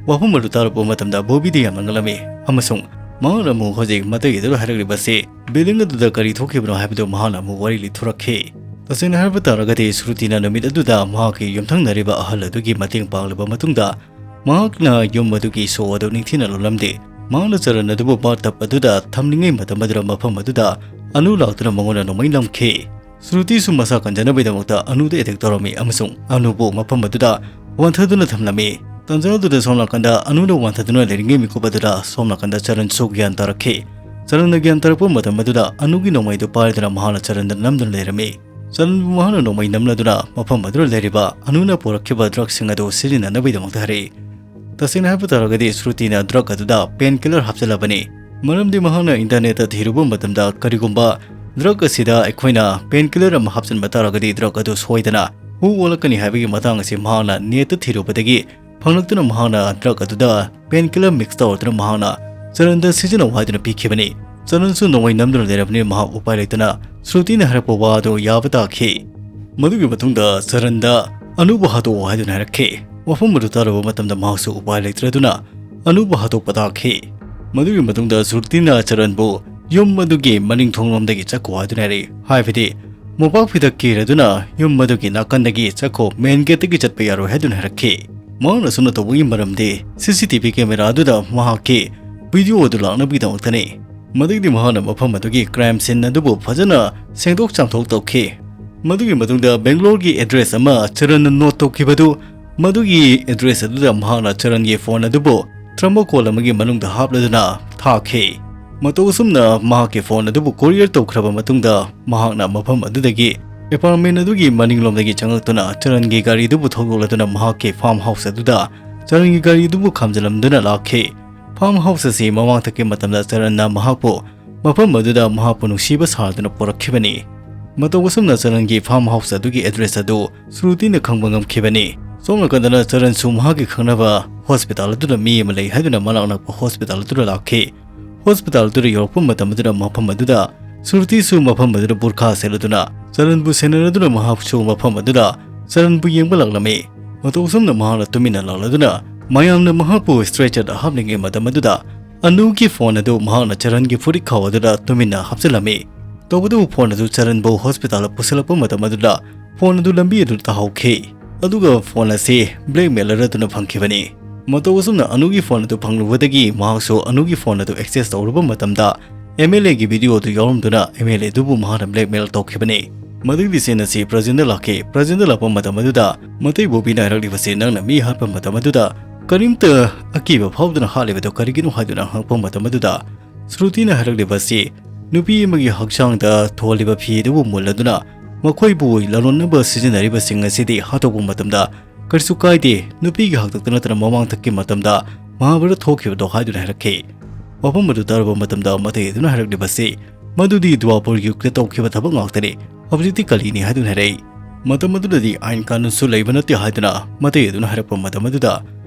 ꯋꯥꯐꯝ ꯑꯗꯨ ꯇꯥꯔꯨꯕ ꯃꯇꯝꯗ ꯕꯣꯕꯤꯗꯤ ꯌꯥꯝꯅ ꯉꯛꯂꯝꯃꯤ ꯑꯃꯁꯨꯡ ꯃꯍꯥꯛꯅ ꯑꯃꯨꯛ ꯍꯧꯖꯤꯛ ꯃꯇꯩ ꯑꯗꯨꯗ ꯍꯥꯏꯔꯛꯂꯤꯕ ꯑꯁꯤ building ꯑꯗꯨꯗ ꯀꯔꯤ ꯊꯣꯛꯈꯤꯕꯅꯣ ꯍꯥꯏꯕꯗꯨ ꯃꯍꯥꯛꯅ ꯑꯃꯨꯛ ꯋꯥꯔꯤ ꯂꯤꯊꯣꯔꯛꯈꯤ꯫ ꯇꯁꯦꯡꯅ ꯍꯥꯏꯕ ꯇꯥꯔꯒꯗꯤ ꯁ꯭ꯔꯨꯇꯤꯅ ꯅꯨꯃꯤꯠ ꯑꯗꯨꯗ ꯃꯍꯥꯛꯀꯤ ꯌꯨꯝꯊꯪꯅꯔꯤꯕ ꯑꯍꯜ ꯑꯗꯨꯒꯤ ꯃꯇꯦꯡ ꯄꯥꯡꯂꯕ ꯃꯇꯨꯡꯗ ꯃꯍꯥꯛꯅ ꯌꯨꯝ ꯑꯗꯨꯒꯤ ꯁꯣ ꯑꯗꯨ ꯅꯤꯡꯊꯤꯅ ꯂꯣꯜꯂꯝꯗꯦ꯫ ꯃꯍꯥꯛꯅ ꯆꯔꯟ ꯑꯗꯨꯕꯨ bathtub ꯑꯗꯨꯗ ꯊꯝꯂꯤꯉꯩ ꯃꯇꯝ ꯑꯗꯨꯗ ꯃꯐꯝ ꯑꯗꯨꯗ ꯑꯅꯨ ꯂꯥꯛꯇꯨꯅ ꯃꯉꯣꯟꯗ ꯅꯣꯡꯃꯩ ꯅꯝꯈꯤ꯫ ꯁ꯭ꯔꯨꯇꯤꯁꯨ ꯃꯁꯥ ꯀꯟꯖꯅꯕꯒꯤꯗꯃꯛꯇ ꯑꯅꯨꯗ attack ꯇꯧꯔꯝꯃꯤ ꯑꯃꯁꯨꯡ ꯑꯅꯨꯕꯨ ꯃꯐꯝ ꯑꯗꯨꯗ ꯋꯥꯟꯊꯗꯨꯅ ꯊꯝꯂꯝꯃꯤ꯫ ꯇꯥꯟꯖꯥ ꯑꯗꯨꯗ ꯁꯣꯝ ꯅꯥꯀꯟꯗ ꯑꯅꯨꯅ ꯋꯥꯟꯊꯗꯨꯅ ꯂꯩꯔꯤꯉꯩ ꯃꯤꯀꯨꯞ ꯑꯗꯨꯗ ꯁꯣꯝ ꯅꯥꯀꯟꯗ ꯆꯔꯟꯁꯨ ꯒ꯭ꯌꯥꯟ ꯇꯥꯔꯛꯈꯤ꯫ ꯆꯔꯟꯅ ꯒ꯭ꯌꯥꯟ ꯇꯥꯔꯛꯄ ꯃꯇꯝ ꯑꯗꯨꯗ ꯑꯅꯨꯒꯤ ꯅꯣꯡꯃꯩꯗꯨ ꯄꯥꯏꯗꯨꯅ ꯃꯍꯥꯛꯅ ꯆꯔꯟꯗ ꯅꯝꯗꯨꯅ ꯂꯩꯔꯝꯃꯤ꯫ ꯆꯔꯟꯕꯨ ꯃꯍꯥꯛꯅ ꯅꯣꯡꯃꯩ ꯅꯝꯂꯗꯨꯅ ꯃꯐꯝ ꯑꯗꯨꯗ ꯂꯩꯔꯤꯕ ꯑꯅꯨꯅ ꯄꯨꯔꯛꯈꯤꯕ drugꯁꯤꯡ ꯑꯗꯨ ꯁꯤꯖꯤꯟꯅꯅꯕꯒꯤꯗꯃꯛꯇ ꯍꯥꯏꯔꯛꯏ꯫ ꯇꯁꯦꯡꯅ ꯍꯥꯏꯕ ꯇꯥꯔꯒꯗꯤ ꯁ꯭ꯔꯨꯇꯤꯅ drug ꯑꯗꯨꯗ painkiller ꯍꯥꯞꯆꯤꯜꯂꯕꯅꯤ꯫ ꯃꯔꯝꯗꯤ ꯃꯍꯥꯛꯅ internetꯇ ꯊꯤꯔꯨꯕ ꯃꯇꯝꯗ ꯀꯔꯤꯒꯨꯝꯕ drug ꯑꯁꯤꯗ ꯑꯩꯈꯣꯏꯅ painkiller ꯑꯃ ꯍꯥꯞꯆꯤꯟꯕ ꯇꯥꯔꯒꯗꯤ drug ꯑꯗꯨ ꯁꯣꯏꯗꯅ ꯍꯨ ꯑꯣꯜꯂꯛꯀꯅꯤ ꯍꯥꯏꯕꯒꯤ ꯃꯇꯥꯡ ꯑꯁꯤ ꯃꯍꯥꯛꯅ netꯇ ꯊꯤꯔꯨꯕꯗꯒꯤ ꯐꯪꯂꯛꯇꯨꯅ ꯃꯍꯥꯛꯅ drug ꯑꯗꯨꯗ painkiller mix ꯇꯧꯔꯗꯨꯅ ꯃꯍꯥꯛꯅ ꯆꯔꯟꯗ ꯁꯤꯖꯤꯟꯅꯧ ꯍꯥꯏꯗꯨꯅ ꯄꯤꯈꯤꯕꯅꯤ꯫ ꯆꯔꯟꯁꯨ ꯅꯣꯡꯃꯩ ꯅꯝꯗꯨꯅ ꯂꯩꯔꯕꯅꯤꯅ ꯃꯍꯥꯛ ꯎꯄꯥꯏ ꯂꯩꯇꯅ ꯁ꯭ꯔꯨꯇꯤꯅ ꯍꯥꯏꯔꯛꯄ ꯋꯥ ꯑꯗꯨ ꯌꯥꯕ ꯇꯥꯈꯤ꯫ ꯃꯗꯨꯒꯤ ꯃꯇꯨꯡꯗ ꯆꯔꯟꯗ ꯑꯅꯨꯕꯨ ꯍꯥꯠꯇꯣꯛꯑꯣ ꯍꯥꯏꯗꯨꯅ ꯍꯥꯏꯔꯛꯈꯤ꯫ ꯋꯥꯐꯝ ꯑꯗꯨ ꯇꯥꯔꯨꯕ ꯃꯇꯝꯗ ꯃꯍꯥꯛꯁꯨ ꯎꯄꯥꯏ ꯂꯩꯇ꯭ꯔꯗꯨꯅ ꯑꯅꯨꯕꯨ ꯍꯥꯠꯇꯣꯛꯄ ꯇꯥꯈꯤ꯫ ꯃꯗꯨꯒꯤ ꯃꯇꯨꯡꯗ ꯁ꯭ꯔꯨꯇꯤꯅ ꯆꯔꯟꯕꯨ ꯌꯨꯝ ꯑꯗꯨꯒꯤ ꯃꯅꯤꯡ ꯊꯣꯡꯂꯣꯝꯗꯒꯤ ꯆꯠꯈꯣ ꯍꯥꯏꯗꯨꯅ ꯍꯥꯏꯔꯛꯏ꯫ ꯍꯥꯏꯕꯗꯤ ꯃꯣꯝꯄꯥꯛ ꯐꯤꯗꯛ ꯀꯤꯔꯗꯨꯅ ꯌꯨꯝ ꯑꯗꯨꯒꯤ ꯅꯥꯀꯟꯗꯒꯤ ꯆꯠꯈꯣ, ꯃꯦꯟ ꯒꯦꯠꯇꯒꯤ ꯆꯠꯄ ꯌꯥꯔꯣꯏ ꯍꯥꯏꯗꯨꯅ ꯍꯥꯏꯔꯛꯈꯤ꯫ ꯃꯍꯥꯛꯅ ꯑꯁꯨꯝꯅ ꯇꯧꯕꯒꯤ ꯃꯔꯝꯗꯤ ꯁꯤ ꯁꯤ ꯇꯤ ꯚꯤ ꯀꯦꯃꯦꯔꯥ ꯑꯗꯨꯗ ꯃꯍꯥꯛꯀꯤ ꯚꯤꯗꯤꯑꯣ ꯑꯗꯨ ꯂꯥꯛꯅꯕꯒꯤꯗꯃꯛꯇꯅꯤ꯫ ꯃꯗꯨꯒꯤꯗꯤ ꯃꯍꯥꯛꯅ ꯃꯐꯝ ꯑꯗꯨꯒꯤ ꯀ꯭ꯔꯥꯏꯝ ꯁꯤꯟ ꯑꯗꯨꯕꯨ ꯐꯖꯅ ꯁꯦꯡꯗꯣꯛ ꯆꯥꯝꯊꯣꯛ ꯇꯧꯈꯤ꯫ ꯃꯗꯨꯒꯤ ꯃꯇꯨꯡꯗ ꯕꯦꯡꯒ꯭ꯂꯣꯔꯒꯤ ꯑꯦꯗ꯭ꯔꯦꯁ ꯑꯃ ꯆꯔꯟꯅ ꯅꯣꯠ ꯇꯧꯈꯤꯕꯗꯨ, ꯃꯗꯨꯒꯤ ꯑꯦꯗ꯭ꯔꯦꯁ ꯑꯗꯨꯗ ꯃꯍꯥꯛꯅ ꯆꯔꯟꯒꯤ ꯐꯣꯟ ꯑꯗꯨꯕꯨ ꯊꯔꯃꯣꯀꯣꯜ ꯑꯃꯒꯤ ꯃꯅꯨꯡꯗ ꯍꯥꯞꯂꯗꯨꯅ ꯊꯥꯈꯤ꯫ ꯃꯇꯧ ꯑꯁꯨꯝꯅ ꯃꯍꯥꯛꯀꯤ ꯐꯣꯟ ꯑꯗꯨꯕꯨ ꯀꯣꯔꯤꯌꯔ ꯇꯧꯈ꯭ꯔꯕ ꯃꯇꯨꯡꯗ, ꯃꯍꯥꯛꯅ ꯃꯐꯝ ꯑꯗꯨꯗꯒꯤ ꯑꯦꯄꯥꯔꯠꯃꯦꯟ ꯑꯗꯨꯒꯤ ꯃꯅꯤꯡꯂꯣꯝꯗꯒꯤ ꯆꯪꯂꯛꯇꯨꯅ ꯆꯔꯟꯒꯤ ꯒꯥꯔꯤ ꯑꯗꯨꯕꯨ ꯊꯧꯗꯣꯛꯂꯗꯨꯅ ꯃꯍꯥꯛꯀꯤ ꯐꯥꯔꯝ ꯍꯥꯎꯁ ꯑꯗꯨꯗ ꯆꯔꯟꯒꯤ ꯒꯥꯔꯤ ꯑꯗꯨꯕꯨ ꯈꯥꯝꯖꯤꯜꯂꯝꯗꯨꯅ ꯂꯥꯛꯈꯤ꯫ ꯐꯥꯔꯝ ꯍꯥꯎꯁ ꯑꯁꯤ ꯃꯃꯥꯡꯊꯛꯀꯤ ꯃꯇꯝꯗ ꯆꯔꯟꯅ ꯃꯍꯥꯛꯄꯨ ꯃꯐꯝ ꯑꯗꯨꯗ ꯃꯍꯥꯛꯄꯨ ꯅꯨꯡꯁꯤꯕ ꯁꯥꯗꯨꯅ ꯄꯨꯔꯛꯈꯤꯕꯅꯤ꯫ ꯃꯇꯧ ꯑꯁꯨꯝꯅ ꯆꯔꯟꯒꯤ ꯐꯥꯔꯝ ꯍꯥꯎꯁ ꯑꯗꯨꯒꯤ ꯑꯦꯗ꯭ꯔꯦꯁ ꯑꯗꯨ ꯁ꯭ꯔꯨꯇꯤꯅ ꯈꯪꯕ ꯉꯝꯈꯤꯕꯅꯤ꯫ ꯁꯣꯝ ꯅꯥꯀꯟꯗꯅ ꯆꯔꯟꯁꯨ ꯃꯍꯥꯛꯀꯤ ꯈꯪꯅꯕ ꯍꯣꯁꯄꯤꯇꯥꯜ ꯑꯗꯨꯗ ꯃꯤ ꯑꯃ ꯂꯩ ꯍꯥꯏꯗꯨꯅ ꯃꯅꯥꯛ ꯅꯛꯄ ꯍꯣꯁꯄꯤꯇꯥꯜ ꯑꯗꯨꯗ ꯂꯥꯛꯈꯤ꯫ ꯍꯣꯁꯄꯤꯇꯥꯜ ꯑꯗꯨꯗ ꯌꯧꯔꯛꯄ ꯃꯇꯝ ꯑꯗꯨꯗ ꯃꯐꯝ ꯑꯗꯨꯗ ꯁ꯭ꯔꯨꯇꯤꯁꯨ ꯃꯐꯝ ꯑꯗꯨꯗ ꯕꯨꯔꯈꯥ ꯁꯦꯠꯂꯗꯨꯅ ꯆꯔꯟꯕꯨ ꯁꯦꯟꯅꯔꯗꯨꯅ ꯃꯍꯥꯛꯁꯨ ꯃꯐꯝ ꯑꯗꯨꯗ ꯆꯔꯟꯕꯨ ꯌꯦꯡꯕ ꯂꯥꯛꯂꯝꯃꯤ꯫ ꯃꯇꯧ ꯑꯁꯨꯝꯅ ꯃꯍꯥꯛꯅ ꯇꯨꯃꯤꯟꯅ ꯂꯥꯛꯂꯗꯨꯅ ꯃꯌꯥꯝꯅ ꯃꯍꯥꯛꯄꯨ ꯁ꯭ꯇ꯭ꯔꯦꯆꯔꯗ ꯍꯥꯞꯂꯤꯉꯩ ꯃꯇꯝ ꯑꯗꯨꯗ ꯑꯅꯨꯒꯤ ꯐꯣꯟ ꯑꯗꯨ ꯃꯍꯥꯛꯅ ꯆꯔꯟꯒꯤ ꯐꯨꯔꯤꯠꯈꯥꯎ ꯑꯗꯨꯗ ꯇꯨꯃꯤꯟꯅ ꯍꯥꯞꯆꯤꯜꯂꯝꯃꯤ꯫ ꯇꯧꯕꯇꯕꯨ ꯐꯣꯟ ꯑꯗꯨ ꯆꯔꯟꯕꯨ ꯍꯣꯁꯄꯤꯇꯥꯜꯗ ꯄꯨꯁꯤꯜꯂꯛꯄ ꯃꯇꯝ ꯑꯗꯨꯗ ꯐꯣꯟ ꯑꯗꯨ ꯂꯝꯕꯤ ꯑꯗꯨꯗ ꯇꯥꯍꯧꯈꯤ꯫ ꯑꯗꯨꯒ ꯐꯣꯟ ꯑꯁꯤ ꯕ꯭ꯂꯦꯛꯃꯦꯂꯔ ꯑꯗꯨꯅ ꯐꯪꯈꯤꯕꯅꯤ꯫ ꯃꯇꯧ ꯑꯁꯨꯝꯅ ꯑꯅꯨꯒꯤ ꯐꯣꯟ ꯑꯗꯨ ꯐꯪꯂꯨꯕꯗꯒꯤ ꯃꯍꯥꯛꯁꯨ ꯑꯅꯨꯒꯤ ꯐꯣꯟ ꯑꯗꯨ ꯑꯦꯛꯁꯦꯁ ꯇꯧꯔꯨꯕ ꯃꯇꯝꯗ ꯑꯦꯝ ꯑꯦꯜ ꯑꯦꯒꯤ ꯚꯤꯗꯤꯑꯣ ꯑꯗꯨ ꯌꯥꯎꯔꯝꯗꯨꯅ ꯑꯦꯝ ꯑꯦꯜ ꯑꯦ ꯑꯗꯨꯕꯨ ꯃꯍꯥꯛꯅ ꯕ꯭ꯂꯦꯛꯃꯦꯜ ꯇꯧꯈꯤꯕꯅꯤ꯫ ꯃꯗꯨꯒꯤ ꯁꯤꯟ ꯑꯁꯤ ꯄ꯭ꯔꯖꯦꯟꯗ ꯂꯥꯛꯈꯤ꯫ ꯄ꯭ꯔꯖꯦꯟꯗ ꯂꯥꯛꯄ ꯃꯇꯝ ꯑꯗꯨꯗ ꯃꯇꯩ ꯕꯣꯕꯤꯅ ꯍꯥꯏꯔꯛꯂꯤꯕꯁꯤ, "ꯅꯪꯅ ꯃꯤ ꯍꯥꯠꯄ ꯃꯇꯝ ꯑꯗꯨꯗ ꯀꯔꯤꯝꯇ ꯑꯀꯤꯕ ꯐꯥꯎꯗꯅ ꯍꯥꯠꯂꯤꯕꯗꯨ ꯀꯔꯤꯒꯤꯅꯣ?" ꯍꯥꯏꯗꯨꯅ ꯍꯪꯉꯛꯄ ꯃꯇꯝ ꯑꯗꯨꯗ ꯁ꯭ꯔꯨꯇꯤꯅ ꯍꯥꯏꯔꯛꯂꯤꯕ ꯑꯁꯤ, ꯅꯨꯄꯤ ꯑꯃꯒꯤ ꯍꯛꯆꯥꯡꯗ ꯊꯣꯜꯂꯤꯕ ꯐꯤ ꯑꯗꯨꯕꯨ ꯃꯨꯜꯂꯗꯨꯅ ꯃꯈꯣꯏꯕꯨ ꯂꯂꯣꯟꯅꯕ ꯁꯤꯖꯤꯟꯅꯔꯤꯕꯁꯤꯡ ꯑꯁꯤꯗꯤ ꯍꯥꯠꯇꯣꯛꯄ ꯃꯇꯝꯗ ꯀꯔꯤꯁꯨ ꯀꯥꯏꯗꯦ, ꯅꯨꯄꯤꯒꯤ ꯍꯥꯛꯇꯛꯇ ꯅꯠꯇꯅ ꯃꯃꯥꯡꯊꯛꯀꯤ ꯃꯇꯝꯗ ꯃꯍꯥꯚꯥꯔꯠ ꯊꯣꯛꯈꯤꯕꯗꯣ ꯍꯥꯏꯗꯨꯅ ꯍꯥꯏꯔꯛꯈꯤ꯫ ꯋꯥꯐꯝ ꯑꯗꯨ ꯇꯥꯔꯕ ꯃꯇꯝꯗ ꯃꯇꯩ ꯑꯗꯨꯅ ꯍꯥꯏꯔꯛꯂꯤꯕꯁꯤ, ꯃꯗꯨꯗꯤ ꯗ꯭ꯋꯥꯄꯔ ꯌꯨꯒꯇ ꯇꯧꯈꯤꯕ ꯊꯕꯛ ꯉꯥꯛꯇꯅꯤ, ꯍꯧꯖꯤꯛꯇꯤ ꯀꯂꯤꯅꯤ ꯍꯥꯏꯗꯨꯅ ꯍꯥꯏꯔꯛꯏ꯫ ꯃꯇꯝ ꯑꯗꯨꯗꯗꯤ ꯑꯥꯏꯟ ꯀꯥꯅꯨꯟꯁꯨ ꯂꯩꯕ ꯅꯠꯇꯦ ꯍꯥꯏꯗꯨꯅ ꯃꯇꯩ ꯑꯗꯨꯅ ꯍꯥꯏꯔꯛꯄ ꯃꯇꯝ ꯑꯗꯨꯗ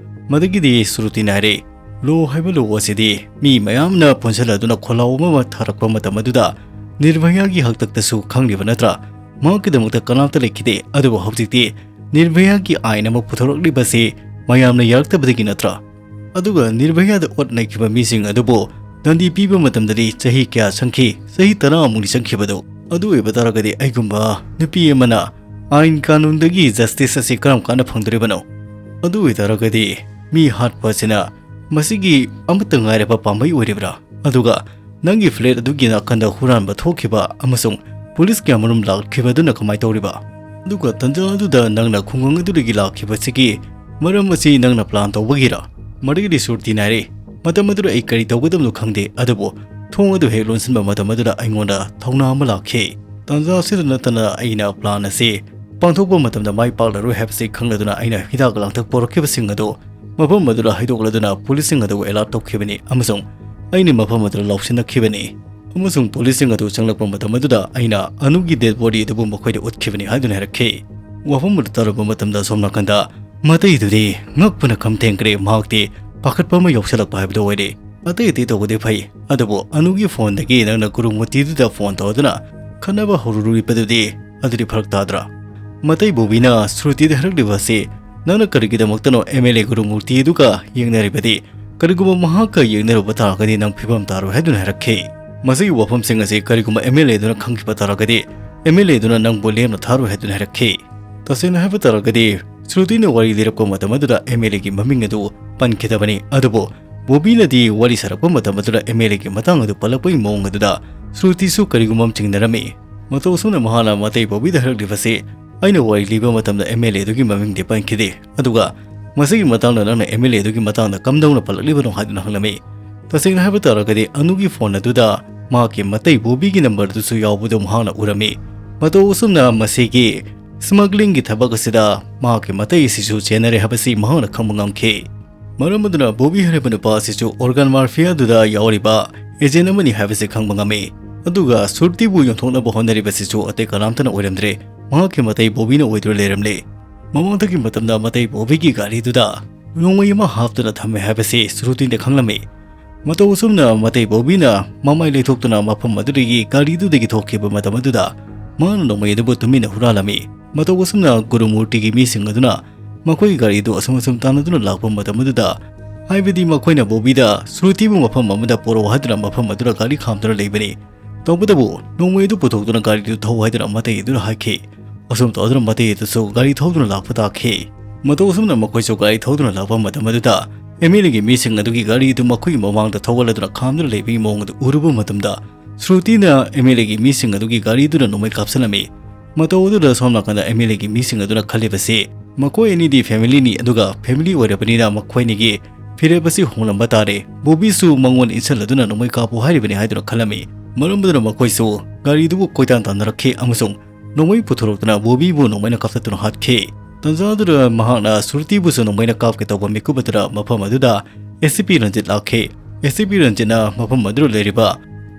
ꯃꯗꯨꯒꯤꯗꯤ ꯁ꯭ꯔꯨꯇꯤꯅ ꯍꯥꯏꯔꯛꯏ, ꯂꯣ ꯍꯥꯏꯕ ꯂꯣ ꯑꯁꯤꯗꯤ ꯃꯤ ꯃꯌꯥꯝꯅ ꯄꯨꯟꯁꯤꯜꯂꯗꯨꯅ ꯈꯣꯜꯂꯥꯎ ꯑꯃ ꯊꯥꯔꯛꯄ ꯃꯇꯝ ꯑꯗꯨꯗ ꯅꯤꯔꯚꯌꯥꯒꯤ ꯍꯥꯛꯇꯛꯇꯁꯨ ꯈꯪꯂꯤꯕ ꯅꯠꯇ꯭ꯔꯥ? ꯃꯍꯥꯛꯀꯤꯗꯃꯛꯇ ꯀꯅꯥꯝꯇ ꯂꯩꯈꯤꯗꯦ꯫ ꯑꯗꯨꯕꯨ ꯍꯧꯖꯤꯛꯇꯤ ꯅꯤꯔꯚꯌꯥꯒꯤ ꯑꯥꯏꯟ ꯑꯃ ꯄꯨꯊꯣꯔꯛꯂꯤꯕꯁꯤ ꯃꯌꯥꯝꯅ ꯌꯥꯔꯛꯇꯕꯗꯒꯤ ꯅꯠꯇ꯭ꯔꯥ? ꯑꯗꯨꯒ ꯅꯤꯔꯚꯌꯥꯗ ꯑꯣꯠ ꯅꯩꯈꯤꯕ ꯃꯤꯁꯤꯡ ꯑꯗꯨꯕꯨ ꯗꯟꯗꯤ ꯄꯤꯕ ꯃꯇꯝꯗꯗꯤ ꯆꯍꯤ ꯀꯌꯥ ꯆꯪꯈꯤ? ꯆꯍꯤ ꯇꯔꯥꯃꯨꯛꯅꯤ ꯆꯪꯈꯤꯕꯗꯨ꯫ ꯑꯗꯨ ꯑꯣꯏꯕ ꯇꯥꯔꯒꯗꯤ ꯑꯩꯒꯨꯝꯕ ꯅꯨꯄꯤ ꯑꯃꯅ ꯑꯥꯏꯟ ꯀꯥꯅꯨꯟꯗꯒꯤ ꯖꯁꯇꯤꯁ ꯑꯁꯤ ꯀꯔꯝ ꯀꯥꯟꯗ ꯐꯪꯗꯣꯔꯤꯕꯅꯣ? ꯑꯗꯨ ꯑꯣꯏ ꯇꯥꯔꯒꯗꯤ ꯃꯤ ꯍꯥꯠꯄ ꯑꯁꯤꯅ ꯃꯁꯤꯒꯤ ꯑꯃꯠꯇ ꯉꯥꯏꯔꯕ ꯄꯥꯝꯕꯩ ꯑꯣꯏꯔꯤꯕ꯭ꯔꯥ? ꯑꯗꯨꯒ ꯅꯪꯒꯤ ꯐ꯭ꯂꯦꯠ ꯑꯗꯨꯒꯤ ꯅꯥꯀꯟꯗ ꯍꯨꯔꯥꯟꯕ ꯊꯣꯛꯈꯤꯕ ꯑꯃꯁꯨꯡ ꯄꯨꯂꯤꯁ ꯀꯌꯥꯃꯔꯨꯝ ꯂꯥꯛꯈꯤꯕ ꯑꯗꯨꯅ ꯀꯃꯥꯏ ꯇꯧꯔꯤꯕ? ꯑꯗꯨꯒ ꯇꯟꯖꯥ ꯑꯗꯨꯗ ꯅꯪꯅ ꯈꯨꯡꯒꯪ ꯑꯗꯨꯗꯒꯤ ꯂꯥꯛꯈꯤꯕꯁꯤꯒꯤ ꯃꯔꯝ ꯑꯁꯤ ꯅꯪꯅ ꯄ꯭ꯂꯥꯟ ꯇꯧꯕꯒꯤꯔꯥ? ꯃꯗꯨꯒꯤꯗꯤ ꯁꯨꯔꯇꯤ ꯅꯥꯏꯔꯦ꯫ ꯃꯇꯝ ꯑꯗꯨꯗ ꯑꯩ ꯀꯔꯤ ꯇꯧꯒꯗꯕꯅꯣ ꯈꯪꯗꯦ, ꯑꯗꯨꯕꯨ ꯊꯣꯡ ꯑꯗꯨ ꯍꯦꯛ ꯂꯣꯟꯁꯤꯟꯕ ꯃꯇꯝ ꯑꯗꯨꯗ ꯑꯩꯉꯣꯟꯗ ꯊꯧꯅꯥ ꯑꯃ ꯂꯥꯛꯈꯤ꯫ ꯇꯟꯖꯥ ꯑꯁꯤꯗ ꯅꯠꯇꯅ ꯑꯩꯅ ꯄ꯭ꯂꯥꯟ ꯑꯁꯤ ꯄꯥꯡꯊꯣꯛꯄ ꯃꯇꯝꯗ ꯃꯥꯏ ꯄꯥꯛꯂꯔꯣꯏ ꯍꯥꯏꯕꯁꯤ ꯈꯪꯂꯗꯨꯅ ꯑꯩꯅ ꯍꯤꯗꯥꯛ ꯂꯥꯡꯊꯛ ꯄꯨꯔꯛꯈꯤꯕꯁꯤꯡ ꯑꯗꯨ ꯃꯐꯝ ꯑꯗꯨꯗ ꯍꯩꯗꯣꯛꯂꯗꯨꯅ ꯄꯨꯂꯤꯁꯁꯤꯡ ꯑꯗꯨꯕꯨ ꯑꯦꯂꯔꯠ ꯇꯧꯈꯤꯕꯅꯤ ꯑꯃꯁꯨꯡ ꯑꯩꯅ ꯃꯐꯝ ꯑꯗꯨꯗ ꯂꯧꯁꯤꯟꯅꯈꯤꯕꯅꯤ꯫ ꯑꯃꯁꯨꯡ ꯄꯨꯂꯤꯁꯁꯤꯡ ꯑꯗꯨ ꯆꯪꯂꯛꯄ ꯃꯇꯝ ꯑꯗꯨꯗ ꯑꯩꯅ ꯑꯅꯨꯒꯤ ꯗꯦꯗ ꯕꯣꯗꯤ ꯑꯗꯨꯕꯨ ꯃꯈꯣꯏꯗ ꯎꯠꯈꯤꯕꯅꯤ ꯍꯥꯏꯗꯨꯅ ꯍꯥꯏꯔꯛꯈꯤ꯫ ꯋꯥꯐꯝ ꯑꯗꯨ ꯇꯥꯔꯨꯕ ꯃꯇꯝꯗ ꯁꯣꯝ ꯅꯥꯀꯟꯗ ꯃꯇꯩꯗꯨꯗꯤ ꯉꯛꯄꯅ ꯈꯝ ꯊꯦꯡꯈ꯭ꯔꯦ꯫ ꯃꯍꯥꯛꯇꯤ ꯄꯥꯈꯠꯄ ꯑꯃ ꯌꯥꯎꯁꯜꯂꯛꯄ ꯍꯥꯏꯕꯗꯨ ꯑꯣꯏꯔꯦ꯫ ꯑꯇꯩ ꯑꯇꯩ ꯇꯧꯕꯗꯤ ꯐꯩ, ꯑꯗꯨꯕꯨ ꯑꯅꯨꯒꯤ ꯐꯣꯟꯗꯒꯤ ꯅꯪꯅ ꯒꯨꯔꯨꯃꯨꯔꯇꯤꯗꯨꯗ ꯐꯣꯟ ꯇꯧꯗꯨꯅ ꯈꯠꯅꯕ ꯍꯧꯔꯨꯔꯤꯕꯗꯨꯗꯤ ꯑꯗꯨꯗꯤ ꯐꯔꯛ ꯇꯥꯗ꯭ꯔꯥ? ꯃꯇꯩ ꯕꯣꯕꯤꯅ ꯁ꯭ꯔꯨꯇꯤꯗ ꯍꯥꯏꯔꯛꯂꯤꯕ ꯑꯁꯤ ꯅꯪꯅ ꯀꯔꯤꯒꯤꯗꯃꯛꯇꯅꯣ ꯑꯦꯝ ꯑꯦꯜ ꯑꯦ ꯒꯨꯔꯨꯃꯨꯔꯇꯤ ꯑꯗꯨꯒ ꯌꯦꯡꯅꯔꯤꯕꯗꯤ? ꯀꯔꯤꯒꯨꯝꯕ ꯃꯍꯥꯛꯀ ꯌꯦꯡꯅꯔꯨꯕ ꯇꯥꯔꯒꯗꯤ ꯅꯪ ꯐꯤꯕꯝ ꯇꯥꯔꯣꯏ ꯍꯥꯏꯗꯨꯅ ꯍꯥꯏꯔꯛꯈꯤ꯫ ꯃꯁꯤꯒꯤ ꯋꯥꯐꯝꯁꯤꯡ ꯑꯁꯤ ꯀꯔꯤꯒꯨꯝꯕ ꯑꯦꯝ ꯑꯦꯜ ꯑꯦ ꯑꯗꯨꯅ ꯈꯪꯈꯤꯕ ꯇꯥꯔꯒꯗꯤ ꯑꯦꯝ ꯑꯦꯜ ꯑꯦ ꯑꯗꯨꯅ ꯅꯪꯕꯨ ꯂꯦꯝꯅ ꯊꯥꯔꯣꯏ ꯍꯥꯏꯗꯨꯅ ꯍꯥꯏꯔꯛꯈꯤ꯫ ꯇꯁꯦꯡꯅ ꯍꯥꯏꯕ ꯇꯥꯔꯒꯗꯤ ꯁ꯭ꯔꯨꯇꯤꯅ ꯋꯥꯔꯤ ꯂꯤꯔꯛꯄ ꯃꯇꯝ ꯑꯗꯨꯗ ꯑꯦꯝ ꯑꯦꯜ ꯑꯦꯒꯤ ꯃꯃꯤꯡ ꯑꯗꯨ ꯄꯟꯈꯤꯗꯕꯅꯤ꯫ ꯑꯗꯨꯕꯨ ꯕꯣꯕꯤꯅꯗꯤ ꯋꯥꯔꯤ ꯁꯥꯔꯛꯄ ꯃꯇꯝ ꯑꯗꯨꯗ ꯑꯦꯝ ꯑꯦꯜ ꯑꯦꯒꯤ ꯃꯇꯥꯡ ꯑꯗꯨ ꯄꯜꯂꯛꯄꯒꯤ ꯃꯑꯣꯡ ꯑꯗꯨꯗ ꯁ꯭ꯔꯨꯇꯤꯁꯨ ꯀꯔꯤꯒꯨꯝꯕ ꯑꯃ ꯆꯤꯡꯅꯔꯝꯃꯤ꯫ ꯃꯇꯧ ꯑꯁꯨꯝꯅ ꯃꯍꯥꯛꯅ ꯃꯇꯩ ꯕꯣꯕꯤꯗ ꯍꯥꯏꯔꯛꯂꯤꯕꯁꯤ, ꯑꯩꯅ ꯋꯥꯔꯤ ꯂꯤꯕ ꯃꯇꯝꯗ ꯑꯦꯝ ꯑꯦꯜ ꯑꯦ ꯑꯗꯨꯒꯤ ꯃꯃꯤꯡꯗꯤ ꯄꯟꯈꯤꯗꯦ, ꯑꯗꯨꯒ ꯃꯁꯤꯒꯤ ꯃꯇꯥꯡꯗ ꯅꯪꯅ ꯑꯦꯝ ꯑꯦꯜ ꯑꯦ ꯑꯗꯨꯒꯤ ꯃꯇꯥꯡꯗ ꯀꯝꯗꯧꯅ ꯄꯜꯂꯛꯂꯤꯕꯅꯣ ꯍꯥꯏꯗꯨꯅ ꯍꯪꯂꯝꯃꯤ꯫ ꯇꯁꯦꯡꯅ ꯍꯥꯏꯕ ꯇꯥꯔꯒꯗꯤ ꯑꯅꯨꯒꯤ ꯐꯣꯟ ꯑꯗꯨꯗ ꯃꯍꯥꯛꯀꯤ ꯃꯇꯩ ꯕꯣꯕꯤꯒꯤ ꯅꯝꯕꯔ ꯑꯗꯨꯁꯨ ꯌꯥꯎꯕꯗꯨ ꯃꯍꯥꯛꯅ ꯎꯔꯝꯃꯤ꯫ ꯃꯇꯧ ꯑꯁꯨꯝꯅ ꯃꯁꯤꯒꯤ ꯁ꯭ꯃꯒ꯭ꯂꯤꯡꯒꯤ ꯊꯕꯛ ꯑꯁꯤꯗ ꯃꯍꯥꯛꯀꯤ ꯃꯇꯩ ꯑꯁꯤꯁꯨ ꯆꯦꯟꯅꯔꯦ ꯍꯥꯏꯕꯁꯤ ꯃꯍꯥꯛꯅ ꯈꯪꯕ ꯉꯝꯈꯤ꯫ ꯃꯔꯝ ꯑꯗꯨꯅ ꯕꯣꯕꯤ ꯍꯥꯏꯔꯤꯕ ꯅꯨꯄꯥ ꯑꯁꯤꯁꯨ ꯑꯣꯔꯒꯥꯟ ꯃꯥꯐꯤꯌꯥꯗꯨꯗ ꯌꯥꯎꯔꯤꯕ ꯑꯦꯖꯦꯟ ꯑꯃꯅꯤ ꯍꯥꯏꯕꯁꯤ ꯈꯪꯕ ꯉꯝꯃꯤ꯫ ꯑꯗꯨꯒ ꯁ꯭ꯔꯨꯇꯤꯕꯨ ꯌꯣꯟꯊꯣꯛꯅꯕ ꯍꯣꯠꯅꯔꯤꯕꯁꯤꯁꯨ ꯑꯇꯩ ꯀꯅꯥꯝꯇꯅ ꯑꯣꯏꯔꯝꯗ꯭ꯔꯦ, ꯃꯍꯥꯛꯀꯤ ꯃꯇꯩ ꯕꯣꯕꯤꯅ ꯑꯣꯏꯗꯨꯅ ꯂꯩꯔꯝꯂꯦ꯫ ꯃꯃꯥꯡꯗꯒꯤ ꯃꯇꯝꯗ ꯃꯇꯩ ꯕꯣꯕꯤꯒꯤ ꯒꯥꯔꯤꯗꯨꯗ ꯅꯣꯡꯃꯩ ꯑꯃ ꯍꯥꯞꯇꯨꯅ ꯊꯝꯃꯦ ꯍꯥꯏꯕꯁꯤ ꯁ꯭ꯔꯨꯇꯤꯅ ꯈꯪꯂꯝꯃꯤ꯫ ꯃꯇꯧ ꯑꯁꯨꯝꯅ ꯃꯇꯩ ꯕꯣꯕꯤꯅ ꯃꯃꯥꯏ ꯂꯩꯊꯣꯛꯇꯨꯅ ꯃꯐꯝ ꯑꯗꯨꯗꯒꯤ ꯒꯥꯔꯤꯗꯨꯗꯒꯤ ꯊꯣꯛꯈꯤꯕ ꯃꯇꯝ ꯑꯗꯨꯗ ꯃꯍꯥꯛꯅ ꯅꯣꯡꯃꯩ ꯑꯗꯨꯕꯨ ꯇꯨꯃꯤꯟꯅ ꯍꯨꯔꯥꯜꯂꯝꯃꯤ꯫ ꯃꯇꯧ ꯑꯁꯨꯝꯅ ꯒꯨꯔꯨꯃꯨꯔꯇꯤꯒꯤ ꯃꯤꯁꯤꯡ ꯑꯗꯨꯅ ꯃꯈꯣꯏꯒꯤ ꯒꯥꯔꯤꯗꯨ ꯑꯁꯨꯝ ꯑꯁꯨꯝ ꯇꯥꯟꯅꯗꯨꯅ ꯂꯥꯛꯄ ꯃꯇꯝ ꯑꯗꯨꯗ, ꯍꯥꯏꯕꯗꯤ ꯃꯈꯣꯏꯅ ꯕꯣꯕꯤꯗ ꯁ꯭ꯔꯨꯇꯤꯕꯨ ꯃꯐꯝ ꯑꯃꯗ ꯄꯨꯔꯛꯎ ꯍꯥꯏꯗꯨꯅ ꯃꯐꯝ ꯑꯗꯨꯗ ꯒꯥꯔꯤ ꯈꯥꯝꯗꯨꯅ ꯂꯩꯕꯅꯤ꯫ ꯇꯧꯕꯇꯕꯨ ꯅꯣꯡꯃꯩ ꯑꯗꯨ ꯄꯨꯊꯣꯛꯇꯨꯅ ꯒꯥꯔꯤꯗꯨ ꯊꯧ ꯍꯥꯏꯗꯨꯅ ꯃꯇꯩ ꯑꯗꯨꯅ ꯍꯥꯏꯈꯤ꯫ ꯑꯁꯨꯝ ꯇꯧꯗꯨꯅ ꯃꯇꯩ ꯑꯗꯨꯁꯨ ꯒꯥꯔꯤ ꯊꯧꯗꯨꯅ ꯂꯥꯛꯄ ꯇꯥꯈꯤ꯫ ꯃꯇꯧ ꯑꯁꯨꯝꯅ ꯃꯈꯣꯏꯁꯨ ꯒꯥꯔꯤ ꯊꯧꯗꯨꯅ ꯂꯥꯛꯄ ꯃꯇꯝ ꯑꯗꯨꯗ ꯑꯦꯝ ꯑꯦꯜ ꯑꯦꯒꯤ ꯃꯤꯁꯤꯡ ꯑꯗꯨꯒꯤ ꯒꯥꯔꯤ ꯑꯗꯨ ꯃꯈꯣꯏꯒꯤ ꯃꯃꯥꯡꯗ ꯊꯧꯒꯠꯂꯗꯨꯅ ꯈꯥꯝꯗꯨꯅ ꯂꯩꯕꯒꯤ ꯃꯑꯣꯡ ꯑꯗꯨ ꯎꯔꯨꯕ ꯃꯇꯝꯗ, ꯁ꯭ꯔꯨꯇꯤꯅ ꯑꯦꯝ ꯑꯦꯜ ꯑꯦꯒꯤ ꯃꯤꯁꯤꯡ ꯑꯗꯨꯒꯤ ꯒꯥꯔꯤꯗꯨꯗ ꯅꯣꯡꯃꯩ ꯀꯥꯞꯁꯤꯜꯂꯝꯃꯤ꯫ ꯃꯇꯧ ꯑꯗꯨꯗ ꯁꯣꯝ ꯅꯥꯀꯟꯗ ꯑꯦꯝ ꯑꯦꯜ ꯑꯦꯒꯤ ꯃꯤꯁꯤꯡ ꯑꯗꯨꯅ ꯈꯜꯂꯤꯕꯁꯤ, ꯃꯈꯣꯏ ꯑꯅꯤꯗꯤ ꯐꯦꯃꯤꯂꯤꯅꯤ, ꯑꯗꯨꯒ ꯐꯦꯃꯤꯂꯤ ꯑꯣꯏꯔꯕꯅꯤꯅ ꯃꯈꯣꯏ ꯑꯅꯤꯒꯤ ꯐꯤꯔꯦꯞ ꯑꯁꯤ ꯍꯣꯡꯂꯝꯕ ꯇꯥꯔꯦ꯫ ꯕꯣꯕꯤꯁꯨ ꯃꯉꯣꯟ ꯏꯟꯁꯤꯜꯂꯗꯨꯅ ꯅꯣꯡꯃꯩ ꯀꯥꯞꯄꯨ ꯍꯥꯏꯔꯤꯕꯅꯤ ꯍꯥꯏꯗꯨꯅ ꯈꯜꯂꯝꯃꯤ꯫ ꯃꯔꯝ ꯑꯗꯨꯅ ꯃꯈꯣꯏꯁꯨ ꯒꯥꯔꯤꯗꯨꯕꯨ ꯀꯣꯏꯇꯥꯟ ꯇꯥꯟꯅꯔꯛꯈꯤ ꯑꯃꯁꯨꯡ ꯅꯣꯡꯃꯩ ꯄꯨꯊꯣꯔꯛꯇꯨꯅ ꯕꯣꯕꯤꯕꯨ ꯅꯣꯡꯃꯩꯅ ꯀꯥꯞꯊꯠꯇꯨꯅ ꯍꯥꯠꯈꯤ꯫ ꯇꯟꯖꯥ ꯑꯗꯨꯗ ꯃꯍꯥꯛꯅ ꯁ꯭ꯔꯨꯇꯤꯕꯨꯁꯨ ꯅꯣꯡꯃꯩꯅ ꯀꯥꯞꯀꯦ ꯇꯧꯕ ꯃꯤꯀꯨꯞ ꯑꯗꯨꯗ ꯃꯐꯝ ꯑꯗꯨꯗ ꯑꯦ ꯁꯤ ꯄꯤ ꯔꯟꯖꯤꯠ ꯂꯥꯛꯈꯤ꯫ ꯑꯦ ꯁꯤ ꯄꯤ ꯔꯟꯖꯤꯠꯅ ꯃꯐꯝ ꯑꯗꯨꯗ ꯂꯩꯔꯤꯕ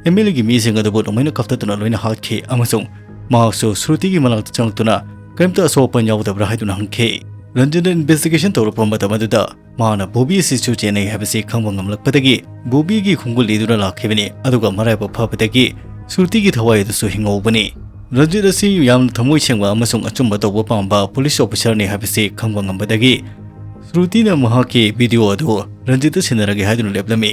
ꯑꯦꯝ ꯑꯦꯜ ꯑꯦꯒꯤ ꯃꯤꯁꯤꯡ ꯑꯗꯨꯕꯨ ꯅꯣꯡꯃꯩꯅ ꯀꯥꯞꯊꯠꯇꯨꯅ ꯂꯣꯏꯅ ꯍꯥꯠꯈꯤ ꯑꯃꯁꯨꯡ ꯃꯍꯥꯛꯁꯨ ꯁ꯭ꯔꯨꯇꯤꯒꯤ ꯃꯅꯥꯛꯇ ꯆꯪꯂꯛꯇꯨꯅ ꯀꯔꯤꯝꯇ ꯑꯁꯣꯛ ꯑꯄꯟ ꯌꯥꯎꯗꯕ꯭ꯔꯥ ꯍꯥꯏꯗꯨꯅ ꯍꯪꯈꯤ꯫ ꯔꯟꯖꯤꯠꯅ ꯏꯟꯚꯦꯁꯇꯤꯒꯦꯁꯟ ꯇꯧꯔꯛꯄ ꯃꯇꯝ ꯑꯗꯨꯗ ꯃꯍꯥꯛꯅ ꯕꯣꯕꯤ ꯑꯁꯤꯁꯨ ꯆꯦꯟꯅꯩ ꯍꯥꯏꯕꯁꯤ ꯈꯪꯕ ꯉꯝꯂꯛꯄꯗꯒꯤ ꯕꯣꯕꯤꯒꯤ ꯈꯣꯡꯒꯨꯜ ꯂꯤꯗꯨꯅ ꯂꯥꯛꯈꯤꯕꯅꯤ, ꯑꯗꯨꯒ ꯃꯔꯥꯏꯕꯛ ꯐꯕꯗꯒꯤ ꯁ꯭ꯔꯨꯇꯤꯒꯤ ꯊꯋꯥꯏ ꯑꯗꯨꯁꯨ ꯍꯤꯡꯍꯧꯕꯅꯤ꯫ ꯔꯟꯖꯤꯠ ꯑꯁꯤ ꯌꯥꯝꯅ ꯊꯃꯣꯏ ꯁꯦꯡꯕ ꯑꯃꯁꯨꯡ ꯑꯆꯨꯝꯕ ꯇꯧꯕ ꯄꯥꯝꯕ ꯄꯨꯂꯤꯁ ꯑꯣꯐꯤꯁꯔꯅꯤ ꯍꯥꯏꯕꯁꯤ ꯈꯪꯕ ꯉꯝꯕꯗꯒꯤ ꯁ꯭ꯔꯨꯇꯤꯅ ꯃꯍꯥꯛꯀꯤ ꯚꯤꯗꯤꯑꯣ ꯑꯗꯨ ꯔꯟꯖꯤꯠꯇ ꯁꯤꯟꯅꯔꯒꯦ ꯍꯥꯏꯗꯨꯅ ꯂꯦꯞꯂꯝꯃꯤ꯫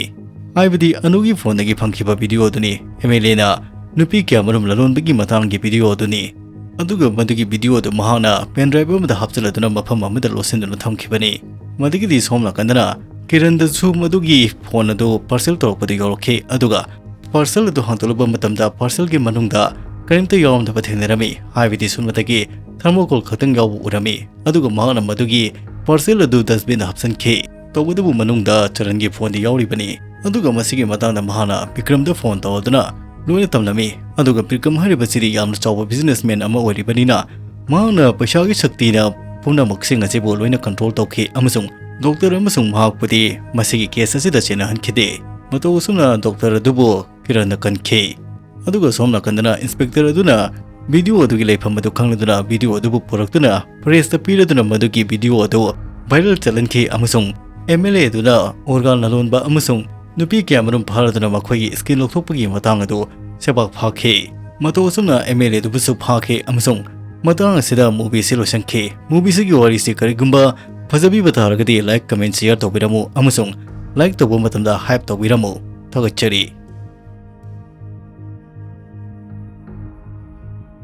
ꯍꯥꯏꯕꯗꯤ ꯑꯅꯨꯒꯤ ꯐꯣꯟꯗꯒꯤ ꯐꯪꯈꯤꯕ ꯚꯤꯗꯤꯑꯣ ꯑꯗꯨꯅꯤ, ꯑꯦꯝ ꯑꯦꯜ ꯑꯦꯅ ꯅꯨꯄꯤ ꯀꯌꯥꯃꯔꯨꯝ ꯂꯂꯣꯟꯕꯒꯤ ꯃꯇꯥꯡꯒꯤ ꯚꯤꯗꯤꯑꯣ ꯑꯗꯨꯅꯤ꯫ ꯑꯗꯨꯒ ꯃꯗꯨꯒꯤ ꯚꯤꯗꯤꯑꯣ ꯑꯗꯨ ꯃꯍꯥꯛꯅ ꯄꯦꯟ ꯗ꯭ꯔꯥꯏꯚ ꯑꯃꯗ ꯍꯥꯞꯆꯤꯜꯂꯗꯨꯅ ꯃꯐꯝ ꯑꯃꯗ ꯂꯣꯠꯁꯤꯟꯗꯨꯅ ꯊꯝꯈꯤꯕꯅꯤ꯫ ꯃꯗꯨꯒꯤꯗꯤ ꯁꯣꯝ ꯅꯥꯀꯟꯗꯅ ꯀꯤꯔꯟꯗꯁꯨ ꯃꯗꯨꯒꯤ ꯐꯣꯟ ꯑꯗꯨ ꯄꯥꯔꯁꯦꯜ ꯇꯧꯔꯛꯄꯗꯨ ꯌꯧꯔꯛꯈꯤ, ꯑꯗꯨꯒ ꯄꯥꯔꯁꯦꯜ ꯑꯗꯨ ꯍꯥꯡꯗꯣꯛꯂꯨꯕ ꯃꯇꯝꯗ ꯄꯥꯔꯁꯦꯜꯒꯤ ꯃꯅꯨꯡꯗ ꯀꯔꯤꯝꯇ ꯌꯥꯎꯔꯝꯗꯕ ꯊꯦꯡꯅꯔꯝꯃꯤ, ꯍꯥꯏꯕꯗꯤ ꯁꯨꯞꯅꯇꯒꯤ ꯊꯔꯃꯣꯀꯣꯜ ꯈꯛꯇꯪ ꯌꯥꯎꯕ ꯎꯔꯝꯃꯤ꯫ ꯑꯗꯨꯒ ꯃꯍꯥꯛꯅ ꯃꯗꯨꯒꯤ ꯄꯥꯔꯁꯦꯜ ꯑꯗꯨ ꯗꯁꯕꯤꯟꯗ ꯍꯥꯞꯆꯤꯟꯈꯤ꯫ ꯇꯧꯕꯇꯕꯨ ꯃꯅꯨꯡꯗ ꯆꯔꯟꯒꯤ ꯐꯣꯟꯗꯤ ꯌꯥꯎꯔꯤꯕꯅꯤ꯫ ꯑꯗꯨꯒ ꯃꯁꯤꯒꯤ ꯃꯇꯥꯡꯗ ꯃꯍꯥꯛꯅ ꯕꯤꯀ꯭ꯔꯝꯗ ꯐꯣꯟ ꯇꯧꯔꯗꯨꯅ ꯂꯣꯏꯅ ꯇꯝꯂꯝꯃꯤ꯫ ꯑꯗꯨꯒ ꯕꯤꯀ꯭ꯔꯝ ꯍꯥꯏꯔꯤꯕꯁꯤꯗꯤ ꯌꯥꯝꯅ ꯆꯥꯎꯕ ꯕꯤꯖꯤꯅꯦꯁꯃꯦꯟ ꯑꯃ ꯑꯣꯏꯔꯤꯕꯅꯤꯅ, ꯃꯍꯥꯛꯅ ꯄꯩꯁꯥꯒꯤ ꯁꯛꯇꯤꯅ ꯄꯨꯝꯅꯃꯛꯁꯤꯡ ꯑꯁꯤꯕꯨ ꯂꯣꯏꯅ ꯀꯟꯇ꯭ꯔꯣꯜ ꯇꯧꯈꯤ ꯑꯃꯁꯨꯡ ꯗꯣꯛꯇꯔ ꯑꯃꯁꯨꯡ ꯃꯍꯥꯛꯄꯨꯗꯤ ꯃꯁꯤꯒꯤ ꯀꯦꯁ ꯑꯁꯤꯗ ꯆꯦꯟꯅꯍꯟꯈꯤꯗꯦ꯫ ꯃꯇꯧ ꯑꯁꯨꯝꯅ ꯗꯣꯛꯇꯔ ꯑꯗꯨꯕꯨ ꯀꯤꯔꯟꯅ ꯀꯟꯈꯤ꯫ ꯑꯗꯨꯒ ꯁꯣꯝ ꯅꯥꯀꯟꯗꯅ ꯏꯟꯁꯄꯦꯛꯇꯔ ꯑꯗꯨꯅ ꯚꯤꯗꯤꯑꯣ ꯑꯗꯨꯒꯤ ꯂꯩꯐꯝ ꯑꯗꯨ ꯈꯪꯂꯗꯨꯅ ꯚꯤꯗꯤꯑꯣ ꯑꯗꯨꯕꯨ ꯄꯨꯔꯛꯇꯨꯅ ꯄ꯭ꯔꯦꯁꯇ ꯄꯤꯔꯗꯨꯅ ꯃꯗꯨꯒꯤ ꯚꯤꯗꯤꯑꯣ ꯑꯗꯨ viral ꯆꯠꯍꯟꯈꯤ ꯑꯃꯁꯨꯡ M L A ꯑꯗꯨꯅ organ ꯂꯂꯣꯟꯕ ꯑꯃꯁꯨꯡ ꯅꯨꯄꯤ ꯀꯌꯥꯃꯔꯨꯝ ꯐꯥꯔꯗꯨꯅ ꯃꯈꯣꯏꯒꯤ skin ꯂꯧꯊꯣꯛꯄꯒꯤ ꯃꯇꯥꯡ ꯑꯗꯨ ꯁꯦꯄꯥꯛ ꯐꯥꯈꯤ꯫ ꯃꯇꯧ ꯑꯁꯨꯝꯅ M L A ꯑꯗꯨꯕꯨꯁꯨ ꯐꯥꯈꯤ ꯑꯃꯁꯨꯡ ꯃꯇꯥꯡ ꯑꯁꯤꯗ movie ꯑꯁꯤ ꯂꯣꯏꯁꯤꯟꯈꯤ꯫ Movie ꯑꯁꯤꯒꯤ ꯋꯥꯔꯤꯁꯤ ꯀꯔꯤꯒꯨꯝꯕ ꯐꯖꯕꯤꯕ ꯇꯥꯔꯒꯗꯤ like, comment, share ꯇꯧꯕꯤꯔꯝꯃꯨ ꯑꯃꯁꯨꯡ like ꯇꯧꯕ ꯃꯇꯝꯗ hype ꯇꯧꯕꯤꯔꯝꯃꯨ꯫ ꯊꯥꯒꯠꯆꯔꯤ꯫